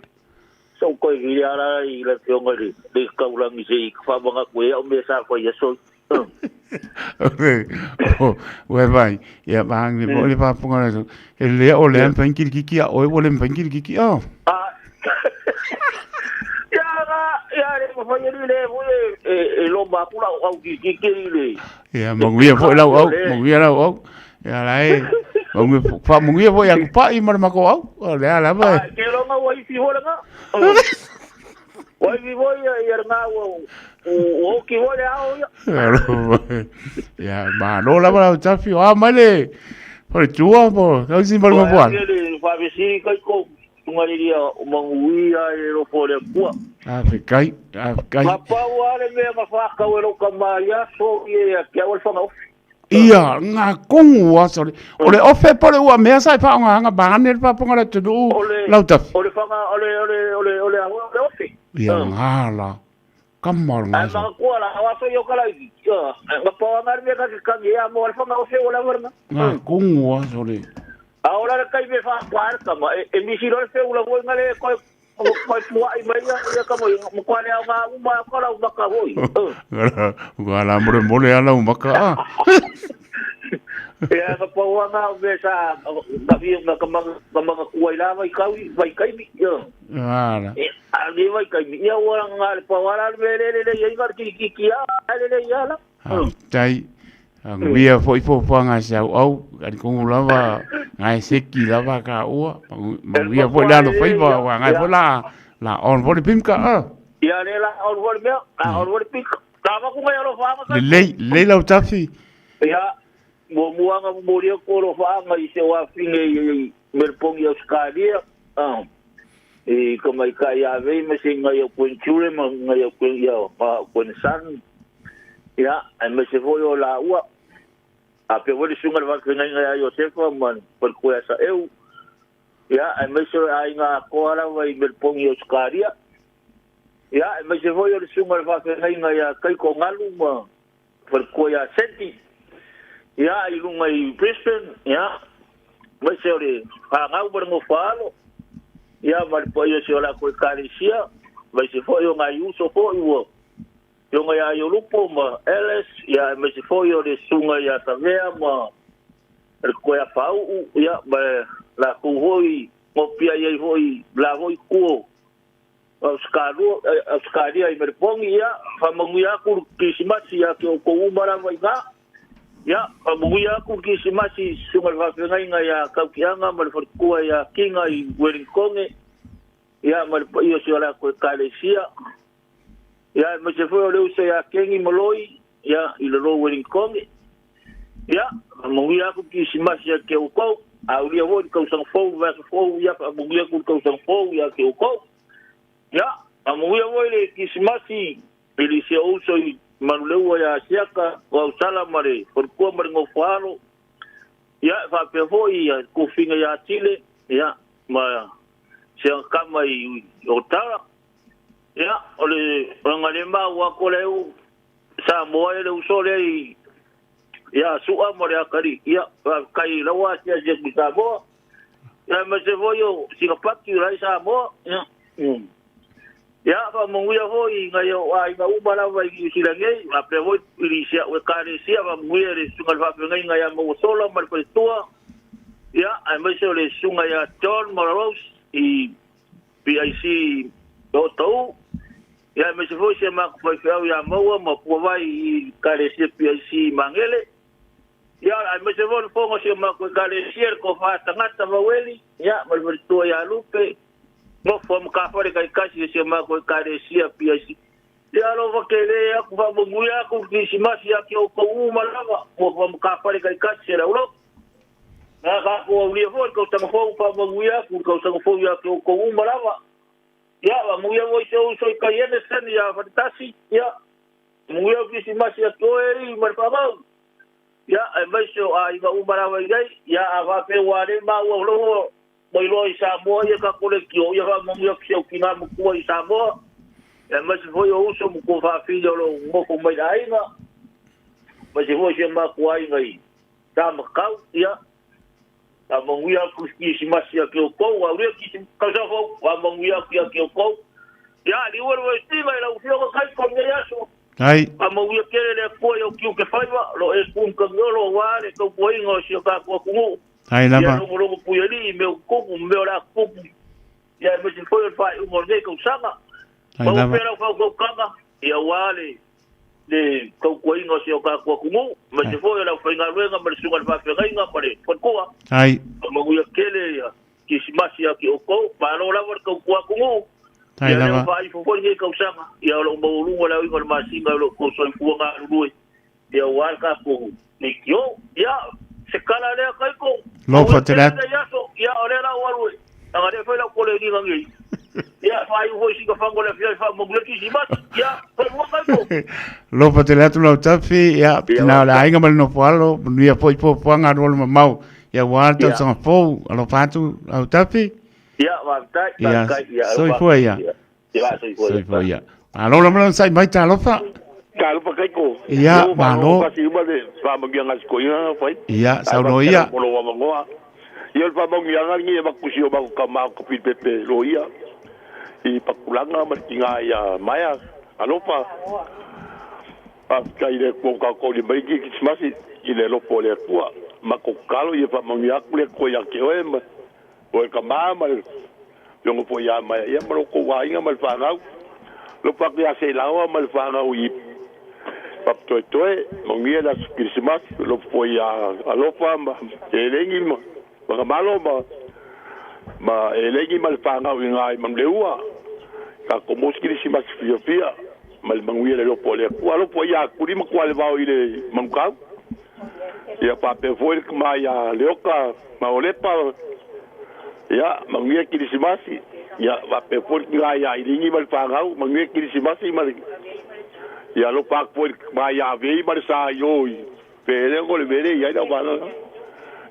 So ko i ara i le fionga le le kaulangi se i fa manga ko e o me sa ko ia so. Ue vai, ia mahangi le po le papunga le e lea o le ampa ingili kiki a oe o le ampa ingili kiki a. Ia ga ia le mawhai e le fo e lo makula o au ki ki ki le. Ia manguia fo lau au, manguia lau au. Ia lai, manguia fa manguia fo ia kupai ma le mako au. O le ala vai. Ke longa ua isi fo lenga. Ua isi fo ia ia lenga ua o ki fo le ao ia. Ia malo lava lau tafi o a mai le fale tua po kau si malu mapuan. Ia le whavesiri kai ko tungariria o manguia e rofo le kua. A fekai, a fekai. Nga pau ale mea nga whakau e roka mai a so ia ia kia wale whanga ofi. Ia, ngā kongu a sorry. O le ofe po le ua mea sa i whaonga hanga bahane le paponga le tunu lau tafi. O le whanga, o le, o le, o le, o le ahua, o le ofe. Ia, ngā la. Kama o le ngā Ai mga kua la, awa so i o kala i. Nga pau anga le mea ka ke kangi ia mo le whanga ofe o le awara nga. Ngā kongu a sorry. A ora le kai me whakwa le kama, e misi lo le wheu la voi nga le koe koe puai mai ia ia kama i mo koe le au ngā uma o kala umaka hoi. Ngā la more more ala umaka a. Ia ka pau anga o me sa ka vi nga ka manga kuai la vai kaui vai kaimi. Ia. Ala. E a ni vai kaimi. Ia ora ngā le pau ala me le le le ia inga ki ki ki a le le ia la. Tai nguia foi fo fanga sa au ani kongu lava ngai seki lava ka ua manguia foi la lo foi va wa ngai foi la la on foi pimka a. Ia le la on foi mea la on foi pimka. Ka va ku ngai alo fanga ka. Le le lau tafi. Ia mo muanga mo ria ko lo fanga i se wa finge i Melpongi Australia. E ka mai kai a vei me se ngai o Queensure ma ngai o Queen ia ma Queensan. Ia, e me se foi o la ua. A pe wali sunga le whakawhenga inga ia Iosefa ma le koe sa eu. Ia, e me se a inga koa rawa i Melpongi Australia. Ia, e me se foi o le sunga le whakawhenga inga ia Kaiko Ngalu ma le koe ia Senti. Ia, i lunga i Brisbane. Ia, me se o le whangau ma le ngofalo. Ia, ma le paio se o la koe Kalisia. Me se foi o ngai uso foi ua. Ionga ia Iolupo ma Alice, ia me se foi o le sunga ia Savea ma le koe a Pau, ia ma la ku hoi, ngopia ia hoi, la hoi kuo, Australia i Melpongi, ia, whamanguia aku Kirisimasi ia ke o ko umara vai ngā, ia, whamanguia aku Kirisimasi sunga le whawhengainga ia Kaukianga ma le wharikua ia Kinga i Wellingtonge, ia ma le paio se o la koe Kalesia. Ia, me se foi o le uso ia Kengi Moloi, ia, i le lo Wellington. Ia, manguia aku Kirisimasi ia ke o kou, a ulia foi le kausanga fou, le vaiaso fou, ia, manguia aku le kausanga fou ia ke o kou. Ia, manguia foi le Kirisimasi, i le isia uso i Manuleua ia Siaka, o Ausala ma le Falekua ma le Ngofoalo. Ia, e faapea foi ia kufinga ia Tile, ia, ma se kama i Otara. Ia, o le ngalema ua ko le u sa moa e le uso le i ia sua mo le akari. Ia, kai lawa sia sia ki Samoa. Ia, me se foi o Singapaki rai Samoa. Ia, ia, fa munguia foi ngai o ai nga uma lava i Silangei. A pe foi i sia o kare sia fa munguia le sunga le fa ngai ngai a mo sola ma le tua. Ia, aemaise o le susuga ia John Morose i PIC Otauu. Ia, aemaise foi si a matou faifeau ia Maua ma Puavai i Ekalesia PIC i Magele. Ia, aemaise foi o le fofoga o si a matou Ekalesia, le Tofa Tagata Vaueli, ia, ma le faletua ia Lupe, nofo a matafale taitasi a si a matou Ekalesia PIC. Ia alofa tele aku faamanuia aku i le Kirisimasi ia te outou uma lava, nofo a matafale taitasi a le aulotu. Na tatou aulia foi le tausaga fou, faamanuia aku i le tausaga fou ia te outou uma lava. Ia, faamanuia foi i si ou uso i tai Anderson ia Faletasi, ia, manuia le Kirisimasi ia te oe ma le faamau. Ia, aemaise o aiga uma lava i ai, ia, a faapea ua alei maua o lou mai loa i Samoa ia tatou leitio, ia faamanuia atu si au tina matua i Samoa, aemaise foi o uso ma tuafafine o lo o nonofo mai le aiga, aemaise foi si o matou aiga i Tamakau, ia, faamanuia atu le Kirisimasi ia te outou, aulia le tausaga fou, faamanuia atu ia te outou. Ia, liua le vaesina i lau Afioga Kaiko i lenei aso. Ai. Faamanuia tele le Atua i ou tiute faiva, o lo o e puni-tagiolo aua le tautuaina o si o tatou atunuu. Ai Ia lava. logologo puialii i mea o tutupu ma mea o le a tutupu, ia aemaise foi o le faaiuga o lenei tausaga. Ai Maua lava. pea lau faautautaga, ia aua le le tautuaina o si o tatou atunuu, aemaise foi o le aufaigaluega ma le susuga i le faafeagaiga ma le faletua. Ai. Manuia tele ia Kirisimasi ia te outou. Malo lava le tautua atunuu. Ai Ia lea lava. ua faaifo foi lenei tausaga, ia o lo o maualuga le aoina o le masina o lo o outou soifua galulue. Ia aua le tatou leitio. Ia, se tala lea Kaiko. Lofa tele atu. Lenei aso, ia o lea la ua alu e. Leaga lea fai lau koleniga nei. Ia, faaiu foi sina fagu o le afiafi faamanuia Kirisimasi. Ia, soifua Kaiko. Lofa tele atu Lautafi, ia, tina o le aiga ma le nofo alo, manuia foi fuafuaga alualu mamao, ia aua le tausaga fou, alofa atu Lautafi. Ia, faafetai, Ia, faafetai. Ia, alofa. soifua ia. Ia, soifua ia. Soifua ia. Malo lava le onosai mai, talofa. Talofa Kaiko. Ia, Leo malo. Kasi uma le faamanuiaga a si toeaina na fai. Ia, saunoa ia. Mo lou avanoa. Ia, o le faamanuiaga lenei e avatu i si o matou tama o Tafilipepe Loia i Patulaga ma le tina ia Maea. Alofa. Faafetai i le Atua ua tatou aulia mai lenei Kerisimasi i le alofa o le Atua. Matou tatalo ia faamanuia atu le Atua ia te oe ma oe tama ma le afioga foi ia Maea ia ma lo outou aiga ma le fanau. Alofa atu ia Seilaoa ma le fanau i Papatoetoe, manuia le aso Kerisimasi. Alofa foi ia Alofa ma Elegi ma Fagamalo ma Elegi ma le fanau i ina i Manuleua. Tatou maua se Kerisimasi fiafia ma le manuia i le alofa o le Atua. Alofa foi ia Tuli ma Tualevao i le Manukau. Ia faapea foi le tama ia Leoka ma Olepa. Ia, manuia Kerisimasi. Ia faapea foi le tina ia Ailini ma le fanau, manuia Kerisimasi ma le Ia alofa atu foi le tama ia Avei ma le sa i o i Feelego le mea lea e i ai lau fanau.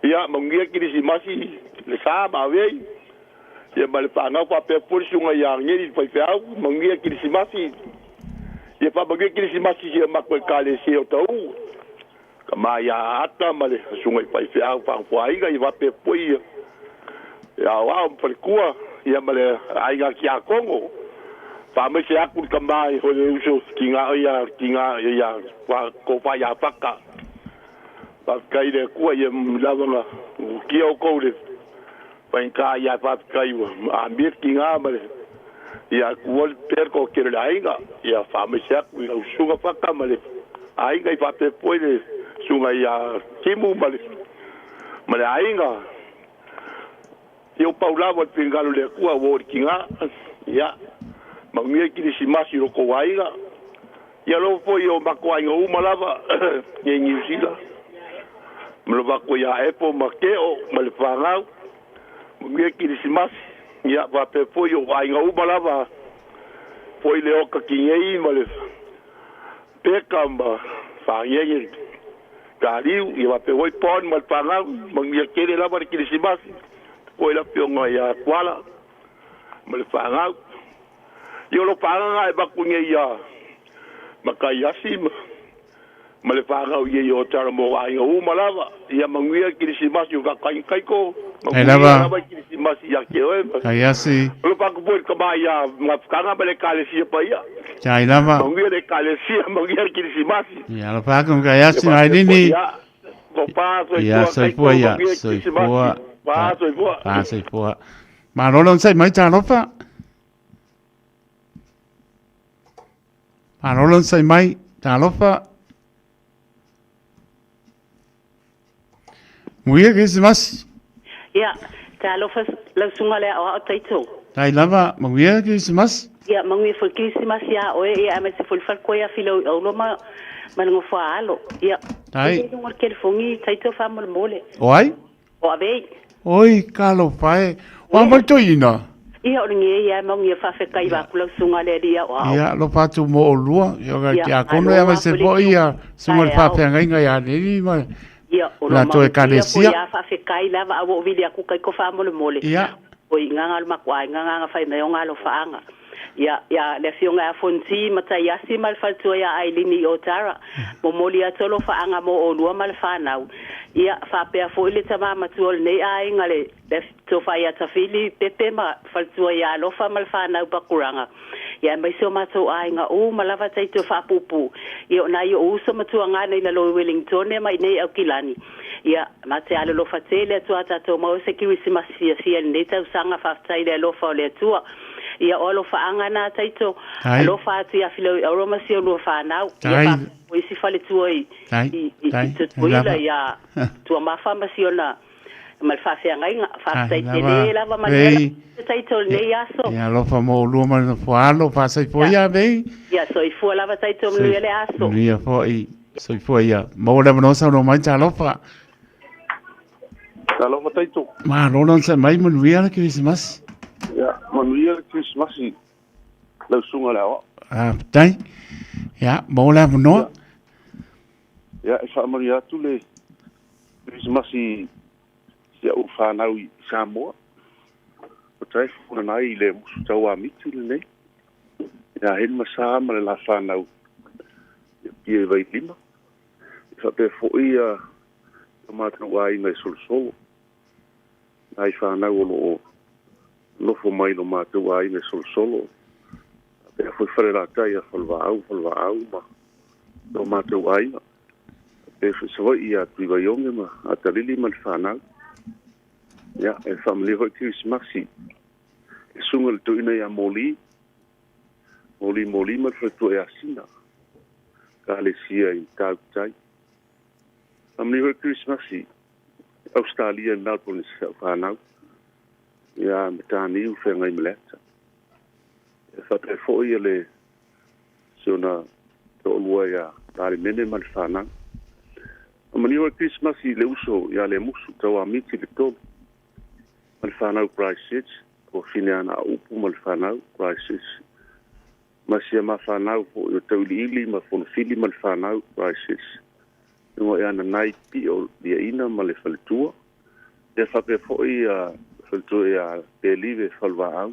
Ia manuia Kerisimasi le sa ma Avei. Ia ma le fanau faapea foi le susuga ia Ageli le faifeau, manuia Kerisimasi. Ia faamanuia Kerisimasi i si o matou Ekalesia o Tauu. Tama ia Ata ma le susuga i faifeau faafofoaina, ia faapea foi ia Aoao ma faletua, ia ma le aiga Tiakono. Faamaise atu le tama i le uso tina ia tina ia tofa ia Faka. Faafetai i le Atua ia lava na utia outou i le faigata ia faafetai ua amia le tina ma le ia tuua le pea le toatele o le aiga. Ia faamaise atu i lau susuga Faka ma le aiga i faapea foi le susuga ia Timu ma le ma le aiga. Ia ua pau lava le finagalo o le Atua ua oo i le tina. Ia manuia le Kerisimasi i lo outou aiga. Ia alofa foi i o matou aiga uma lava i Niu Sila. Ma lo matou ia Epo ma Teo ma le fanau. Manuia le Kerisimasi. Ia faapea foi o aiga uma lava foi le oka kinei ma le peka ma fagiagi kaliu. Ia faapea foi Pon ma le fanau. Manuia tele lava le Kerisimasi. Foi le afioga ia Kuala ma le fanau. Ia o lo pagaga e avatu nei ia Makaiasi ma le fanau i ei o tala mo aiga uma lava. Ia manuia le Kerisimasi o Kakaikaiko, Ai manuia lava. lava le Kerisimasi ia te oe. Kaiasi. O lo pako foi le tama ia Mafukanga ma le Ekalesia paia. Tai lava. Manuia le Ekalesia, manuia le Kerisimasi. Ia alofa atu Ia Kaiasi faapea foi Ailini. ia, tofa Ia soifua Kaiko, soifua ia manuia le soifua. Kerisimasi. Faasoifua. Faasoifua. Malo le onosai mai talofa. Malo le onosai mai talofa. Muia Kerisimasi. Ia, talofa lau susuga le aoao Taito. Tai lava, manuia Kerisimasi. Ia, manuia foi Kerisimasi ia oe, ia aemaise foi le falekoa ia Filau i Auro ma ma le nofoa alo. Ia, Tai. i luga o le telefoni Taito faamolemole. O ai? O Avei. Oi, talofa e. O a mai toeaina? Ia, o lenei ia manuia faafetai vaeatu lau susuga le alii aoao. Ia, alofa atu mo oulua. Ia, Ia, tiakono malo ia aemaise lava foi le ia susuga i le taeao. faafeagaiga ia Neli ma Ia, o lo latou manuia foi ekalesia. a faafetai lava a ua ou vili atu Taito faamolemole. Ia. O i gaga o le matou aiga gaga fai mai o alofaaga. Ia, ia le afioga ia Fonti Mataiasi ma le faletua ia Ailini i Otara, momoli atu alofaaga mo oulua ma le fanau. Ia, faapea foi le tama matua o lenei aiga le le tofa ia Tafili Pepe ma faletua ia Alofa ma le fanau Pakuraga. Ia, aemaise o matou aiga uma lava taito faapuupuu. Ia, o nai ou uso ma tuagana i lalo i Wellingtone ma i nei Aukilani. Ia, ma te alolofa tele atu a tatou maua se Kirisimasi fiafia i lenei tausaga, faafetai i le alofa o le Atua. Ia, o alofaaga na Taito, Tai. alofa atu ia Filau i Auro ma si olua fanau. Ia, Tai. faapea foi isi faletua i, Tai. i, i, i Tai. Tai Tutuila lava. ia Tuamafa ma si ona ma le faafeagaiga. Tai Faafetai lava. tele lava manuia Vei. lava Taito i lenei aso. Ia, alofa mo oulua ma le nofoa alo, faasoifua ia, vei. Ia, soifua lava Taito manuia le aso. Manuia foi. Soifua ia. Maua le avanoa saunoa mai talofa. Talofa Taito. Malo le onosai mai, manuia le Kerisimasi. Ia, manuia le Kerisimasi lau susuga le aoao. Faafetai. Ia, maua le avanoa. Ia, e faamanuia atu le Kerisimasi si au fanau i Samoa. O tai funa i le musu tau amiti lenei. Ia heni ma sa ma le la fanau. Ia pia i vai lima. I faapea foi ia o matou aiga i Solosolo. Nai fanau o loo nofo mai lo matou aiga i Solosolo. Faapea foi Falelatai ia Falevaau, Falevaau ma lo matou aiga. Faapea foi Savaii ia Tuivaioge ma Atalili ma le fanau. Ia, e faamalia foi Kerisimasi. E susuga le toeaina ia Moli. Moli Moli ma le faletua ia Sina. Ekalesia i Tautai. Faamalia foi Kerisimasi. Australia i Melbourne i si au fanau. Ia Mataniu feagai ma le ata. E faapea foi ia le si ona toalua ia Palemene ma le fanau. Faamalia foi Kerisimasi i le uso ia le musu tau amiti le tolu. Ma le fanau Christchurch, o fine ana upu ma le fanau Christchurch. Ma sia ma fanau foi o tauiliili ma fonofili ma le fanau Christchurch. Ingoa ia nanai pio liaina ma le faletua. Ia faapea foi ia faletua ia Pelive Falevaau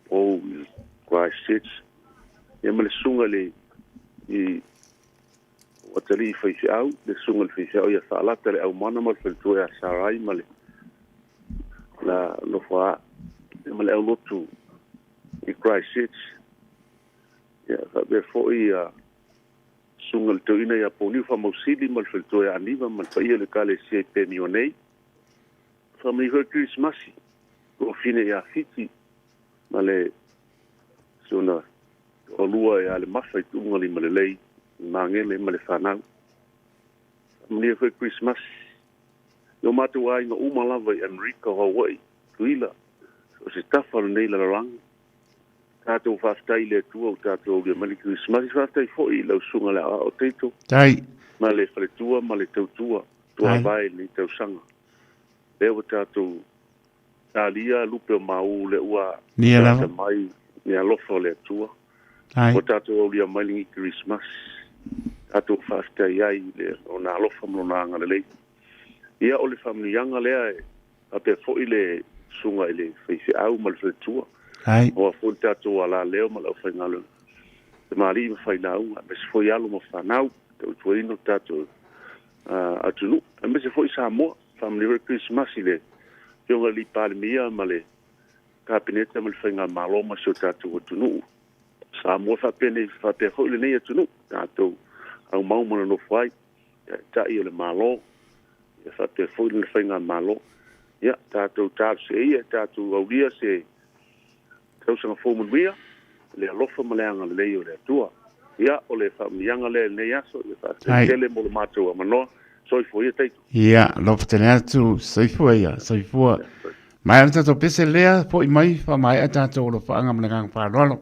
o Christchurch. Ia ma le susuga le i o atalii faifeau, le susuga le faifeau ia faalata le aumana ma le faletua ia Sarai ma le la nofoa ma le aulotu i Christchurch. Ia faapea foi ia susuga le toeaina ia Poniu Faamausili ma le faletua ia Aniva ma le paia o le ekalesia i Pemio nei. Faamanuia foi Kerisimasi o fine ia Fiti ma le si ona toalua ia le Mafa i Tuugalima lelei i Magele ma le fanau. Faamanuia foi Kerisimasi i o matou aiga uma lava i Amerika o Hawaii, Tutuila, so o se tafa o lenei lalolagi. Tatou faafetai i le Atua ua tatou aulia mai le Kerisimasi. Faafetai foi i lau susuga le aoao Taito Tai. ma le faletua ma le tautua tuavae i lenei tausaga. Lea ua tatou talia lupe o maū lea ua Nia lava. tata mai ni alofa o le Atua. Tai. Ua tatou aulia mai lenei Kerisimasi. Tatou faafetai ai i le ona alofa ma lona agalelei. Ia o le faamanuiaga lea e faapea foi le susuga i le faifeau ma le faletua. Tai. Aua foi le tatou alaleo ma le aufaigaluega. Tamalii ma failauga, aemaise foi alo ma fanau, tautuaina o tatou atunuu. Aemaise foi Samoa, faamanuia foi Kerisimasi i le afioga i le Palemia ma le Kapeneta ma le faigamalo ma si o tatou atunuu. Samoa faapea faapea foi lenei atunuu, tatou aumau ma nonofo ai, taitai o le Malo, ia faapea foi le faigamalo. Ia, tatou talosia ia, tatou aulia se tausaga fou manuia, le alofa ma le agalelei o le Atua. Ia, o le faamanuiaga lea i lenei aso, ia faafetai tele mo le matou avanoa. Soifua ia Taito. Ia, alofa tele atu, soifua ia, soifua. Maea le tatou pese lea, foi mai, faamaea tatou alofaaga ma le agaga faaaloalo.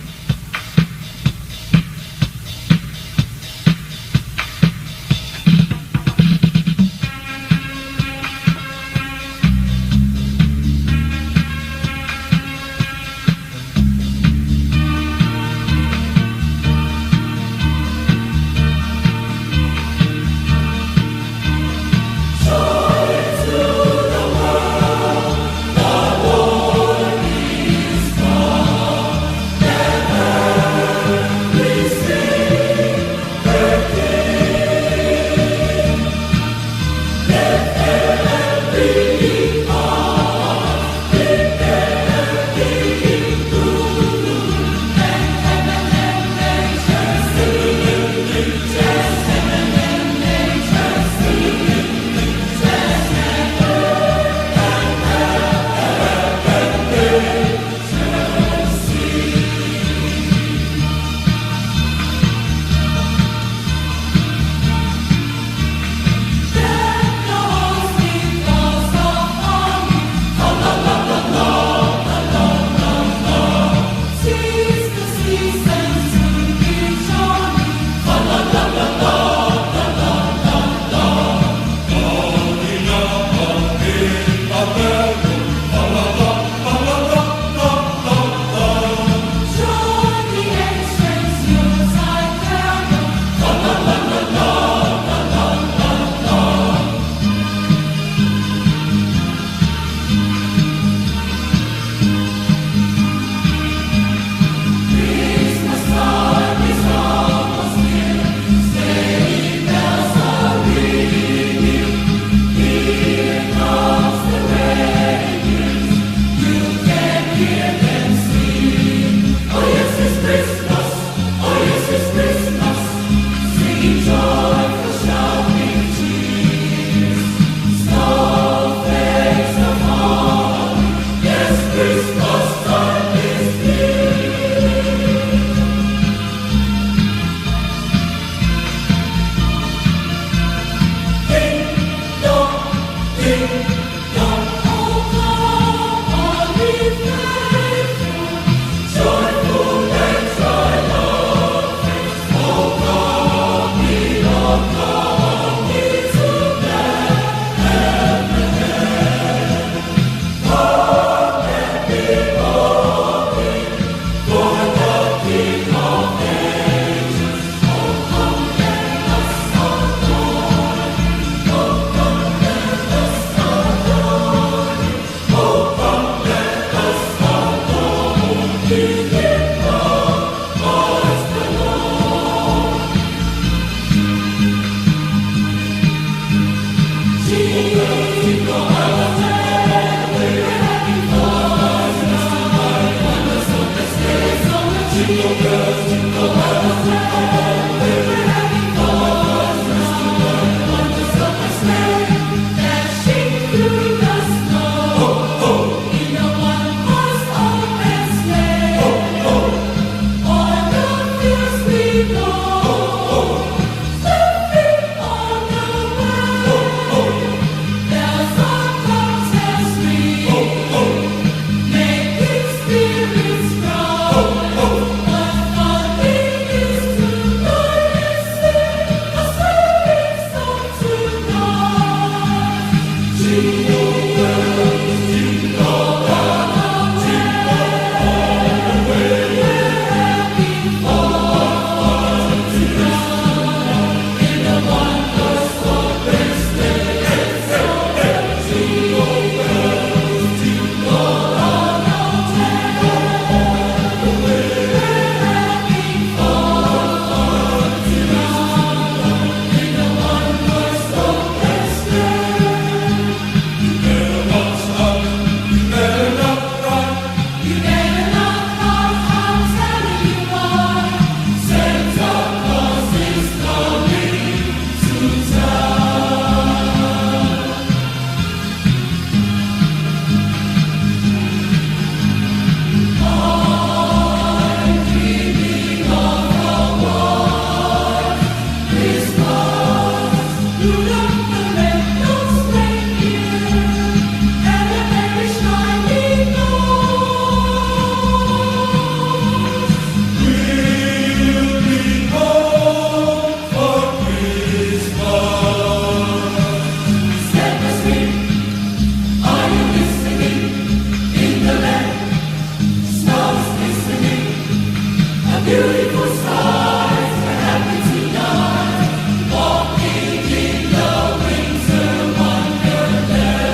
Beautiful sight, we're happy tonight, walking in the winter wonderland.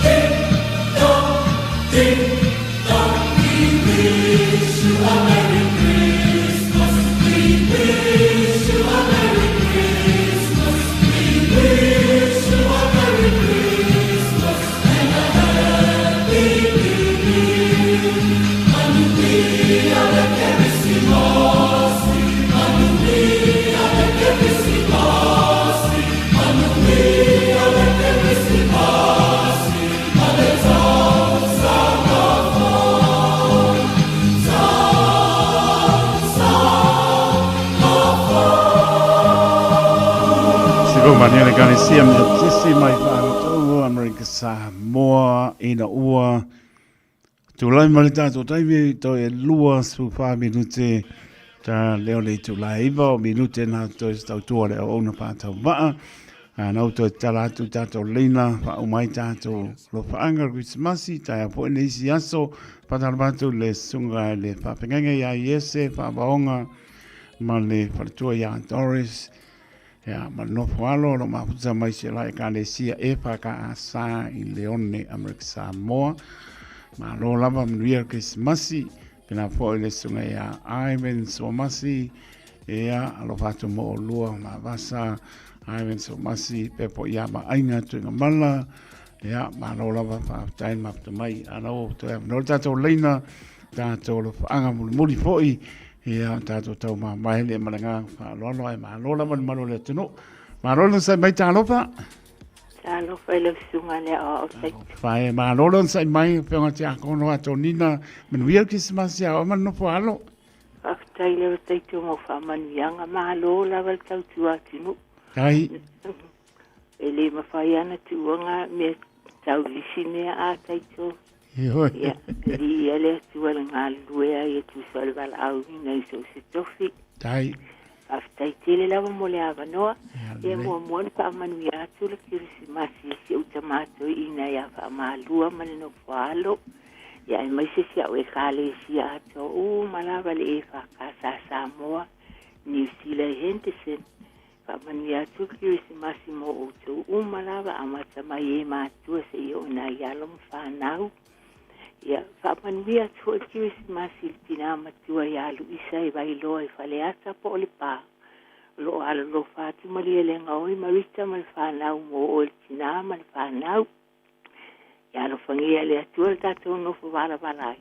Ding dong, ding dong, we wish you a Merry Christmas. We wish you a Merry Christmas. We wish you a Merry Christmas and a Happy New Year. Manuia le Kerisimasi, Manuia le Kerisimasi, Manuia le Kerisimasi, ma le tausaga fou, tausaga fou. Se pau mania le Ekalesia Metotisi mai Fa'atogo, Amerika Samoa, ina ua tulai mai le tatou taimi toe 24 minute ta leo le itula e 9 o minute na toe se tautua le auauna fa'atauvaa. A na ua toe tatala atu tatou leina faauma ai tatou alofaaga o le Kerisimasi, taeao foi le isi aso. Faatalofa atu i le susuga i le faafeagaiga ia Iese Faavaoga ma le faletua ia Doris ia, ma le nofo alo o lo mafuta mai si la Ekalesia EFKS i Leone, Amerika Samoa. Malo lava, manuia le Kerisimasi. Pēlā foi le susuga ia Ivan Suamasi, ia, alofa atu mo oulua ma Vasa, Ivan Suamasi, pea po ia Vaaiga Tuigamala, ia, malo lava, faafetai le mafuta mai. Ana ua toe avanoa le tatou leina, tatou alofaaga mulimuli foi, ia, tatou taumamae le ma le agaga faaaloalo, ae malo lava le malu o le atunuu. Malo le onosai mai, talofa. Talofa i lau susuga le aoao Taito. Fae, malo le onosai mai, Afioga Tiakono Atonina, manuia le Kerisimasi ia oe ma le nofo alo. Faafetai lava Taito mo faamanuiaga, malo lava le tautua atunuu. Tai. E le mafai lava ona tuua ngā mea tau i isi mea a Taito. Ioe. Ia, viia le Atua i le galulue ai e tusa o le valaauina i so o se tofi. Tai. Faafetai tele lava mo le avanoa. Ia muamua ona faamanuia atu le Kerisimasi i si ou tama toeaina ia Faamalua ma le Nofoaalo, ia aemaise si au Ekalesia atoa uma lava le EFKS Samoa, Niu Sila i Henderson. Faamanuia atu le Kerisimasi mo outou uma lava, amata mai e matua seia oo nai alo ma fanau. Ia, faamanuia atu foi le Kerisimasi i le tinā matua iā Luisa i Vailoa i Faleata po o Lepa. O lo o alolofa atu Malielegaoi ma Rita ma le fanau mo oe le tinā ma le fanau. Ia alofagia e le Atua le tatou nofo valavala ai.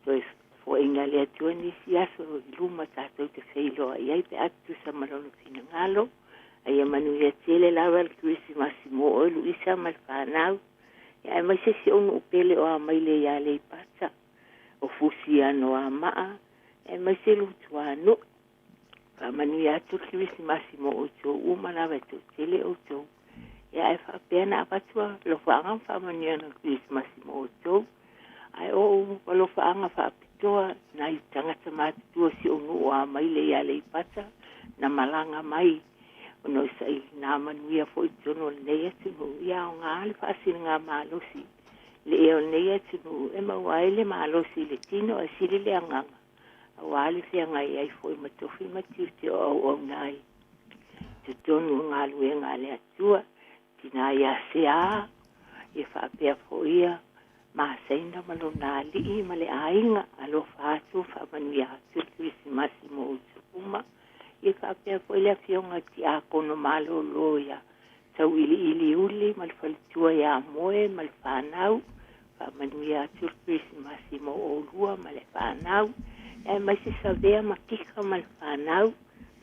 Toe foaiina e le Atua nisi aso i luma tatou te feiloai ai pe a tutusa ma Lona finagalo. A ia manuia tele lava le Kerisimasi mo oe Luisa ma le fanau. Ia aemaise si ou nuu pele o Amaile iā Leipata, o Fusi ia Noamaa, aemaise Lutuanuu. Faamanuia atu le Kerisimasi mo outou uma lava e toatele outou. Ia ae faapea na avatu alofaaga ma faamanuiaga o le Kerisimasi mo outou. Ae o ou alofaaga faapitoa nai tagata matutua o si ou nuu o Amaile i Aleipata na malaga mai ona o saili nā manuia foi i totonu o lenei atunuu. Ia aoga le faasiligamalosi i le ea o lenei atunuu e maua ai le malosi i le tino ae sili le agaga aua le feagai ai foi ma tofi ma tiute o auauna ai i totonu o galuega a le Atua. Tina ia Sea, ia faapea foi ia Maseina ma lona alii ma le aiga, alofa atu, faamanuia atu le Kerisimasi mo outou uma. Ia faapea foi le afioga Tiakono malolo ia Tauiliili Uli ma le faletua ia Moe ma le fanau, faamanuia atu le Kerisimasi mo oulua ma le fanau, aemaise Savea ma Kika ma le fanau,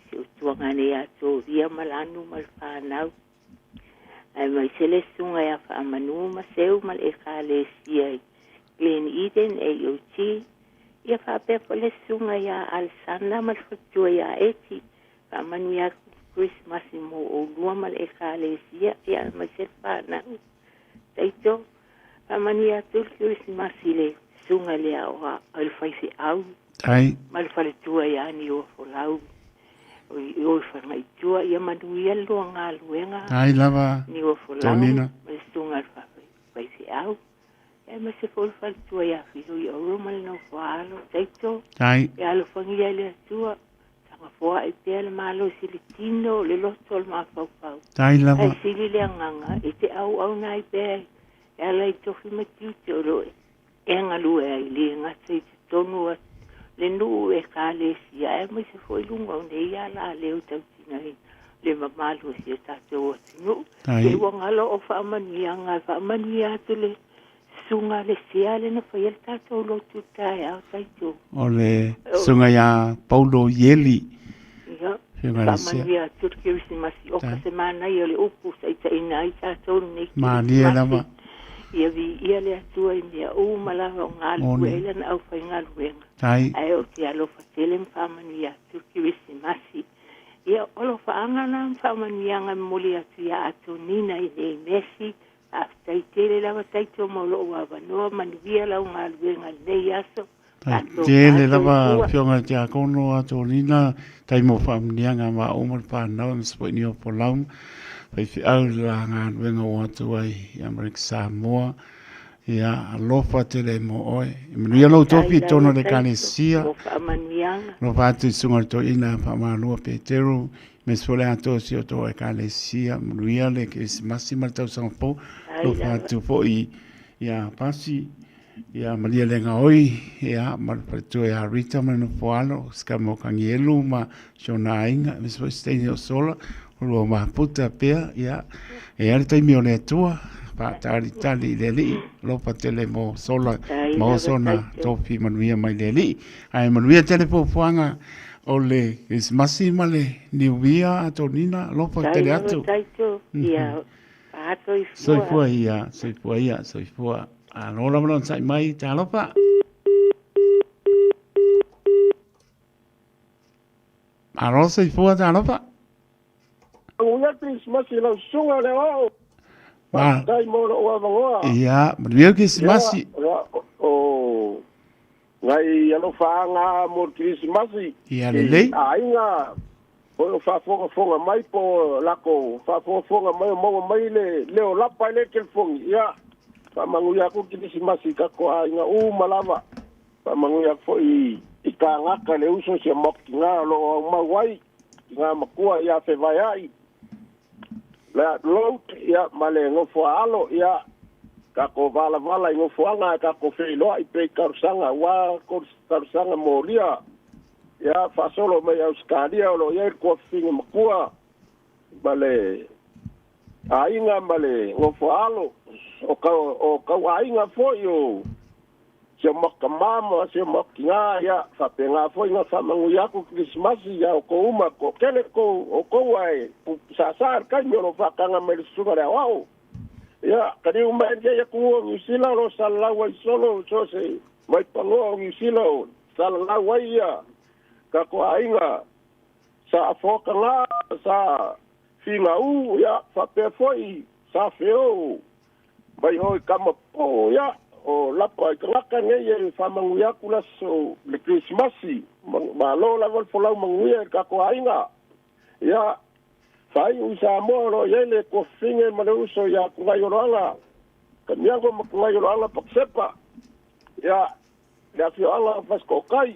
si ou tuagane ia Tovia ma Lanu ma le fanau, aemaise le susuga ia Faamanu ma Seu ma le Ekalesia i Glen Eden AOG, ia faapea foi le susuga ia Alesana ma le faletua ia Eti, faamanuia atu le Kerisimasi mo oulua ma le Ekalesia, ia aemaise le fanau. Taito, faamanuia atu le Kerisimasi i le susuga i le aoa o le faifeau Tai. ma le faletua ia Niuafolau o i o i Fagaitua, ia manuia le lua galuega Tai lava, Niuafolau Tonina. ma le susuga i le Aemaise foi le faletua ia Filo i Olo ma le nofo a alo Taito. Tai. Ia alofagia e le Atua, saga foa'i pea le malosi i le tino, le loto, le mafaufau. Tai lava. Ae sili le agaga e te auauna ai pea e ala i tofi ma tiute o lo o e galue ai, le gata i totonu o le nuu ekalesia, aemaise foi luga o nei ala leo tautinaina le mamalu o si o tatou atunuu. Tai. Te ua galo o faamanuiaga e faamanuia atu le susuga le sea le na faia le tatou lotu taeao Taito. O le susuga ia Paulo Ieli. Ia, Afioga i le Sea. faamanuia atu le Kerisimasi o ka se manaia o le upu taitaiina ai tatou lenei Malie Kerisimasi. lava. Ia viia le Atua i mea uma lava o galulue Moni. ai lana aufaigaluega. Tai. Ae o te alofa tele ma faamanuia atu le Kerisimasi. Ia, o alofaaga na ma faamanuiaga e momoli atu ia Atonina i nei Mesi. Faafetai tele lava Taito mo lou avanoa, manuia lau galuega i lenei aso. Tai Tatou tele lava faatoifua. afioga i le Tiakono Atonina, tai mo faamanuiaga ma uma le whanau ma se ni o Polau. Faifeau le la galuega o atu ai i Amerika Samoa. Ia, alofa tele mo oe. E manuia lou Faafetai tofi i totonu o lava le Taito ekalesia. mo faamanuiaga. Alofa atu i susuga o le toeaina Faamalua Peteru, me se foi le atoa o si o tou ekalesia. Manuia le Kerisimasi ma le tausaga fou. Faafetai Alofa lava. atu foi ia Pasi, ia Maria le Gaoi, ia ma le faletua ia Rita ma le Nofoalo, Sikama o Kagielu ma si ona aiga, me se foi Steini o Sola, o lua maputa pea, ia, e ai le taimi o le Atua, faatalitali i le Alii, alofa tele mo Sola, Faafetai ma lava oso na Taito. tofi manuia mai le Alii. Ae manuia tele fuafuaga o le Kerisimasi ma le Niuia Atonina, alofa Faafetai tele lava atu. Taito. Ia faatoifua. Soifua ia, soifua ia, soifua. Alo lava lona sai mai, talofa. Alo soifua, talofa. Manuia Kerisimasi i lau susuga le oo. Ma, Faafetai mo lou avanoa. ia, manuia le Kerisimasi. Ia, o nai alofaaga mo le Kerisimasi. Ia lelei. I aiga o o faafogafoga mai po o lako faafogafoga mai o maua mai le leo lapa i le telefoni. Ia, faamanuia atu le Kerisimasi i tatou aiga uma lava. Faamanuia atu foi i tagata le uso si o maokiga o loo aumau ai tiga matua ia fevaea'i le load ia ma le nofo alo ia tatou valavala i nofoaga e tatou feiloa'i pe i talosaga ua talosaga molia ia faasolo mai Ausetalia o loo i ai le tuafafine matua ma le aiga ma le nofo alo o kau o kau aiga foi o si o makamā ma si o makiga ia faapena foi na faamanuia atu Kerisimasi ia o kou uma ko kele kou o kou ae sasā le taimi o loo faataga mai le susuga le aoao ia kaliu mai ia kuua o Niusila o loo salalau ai solo so se mai panoa o Niusila o salalau ai ia tatou aiga sa afokaga sa figaū ia faapea foi sa feō mai o i kamapō ia o lapa i tagata nei e faamanuia atu le aso le Kerisimasi malo lava le folau manuia i le tatou aiga ia faaiu i Samoa o loo i ai le tuafafine ma le uso ia Tugaioloaga Kamiago ma Tugaioloaga Pakisepa ia le afioaga o Fasitookai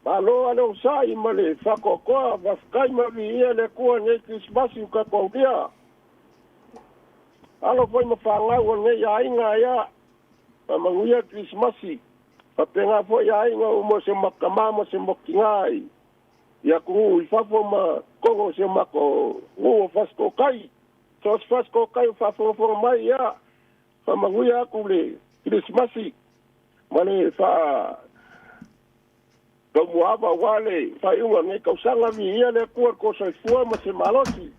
malo ale osa'i ma le faatoatoa faafetai ma viia le Atua nei Kerisimasi ua tatou aulia alo foi ma faguau o lenei aiga ia faamanuia Kerisimasi faapena foi aiga uma o se matamā ma se motigā i atunuu i fafo ma totonu o si o matou nuu o Fasitookai so se Fasitookai o faafogafoga mai ia faamanuia atu le Kerisimasi ma le faa taumuaava aua le faaiuga o lenei tausaga viia le Atua le tosoifua ma se malosi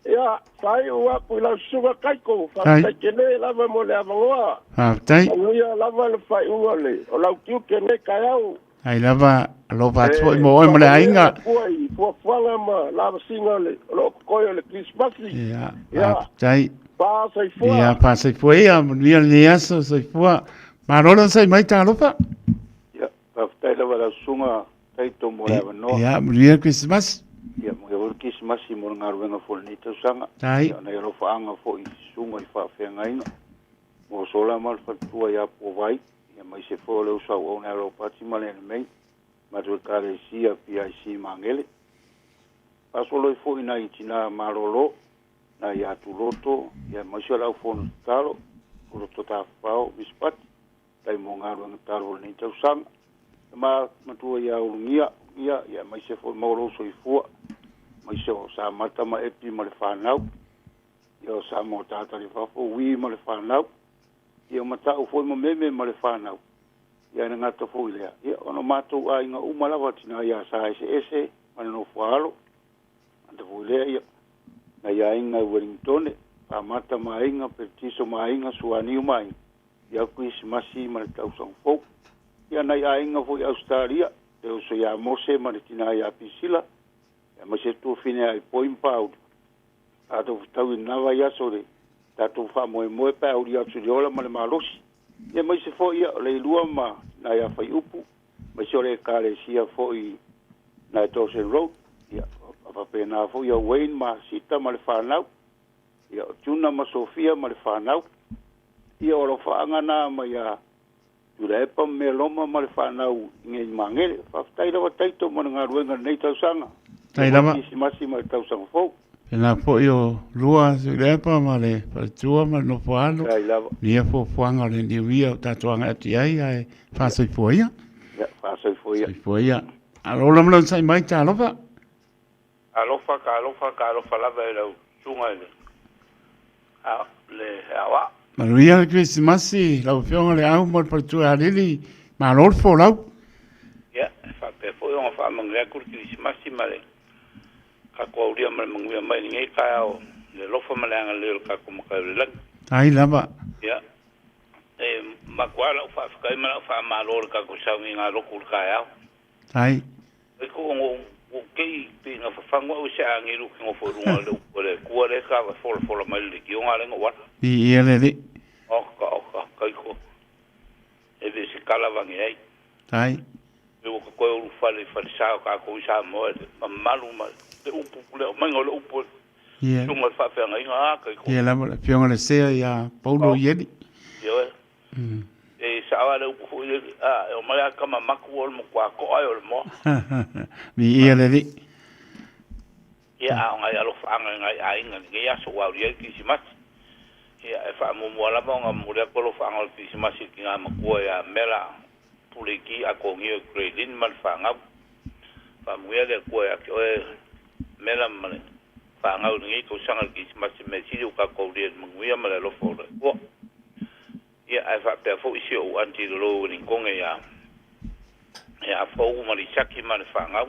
ia faaiu atu i lau susuga Taito faafetai tele lava mo le avanoa Faafetai. manuia lava le faaiuga le o lau tiute nei taeao. Ai lava, alofa atu foi E mo oe ma le faamanuia le aiga. Atua i fuafuaga ma lavasiga o le o loo totoe o le Kerisimasi. Ia, Ia faafetai. faasoifua. Ia, faasoifua ia, manuia lenei aso, soifua. Malo le onosai mai, talofa. Ia, faafetai lava lau susuga Taito mo le avanoa. Ia, manuia le Kerisimasi. Ia, manuia foi le Kerisimasi mo le galuega foi o lenei tausaga. Tai. Ia, nai alofaaga foi i susuga i faafeagaiga. Mosola ma le faletua ia Puavai, ia aemaise foi o le uso auauna ia Ropati ma le Anemei, matou Ekalesia PIC Magele. Faasolo ai foi i nai tinā malolo, nai Atuloto, ia aemaise o le au fono tatalo, Loto Tafafao, Misipati, tai mo galuega tatalo o lenei tausaga. Ma matua ia Ulugia, ia aemaise foi maua lou soifua, aemaise o Samata ma Epi ma le fanau, ia o Samoa Tata i fafo, Ui ma le fanau, ia o Matau foi ma Meme ma le fanau, ia e le gata foi i lea, ia ona o matou aiga uma lava, tina ia Sa Eseese ma le nofo a alo, gata foi i lea, ia nai aiga i Ueligitone, Famata ma aiga, Peletiso ma aiga, Suaniu ma aiga, ia Kerisimasi ma le tausaga fou. Ia nai aiga foi i Ausetalia, le uso ia Mose ma le tina ia Pisila, aemaise Tuafine ia Ipoi ma Pauli, tatou fetaui i lena vaiaso i le tatou faamoemoe pe a uli atu i le ola ma le malosi. Ia aemaise foi ia o Leilua ma tina ia Faiupu, aemaise o le Ekalesia foi i na Dawson Road, ia faapena foi ia Wayne ma Sita ma le fanau, ia o Juna ma Sofia ma le fanau. Ia o alofaaga na mai ia Tuilaepa ma Meloma ma le fanau i nei Magele. Faafetai lava Taito mo le galuega i lenei tausaga. Tai lava. Kerisimasi ma le tausaga fou. Pēlā foi o lua Tuilaepa ma le faletua ma le nofo alo. Tai lava. Ia fuafuaga o le niu ia o tatou agai atu i ai, ae faasoifua ia. Ia, faasoifua ia. Soifua ia. Alo la ma le onosai mai, talofa. Talofa, talofa, talofa lava i lau susuga i le le aoao. Manuia le Kerisimasi lau Afioga Leau ma le faletua ia Lili, malo le folau. Ia, e faapea foi ona faamanuia atu le Kerisimasi ma le tatou aulia ma le manuia mai i lenei taeao i le alofa ma le agalelei o le tatou Matai o le Lagi. Ai lava. Ia, e matua lau faafetai ma lau faamalo i le tatou sauniga lotu i le taeao. Ai. Ai ko ngo o kei pe na fafango au se agelu ki ngofo i luga o le upu a le Atua lea e folafola mai le leitioga lea na ou ala. I ia le alii. Oka oka kai ko e le se tala vage ai. Tai. E ua ka toe ulufale i falesa o tatou i Samoa le mamalu ma le upu le aumaiga o le upu Ia. luga o le faafeagaiga a kai ko. Ia lava le afioga le Sea ia Paulo Ieli. Ioe. E sao lava le upu foi lele, a, e omai lava tama maku o le matua to'a e o le moa. Viia le Alii. Ia, a o nai alofaaga i nai aiga i lenei aso ua aulia ai le Kerisimasi. Ia, e faamuamua lava ona momoli atu alofaaga o le Kerisimasi i le tina matua ia Mela Puleiti Atonio Grey Lynn ma le fanau. Faamanuia le Atua ia te oe Mela ma le fanau i lenei tausaga i le Kerisimasi mea sili ua tatou aulia i le manuia ma le alofa o le Atua. Ia, ae faapea foi si ou aunty i lalo i Ueligitone ia ia Fou ma Lisaki ma le fanau.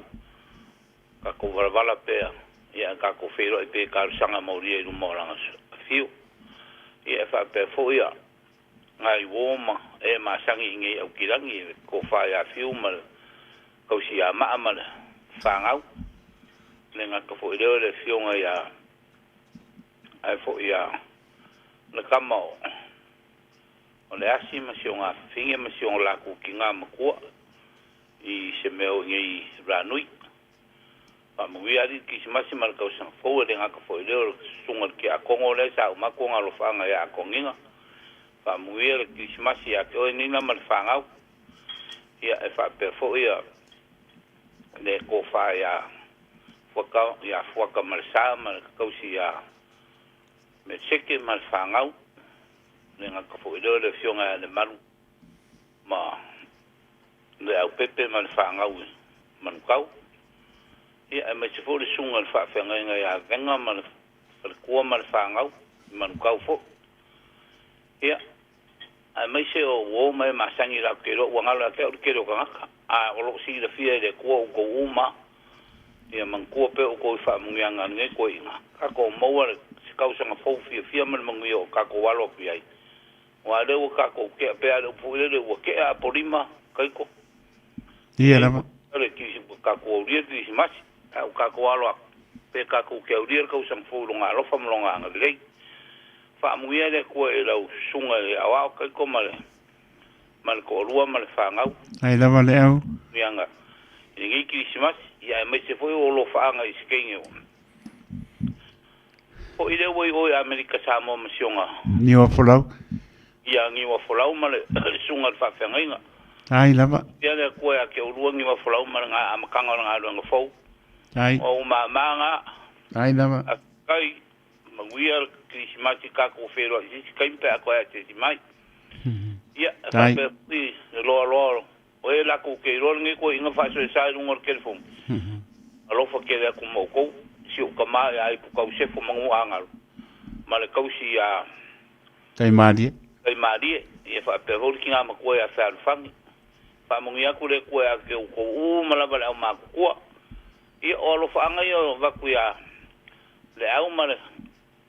Tatou valavala pea, ia ae tatou feiloai pea i talosaga molia i luma o lana afio. Ia e faapea foi ia nai uo ma e masani i nei Aukilagi, le tofa ia Fiu ma le tausi ia Maa ma le fanau. E le gata foi i lea o le afioga ia ae foi ia le tama o le asi ma si ona afafine ma si ona latou tina matua i se mea o i nei Ranui. Faamanuia alii le Kerisimasi ma le tausaga fou e le gata foi i lea o le susuga i le Tiakono lea sa uma atu ona alofaaga ia Atogiga. Faamanuia le Kerisimasi ia te oe Nina ma le fanau. Ia e faapea foi ia le tofa ia Fuata, ia Fuata ma le Sa ma le tausi ia Meseke ma le fanau. Le gata foi i lea o le afioga ia Lemalu ma le Aupepe ma le fanau i Manukau. Ia, aemaise foi le susuga i le faafeagaiga ia Vega ma le faletua ma le fanau i Manukau foi. Ia, aemaise o uo ma e masani latou te iloa ua galo ia te au le tele o tagata, a o lo o silafia e le Atua outou uma. Ia manatua pea outou i faamanuiaga a lenei toeaina, tatou maua le se tausaga fou fiafia ma le manuia o tatou alo atu i ai. Aua o lea ua tatou tea pea le upu foi lele ua tea Apolima, Kaiko. Ia lava. Le kirisi, ua tatou aulia le Kerisimasi, ae ua tatou alo atu pe tatou te aulia le tausaga fou i Lona alofa ma Lona agalelei. Faamanuia le Atua i lau susuga i le aoao Kaiko ma le ma le toalua ma le fanau. Ai lava le au. Manuiaga i lenei Kerisimasi, ia aemaise foi o alofaaga i se teine o Foi lea ua i o i Amerika Samoa ma si ona. Niuafolau. Ia. Niwa Folau ma le susuga i le faafeagaiga. Tai lava. Ia le Atua ia te oulua Niwa Folau ma le amataga o le galuega fou. Tai. O ou māmā gā. Tai lava. Faafetai, manuia le Kerisimasi tatou feiloai i se isi taimi pe a toe asiasi mai. Ia, e faapea foi le loaloa o e latou te iloa lenei toeaiina faasoesa i luga o le telefoni. Alofa tele atu ma outou, si ou tama ia Aiputau Sefo Manuagalo ma le tausi ia Taimalie. Taimalie, ia faapea foi le tina matua ia Fealofani. Faamanuia atu le Atua ia te outou uma lava le aumatutua. Ia, o alofaaga ia o avatu ia Leau ma le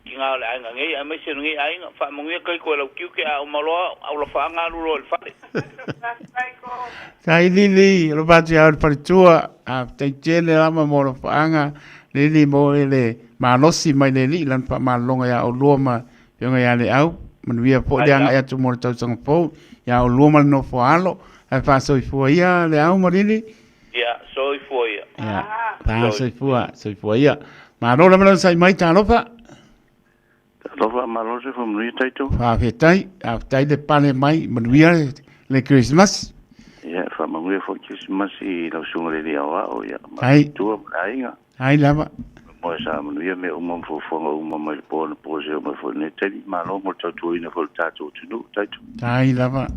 tina o le aiga nei, aemaise o lenei aiga. Faamanuia Kaiko e lau tiute, a uma loa au lafaaga alu loa i le fale. Tai Lili, alofa atu ia oe le faletua. Faafetai tele lava mo alofaaga. Lili mo e le malosi mai le alii lana faamalologa ia oulua ma Afioga ia Leau. Manuia foi le agai atu mo le tausaga fou ia oulua ma le nofo a alo. Ae faasoifua ia Leau ma Lili. Ia, soifua ia. Ia, faasoifua, soifua ia. Malo lava le onosai mai, talofa. Talofa, malo se faamanuia tatou. Faafetai, faafetai le pale mai, manuia le Christmas. Ia, faamanuia foi Christmas i lau susuga i le alii aoao, ia, ma Ai. tua ma le aiga. Ai lava. Moe sa manuia mea uma ma fuafuaga uma mai le po anapo seia oo mai foi i lenei taimi. Malo mo le tautuaina foi o le tatou atunuu, taito. Tai lava.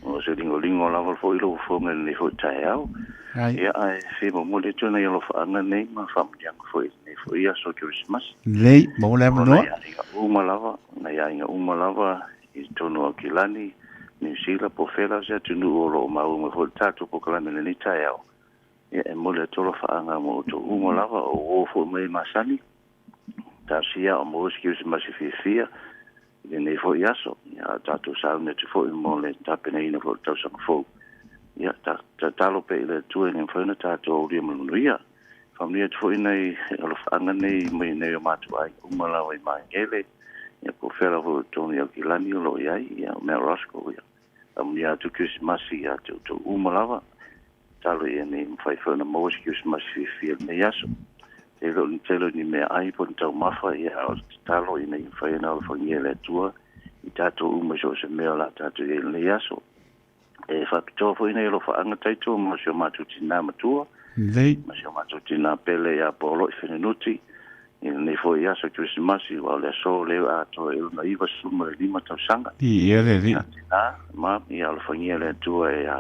O se ligoligo lava foi lau afioga i lenei foi taeao. Ai. Ia, ae fia momoli atu nai alofaaga nei ma faamanuiaga foi i lenei foi aso Kerisimasi. Lelei, maua le O avanoa. nai aiga uma lava, nai aiga uma lava i totonu o Aukilani, Niu Sila po o fea lava se atunuu o lo o maua mai foi le tatou polokalame i lenei taeao. Ia, e momoli atu alofaaga mo outou uma lava, o uo foi mai masani. Talosia o maua se Kerisimasi fiafia i lenei foi aso. Ia, a o tatou sauni atu foi mo le tapenaina foi o le tausaga fou. Ia, tatalo pea i le Atua ina ia mafai ona tatou aulia ma le manuia. Faamanuia atu foi nai alofaaga nei mai nai o matou aiga uma lava i Magele, ia po o fea lava foi o totonu i Aukilani o lo o i ai, ia o Mount Roskill, ia. Faamanuia atu Kerisimasi ia te outou uma lava. Tatalo ia ina ia mafai foi ona maua se Kerisimasi fiafia i lenei aso. E le o ni tele o ni meaai po o ni taumafa, ia a o le tatalo ina ia mafai ona alofagia e le Atua i tatou uma i so o se mea o le a tatou i ai i lenei aso. E faapitoa foi nai alofaaga taito mo si o matou tinā matua, Lelei. ma si o matou tinā pele ia Paolo'i Fenenuti i lenei foi aso Kerisimasi, aua o le aso lea atoa i lona 95 tausaga. Viia le Alii. Ia tinā, ma ia alofagia e le Atua e a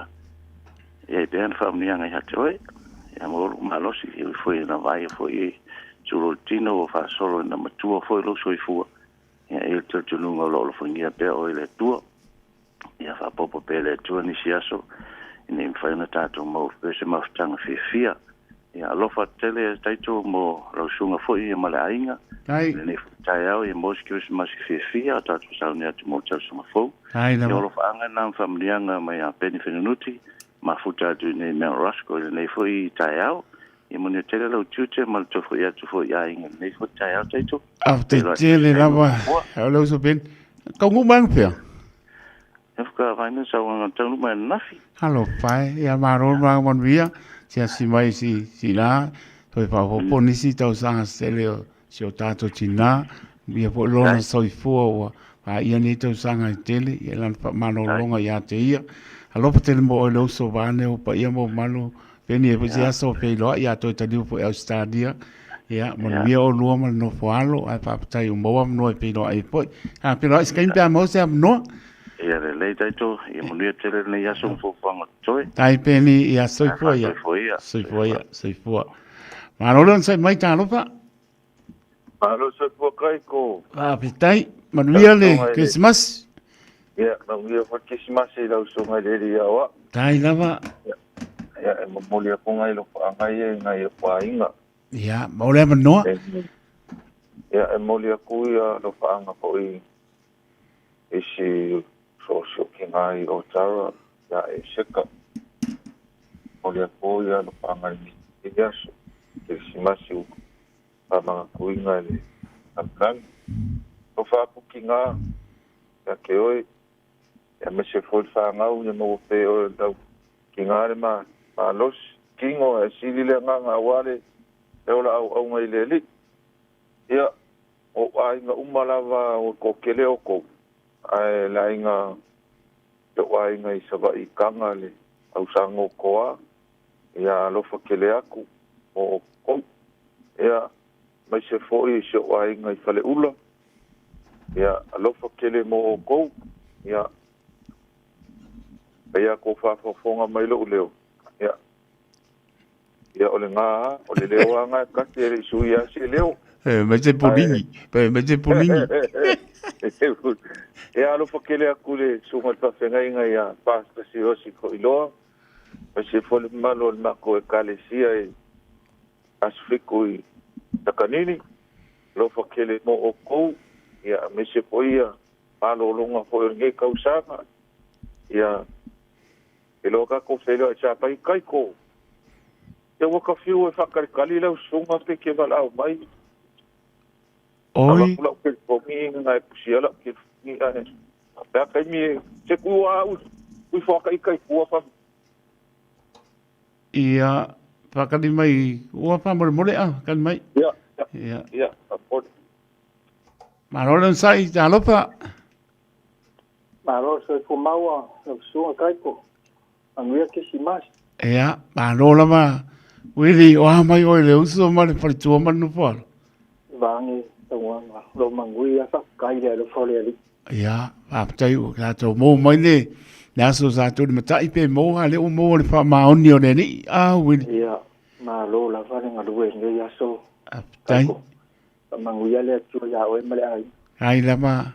i ai pea na faamanuiaga ia te oe, ia maua lou malosi, e ui foi ina vaaia foi e sulu o le tino ua faasolo ina matua foi lou soifua, ia e i ai le talitonuga o lo o alofagia pea oe e le Atua. Ia faaopoopo pea e le Atua nisi aso ina ia mafai ona tatou maua pea se mafutaga fiafia. Ia alofa tele taito mo lau susuga foi ma le aiga. Tai. I lenei foi taeao ia maua se Kerisimasi fiafia a tatou sauni atu mo le tausaga fou. Tai lava. Ia o alofaaga na ma faamanuiaga mai a Peni Fenunuti mafuta atu i nei Mount Roskill i lenei foi taeao. Ia manuia tele lau tiute ma le toe foi atu foi i aiga i lenei foi taeao taito. Faafetai tele lava o le uso Ben. Taunuu mai anafea? Whakavaina sauaga taunuu mai ananafi. Alofa e, ia malo le malaga manuia, siasi mai si si la, toe faaopoopo nisi tausaga se tele o si o tatou tinā, ia foi lona soifua ua paia nei tausaga e tele, ia lana faamalologa ia te ia. Alofa tele mo oe le uso vaeane ou paia ma ou mamalu Peni e foi se aso feiloai ia toe taliu foi Ausetalia. Ia, manuia oulua ma le nofo alo, ae faafetai ua maua avanoa e feiloai ai foi. A feiloai se taimi pe a maua se avanoa. Ia lelei taito, ia manuia tele lenei aso ma fuafuaga o totoe. Tai Peni, ia soifua ia. Soifua ia. Soifua ia, soifua. Malo le onosai mai, talofa. Malo soifua Kaiko. Faafetai, manuia le Kerisimasi. Ia, manuia foi Kerisimasi i lau susuga i le alii aoao. Tai lava. Ia, e momoli atu nai alofaaga ia i nai ou aiga. Ia, maua le avanoa. Ia, e momoli atu ia alofaaga foi i si sosiokiga i Otara ia Eseka. Momoli atu ia alofaaga i lenei aso Kerisimasi ua faamanatuina e le lalolagi. Alofa atu tiga ia te oe, aemaise foi le fanau ia maua pea e oe lau tiga le malosi, tino ae sili le agaga aua le ola auauna i le Alii. Ia, o ou aiga uma lava ua toatele outou, ae le aiga o'u aiga i Savaii i Taga le ausagotoā. Ia alofa tele atu mo outou. Ia aemaise foi si o'u aiga i Faleula. Ia alofa tele mo outou. Ia paia kou faafogafoga mai lo'u leo. Ia ia o legā a o le leo a ga e tasi e le'i suia ai se leo. E mai se puligi, pe mai se puligi. Ia alofa tele atu i le susuga i le faafeagaiga ia Pastor Siaosi To'iloa, aemaise foi le mamalu o le matou Ekalesia i Aso Fitu i Takanini. Alofa tele mo outou, ia aemaise foi ia malologa foi o lenei tausaga. Ia e loa tatou feiloai sa pai kaiko. Ia ua ta fiu e faatalitali lau susuga pe te valaau mai. Oi. Avatu la'u telefoni na e pusia la'u telefoni ae faapea taimi e se tu a au ui fuaka'i i tua fa. Ia, faakali mai, ua faamolemole a, kali mai. Ia, Ia. ia, faamolemole. Malo le onosai, talofa. Malo le soifua maua lau susuga Kaiko. Manuia Kerisimasi. Ia, malo lava. Wili, o a mai oe le uso ma le faletua ma le nofoalo? Vaage tauaga lo manuia faafetai le alofa o le Alii. Ia, faafetai ua tatou maua mai le le aso sa tulimata'i pe maua a lea ua maua le faamaoni o le Alii. A, Wili. Ia, malo lava le galue i lenei aso. Faafetai. Kaiko. Faamanuia le Atua iā oe ma le aiga. Ai lava,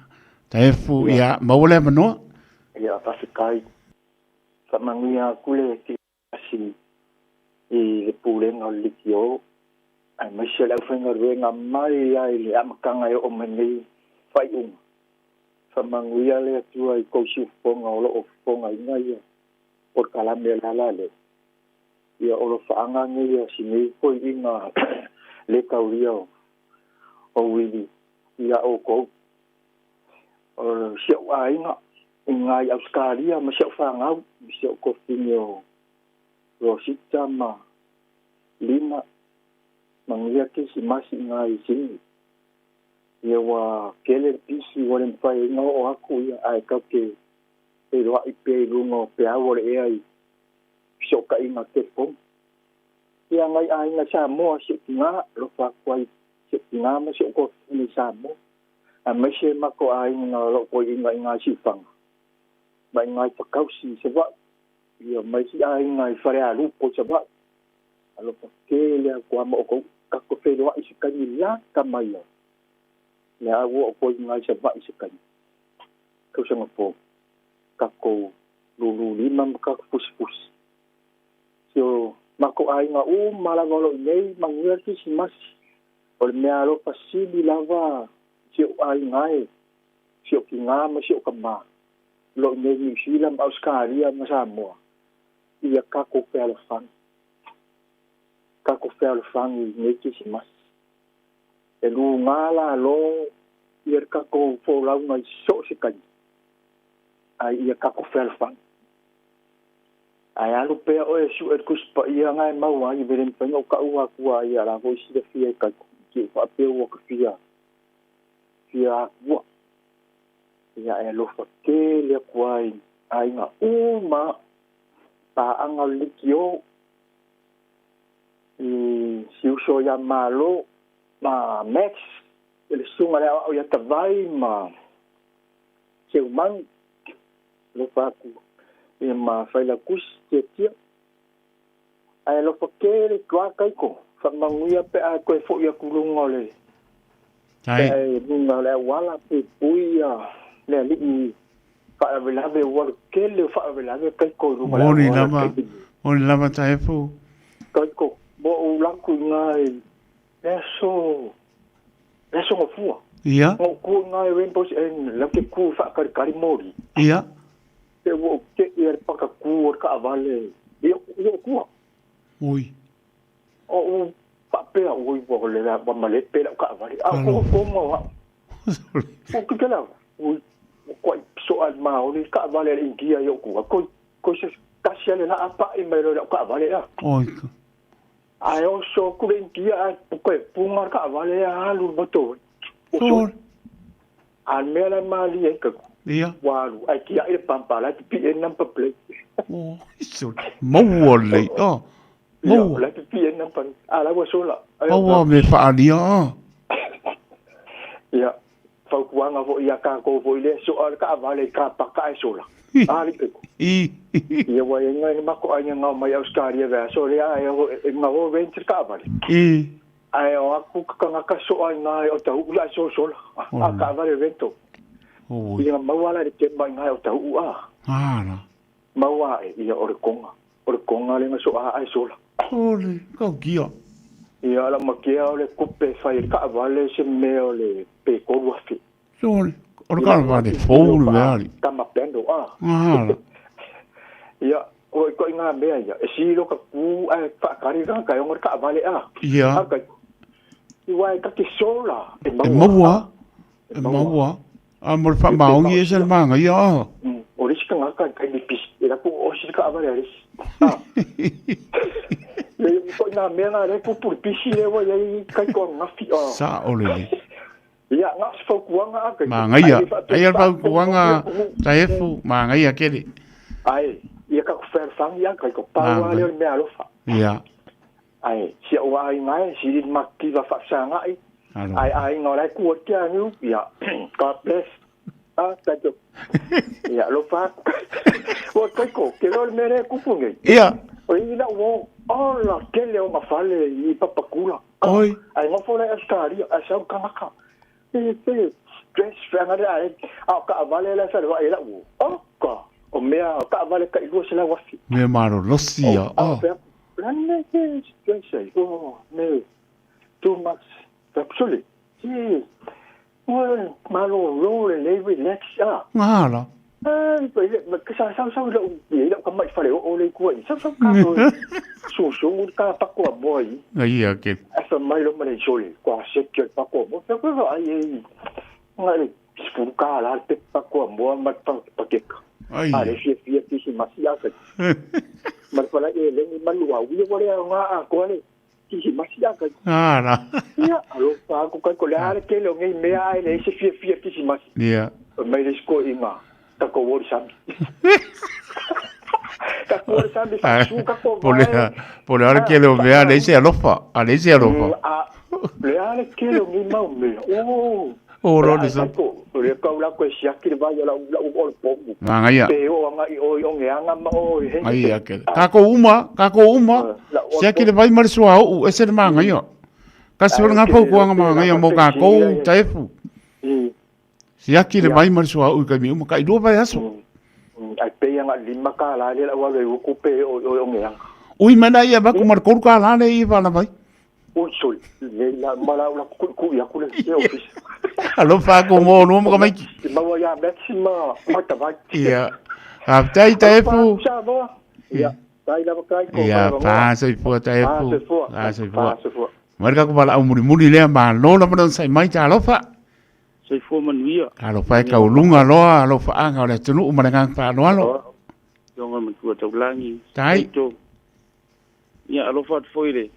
Taefu, ia, maua le avanoa. Ia, faafetai. Faamanuia atu le Kerisimasi i le pulega o le Leitio, aemaise le aufaigaluega mai lava i le amataga e oo mai nei faaiuga. Faamanuia le Atua i tou siufofoga o lo o fofogaina ia polokalame o le ala lea. Ia o lofaaga nei a si nei toeaiina le taulia o Wili ia outou. O si ou aiga i ina i Ausetalia ma si ou fanau, si ou kofine o Rosita ma Lina, manuia Kerisimasi i ina i Sydney. Ia ua tele le pisi ua le mafai ai ona oo atu ia ae tatou te feiloai pea i luga o peau o le ea i fesootaiga telefoni. Ia nai aiga Samoa si ou tina, alofa atu ai si ou tina ma si ou tuafafine i Samoa, aemaise matou aiga o loo toeaina i ina i Siufaga ma i ina i Fakausi i Savaii, ia ma isi aiga i Falealupo i Savaii. Alofa tele atu lava ma outou, tatou feiloai i se taimi lata mai ai. Le a ua outou i ina i Savaii i se taimi, tausaga fou, tatou lulu lima ma tatou fusifusi. Si o matou aiga uma lava o lo o i inei, manuia le Kerisimasi. O le mea alofa sili lava si ou aiga e, si ou tinā ma si ou tamā, o lo o i inei i Niu Sila ma Ausetalia ma Samoa, ia tatou fealofani. Tatou fealofani i lenei Kerisimasi. E luga lalo ia le tatou folauga i so o se taimi, ae ia tatou fealofani. Ae alu pea oe e su'e le Tusi Paia na e maua ai, e le mafai ona ou ta'ua atu a ia la foi silafia e kaiko, i te i faapea ua ta fia, fia atua. Ia e alofa tele atu ai aiga uma, paaga o le leitio, i si uso ia Malo ma Max, i le susuga i le aoao ia Tavai ma Seumanu, alofa atu ia ma Failautusi Tiatia. Ae alofa tele i tua Kaiko, faamanuia pe a toe foi atu i luga o le Ai. pe a i luga o le auala puipui ia le alii faalavelave ua le tele o faalavelave Kaiko i luga o le Moni auala lava, taimi nei. moni lava Taefu. Kaiko, ua ou alu atu i ina i le aso le aso Gafua. Ia. Na ou tu i ina i Rainbow's End, lau te tu faatalitali moli. Ia. Pe ua ou te'i ai le pakatu o le taavale i ou tua. Ui. O ou faapea, ui, ua le ua malepe lau taavale. A o fogafoga o au. Ua kika lava. Ui, ua kuai soa i le maoli le taavale a le India i ou tua. Koi, koi se tasi lava le laa pai mai loa i lau taavale ea. Oi. Ae oso atu le Initia ae toe puga le taavale alu i le motor. Ua soli. A o le mea la e malie ai kaku, Ia. Ua alu, ae tiai le pampa, la e pipii ai le number plate. Oh, maua lelei, ah. Maua. Ia, la e pipii ai le number, a la ua sola. Maua me whaalia, ah. Ia, fautuaga foi ia tatou foi lea soa le taavale i kapaka ae sola. A le peko. Ia ua i ngai mako ai ngao mai Australia vea so lea ai e ngao rent le taavale. Ae o aku ka kangaka soa i ngai o tau la so sola. A taavale rento. Ia maua la le te mai ngai o tau a. Ala. Maua e ia o le konga. O le konga le soa ai sola. Ole, kau kia. Ia ala makia o le kupe fai le taavale se mea o le pe kolu afi. Sole, o le karavane fou le mea ali. Tama pendo a. Ala. Ia, o i koi ngā mea ia. E silo ka ku ai whaakari ka kai ongo taavale a. Ia. A kai. I wai ka ki sola. E E maua. E maua. A mo le whaamaongi e se le maanga ia a. O risi ka ngā kai kai ni pisi. E rapu o si ka avare a risi. Ah. Le koi ngā mea ngā re kupu le pisi le wai ai kai koa ngafi a. Sa o le le. Ia, ngā se faukuanga a kai. Maangaia. Ai al faukuanga taefu, maangaia kele. Ai, ia ka ku whangi a kai ko paua le o le mea alofa. Ia. Ai, si au ai ngai, si rin makiwa whapsangai. Alo. Ai, ai, ngā lai kua kia niu. Ia, God bless. Ah, thank you. Ia, alofa. O kai ko, ke leo le mea lea kupu nei. Ia. O i la o, ola, kele o ngawhale i papakula. Oi. Ai, ngofo le Australia, ai sau kangaka. E, pe, stress, whanga le ai, a o ka avale la whare wa e la o. O, ka, o mea, o ka avale ka ilua se la wafi. Me maro losi ia. Oh. Lane ke stress ai. Oh, me, too much. Absolutely. Si, ua, malo lo le le relax ah. Ngala. Ai, pa ile, ma ka sa sa sa lo, i lo ka mai whare o le kua. Sa sa ka ko. Su su ka pa ko boy. Ia ke. Asa mai lo mare sole, kwa se ke pa ko mo. Fa ko ai ai. Ngai sfu ka la te pa ko mo ma pa pa ke. Ai. A le fie fie ti si masi a ka. Ma fa la e le ni malu a wi wo le nga a ko le ti si masi a ka. Ala. Ia, alo pa ko ka ko le ale ke lo ngai mea ai le se fie fie ti si masi. Ia. Mai le sko i ngā. Ta ko wori sami. Ta ko wori sami fa su ka ko Po le po le ale kele o mea le se alofa. A le se alofa. A le ale ke lo ngai mau mea. Oh. O ro le sa. Le kau la ko siaki le vai la la o le pomu. Maangaia. Pe o anga i o i o ngeanga ma o i he. Ai a kele. Ka ko uma, ka ko uma. Siaki le vai ma le sua o e se le maangaia. Ka se ngā pau kuanga maangaia mo ka kou taefu. Siaki le vai ma le sua o i kai mi uma ka i lua vai aso. Ai pe anga lima ka la le la wa le uku pe o o ngeanga. Ui mana ia vaku mar koru ka la le i wala vai. O sol le la mala la ku ku ya ku le se office. Alofa ko mo no mo ka maiki. Maua ia Maxima ma ta vai. Ia. A tai taefu. Ia. Tai lava kai ko. Ia, pa soifua taefu. Soifua. Pa soifua. Soifua. Marka ko wala au muri muri lea ma lola mana sai mai ta alofa. Soifua manuia. Alofa e kaulunga loa alofa anga o le tunu ma le ngang pa loalo. Tonga matua taulangi. Tai. Ia alofa atu foi le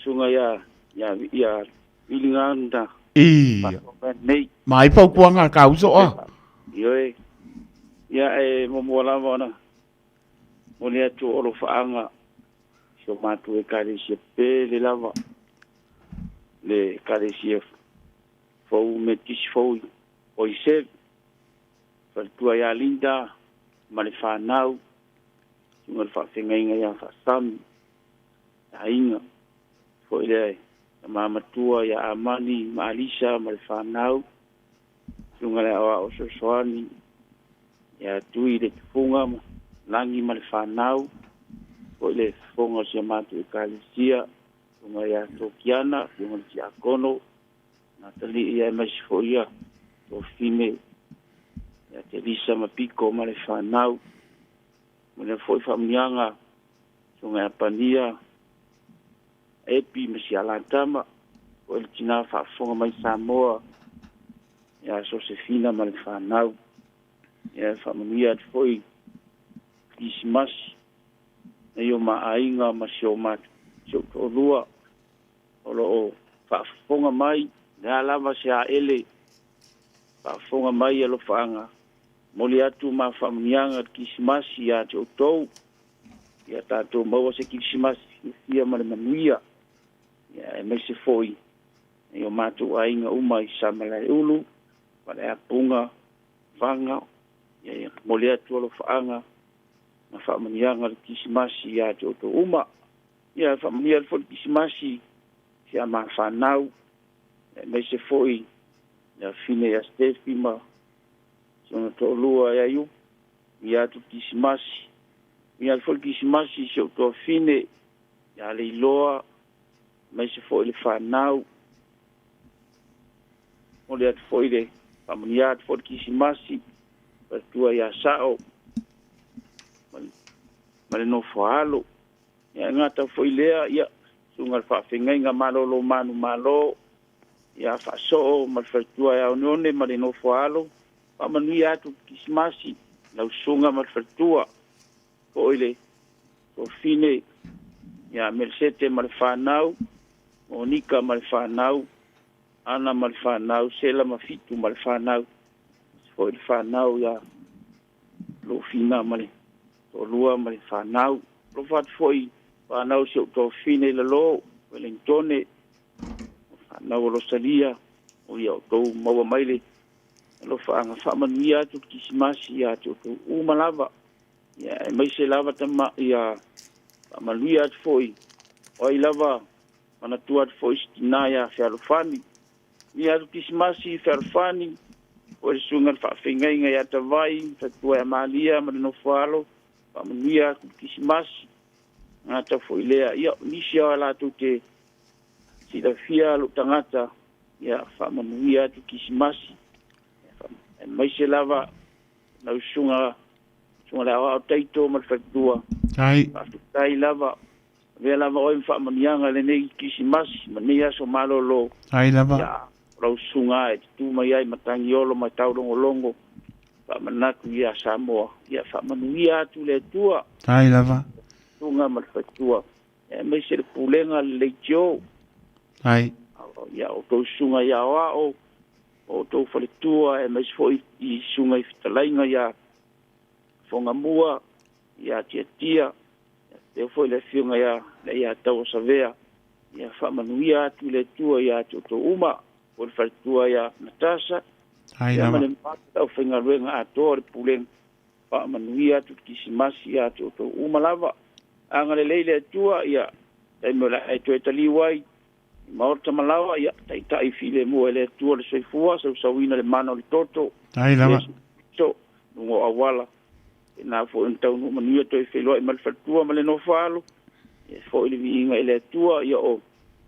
sunga ia ia ia Vilinganda. Ia. Nei. Mai pau kuanga ka uso a. Ioe. Ia e momoa lava ona. Mo le atu o alofaanga. Si o mātou e kalesia pele lava. Le kalesia fou me tisi fou o i se. Whaletua ia Linda, ma le whanau. Sunga le whaawhengainga ia whaasami. Ia inga. Foi le mamatua ia Amani, ma Alisa, ma le whanau. Sunga le awa o sosoani. Ia tui le tufunga, langi ma le whanau. Foi le fonga o sia mātou e kalesia. Sunga ia Tokiana, sunga le tiakono. Natali ia mai si foia. Tofine. Ia te Lisa ma Piko ma le whanau. Mo le foi whamunianga. Sunga ia Pania. Epi ma si alatama. O le tina whaafonga mai Samoa. Ia Sosefina ma le whanau. Ia whamunia atu foi Krisimasi. Nei o maainga ma si o mātu. Si o to'olua. O lo o whaafonga mai. Le alava se a ele. Whaafonga mai alofaanga. Momoli atu ma faamanuiaga i le Kirisimasi ia te outou. Ia tatou maua se Kirisimasi fiafia ma le manuia. Ia aemaise foi i o matou aiga uma i Samalaeulu, Faleapuga, Faga. Ia ia momoli atu alofaaga ma faamanuiaga o le Kirisimasi ia te outou uma. Ia faamanuia atu foi le Kirisimasi i a ma fanau, aemaise foi le afine ia Stefi ma si ona toalua ia Iupu. Ia atu le Kirisimasi. Ia atu foi le Kirisimasi i si ou toafine ia Leiloa, aemaise foi le fanau. Momoli atu foi le faamanuia atu foi le Kirisimasi faletua ia Sao ma le nofo a alo. Ia e gata foi lea, ia, susuga i le faafeagaiga malolo manumalo ia Faasoo ma le faletua ia Oneone ma le nofo a alo. Faamanuia atu le Kirisimasi lau susuga ma le faletua, foi le toafine ia Melesete ma le fanau, Monika ma le fanau, Ana ma le fanau, Sela ma Fitu ma le fanau, foi le fanau ia Lofina ma le toalua ma le fanau. Alofa atu foi fanau si ou toafine i lalo, Welingtone, fanau o Losalia, o ia outou maua mai le alofaaga faamanuia atu le Kirisimasi ia te outou uma lava. Ia, aemaise lava tama, ia faamanuia atu foi, o ai lava manatua atu foi si tinā ia Fealofani. Ia atu Kirisimasi Fealofani, o le susuga i le faafeagaiga ia Tavai, faletua ia Malia ma le nofo-a-alo, faamanuia atu le Kirisimasi. Gata foi lea, ia, o nisi lava latou te silafia lou tagata, ia faamanuia atu Kirisimasi. Aemaise lava lau susuga, susuga le aoao Taito ma le faletua. Tai. Faafetai lava. Avea lava oe ma faamanuiaga i lenei Kirisimasi ma lenei aso malolo. Tai lava. Ia, o lau susuga e tutu mai ai Matagiolo ma Taulogologo, faamanatu ia Samoa. Ia faamanuia atu le Atua. Tai lava. Susuga ma le faletua. Aemaise le pulega le leitio. Tai. Ia outou susuga i aoao, o outou faletua, aemaise foi i susuga i fetalaiga ia Fogamua, ia Tiatia, faapea foi le afioga ia Leiataua Savea. Ia faamanuia atu le Atua ia te outou uma, o le faletua ia Natasha, Ai ia ma lava. le mamalu o le aufaigaluega atoa o le pulega. Faamanuia atu le Kirisimasi ia te outou uma lava. Agalelei le Atua, ia taimi o le a e toe taliu ai i maota ma laoa, ia taitai filemu e le Atua le soifua, sausauina le mana o le toto, Ai lava. Iesu Keriso, luga o auala. Tēnā foi ona taunuu manuia toe feiloai ma le faletua ma le nofo-a-alo. Ia foi le viiga i le Atua, ia o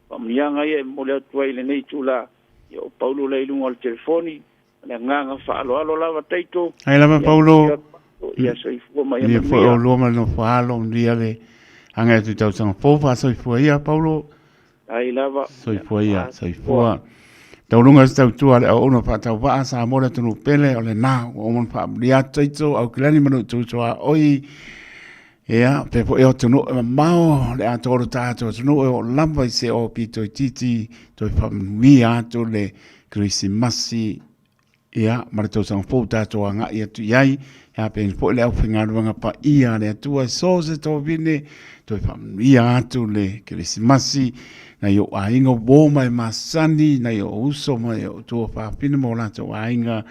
faamanuiaga ia e momoli atu ai i lenei itula. Ia o Paulo lea i luga o le telefoni, ma le agaga faaaloalo lava Taito. Ai lava Ia Paulo. Ia soifua ma ia Ia foi manuia. o lua ma le nofo-a-alo, manuia le agai atu i tausaga fou faasoifua ia Paulo. Ai lava. Soifua ia, soifua. Tauluga se tautua a le auauna faatauvaa Samoa le atunuu pele o lena ua uma ona faamanuia atu Taito Aukilani ma Nuutuutu a oi. Ia, pe foi o atunuu e mamao le atoa o le tatou atunuu e oo lava i se o pito itiiti toe faamanuia atu le Kerisimasi Ia, ma le tausaga fou tatou agai atu i ai, ia pei foi le aufaigaluega paia a le Atua e so se tovine, toe faamanuia atu le Kerisimasi, nai ou aiga uo ma e masani, nai ou uso ma ou tuafafine ma o latou aiga,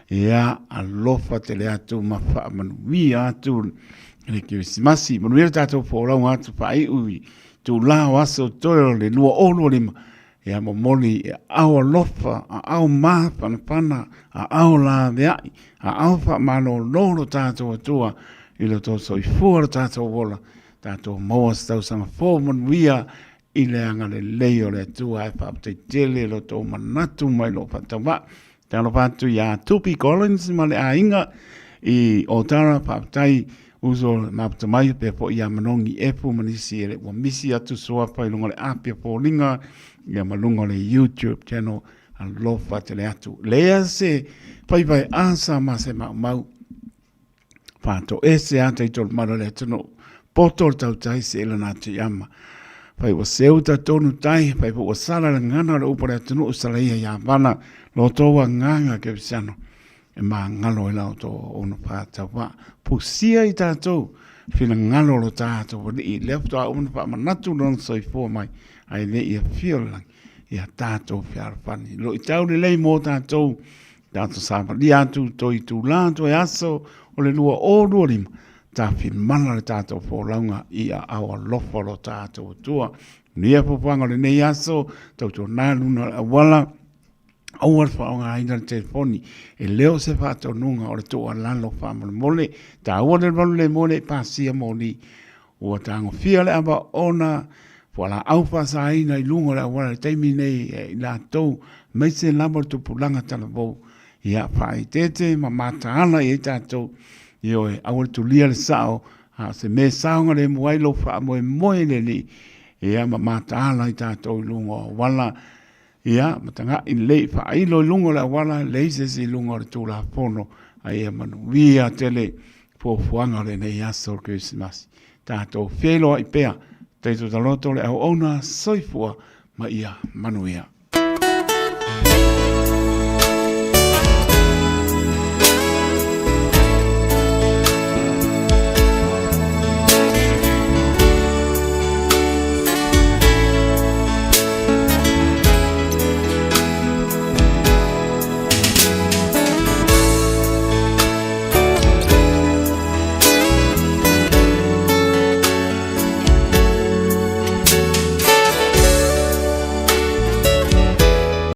ia, alofa tele atu ma faamanuia atu le Kerisimasi. Manuia le tatou folauga atu faaiu i itula o aso toe o le 2025, Ia momoli i aao alofa, aao mafanafana, aao laveai, aao faamalolo lo tatou Atua i lo tou soifua lo tatou ola, tatou maua se tausaga fou manuia i le agalelei o le Atua. Ae faafetai tele lo tou manatu mai lou faatauvaa. Talofa atu ia Tupi Collins ma le aiga i Otara, faafetai uso mafuta mai pea foi ia Manogi Efu ma nisi e le ua misi atu suafa i luga o le api o foliga ia ma luga o le YouTube channel. Alofa tele atu. Lea se faiva e asa ma se maumau. Whātoese ata i tō mara le atunuu. Poto le tautai se ela nā te ama. Whai ua seuta tonu tai, whai ua sala le ngana o le upa le atunuu sala ia ia vana, lo tō wa nganga ke visano. e magalo ai la outou auauna faatauvaa. Pusia i tatou finagalo o lo tatou Alii, lea faatoa uma ona faamanatu Lona soifua mai, ae le i afio le lagi, ia tatou fealofani. Luitau lelei mo tatou, tatou savalia atu toe itula, toe aso o le 2025, tafimala le tatou folauga i aao alofa o lo tatou Atua. Manuia fuafuaga o lenei aso, tautuana luna o le auala, aua le faaaogaina le telefoni, e le o se faatonuga o le tuualalo faamolemole. Taua le valu le moe le i pasia moli. Ua tagofia le ava ona fualaau faasaina i luga o le auala i le taimi nei e i latou, aemaise lava le tupulaga talavou. Ia faaeteete ma mataala i ai tatou, ioe, aua le tulia le sao, a o se mea e saogalemu ai lou faamoemoe i le Alii, ia ma mataala i tatou i luga o auala, ia ma tagai lelei faailo i luga o le auala, leai se isi i luga o le Tulafono, a ia manuia tele fuafuaga o lenei aso o le Kerisimasi. Tatou feiloai pea, taito taloto le auauna, soifua ma ia manuia.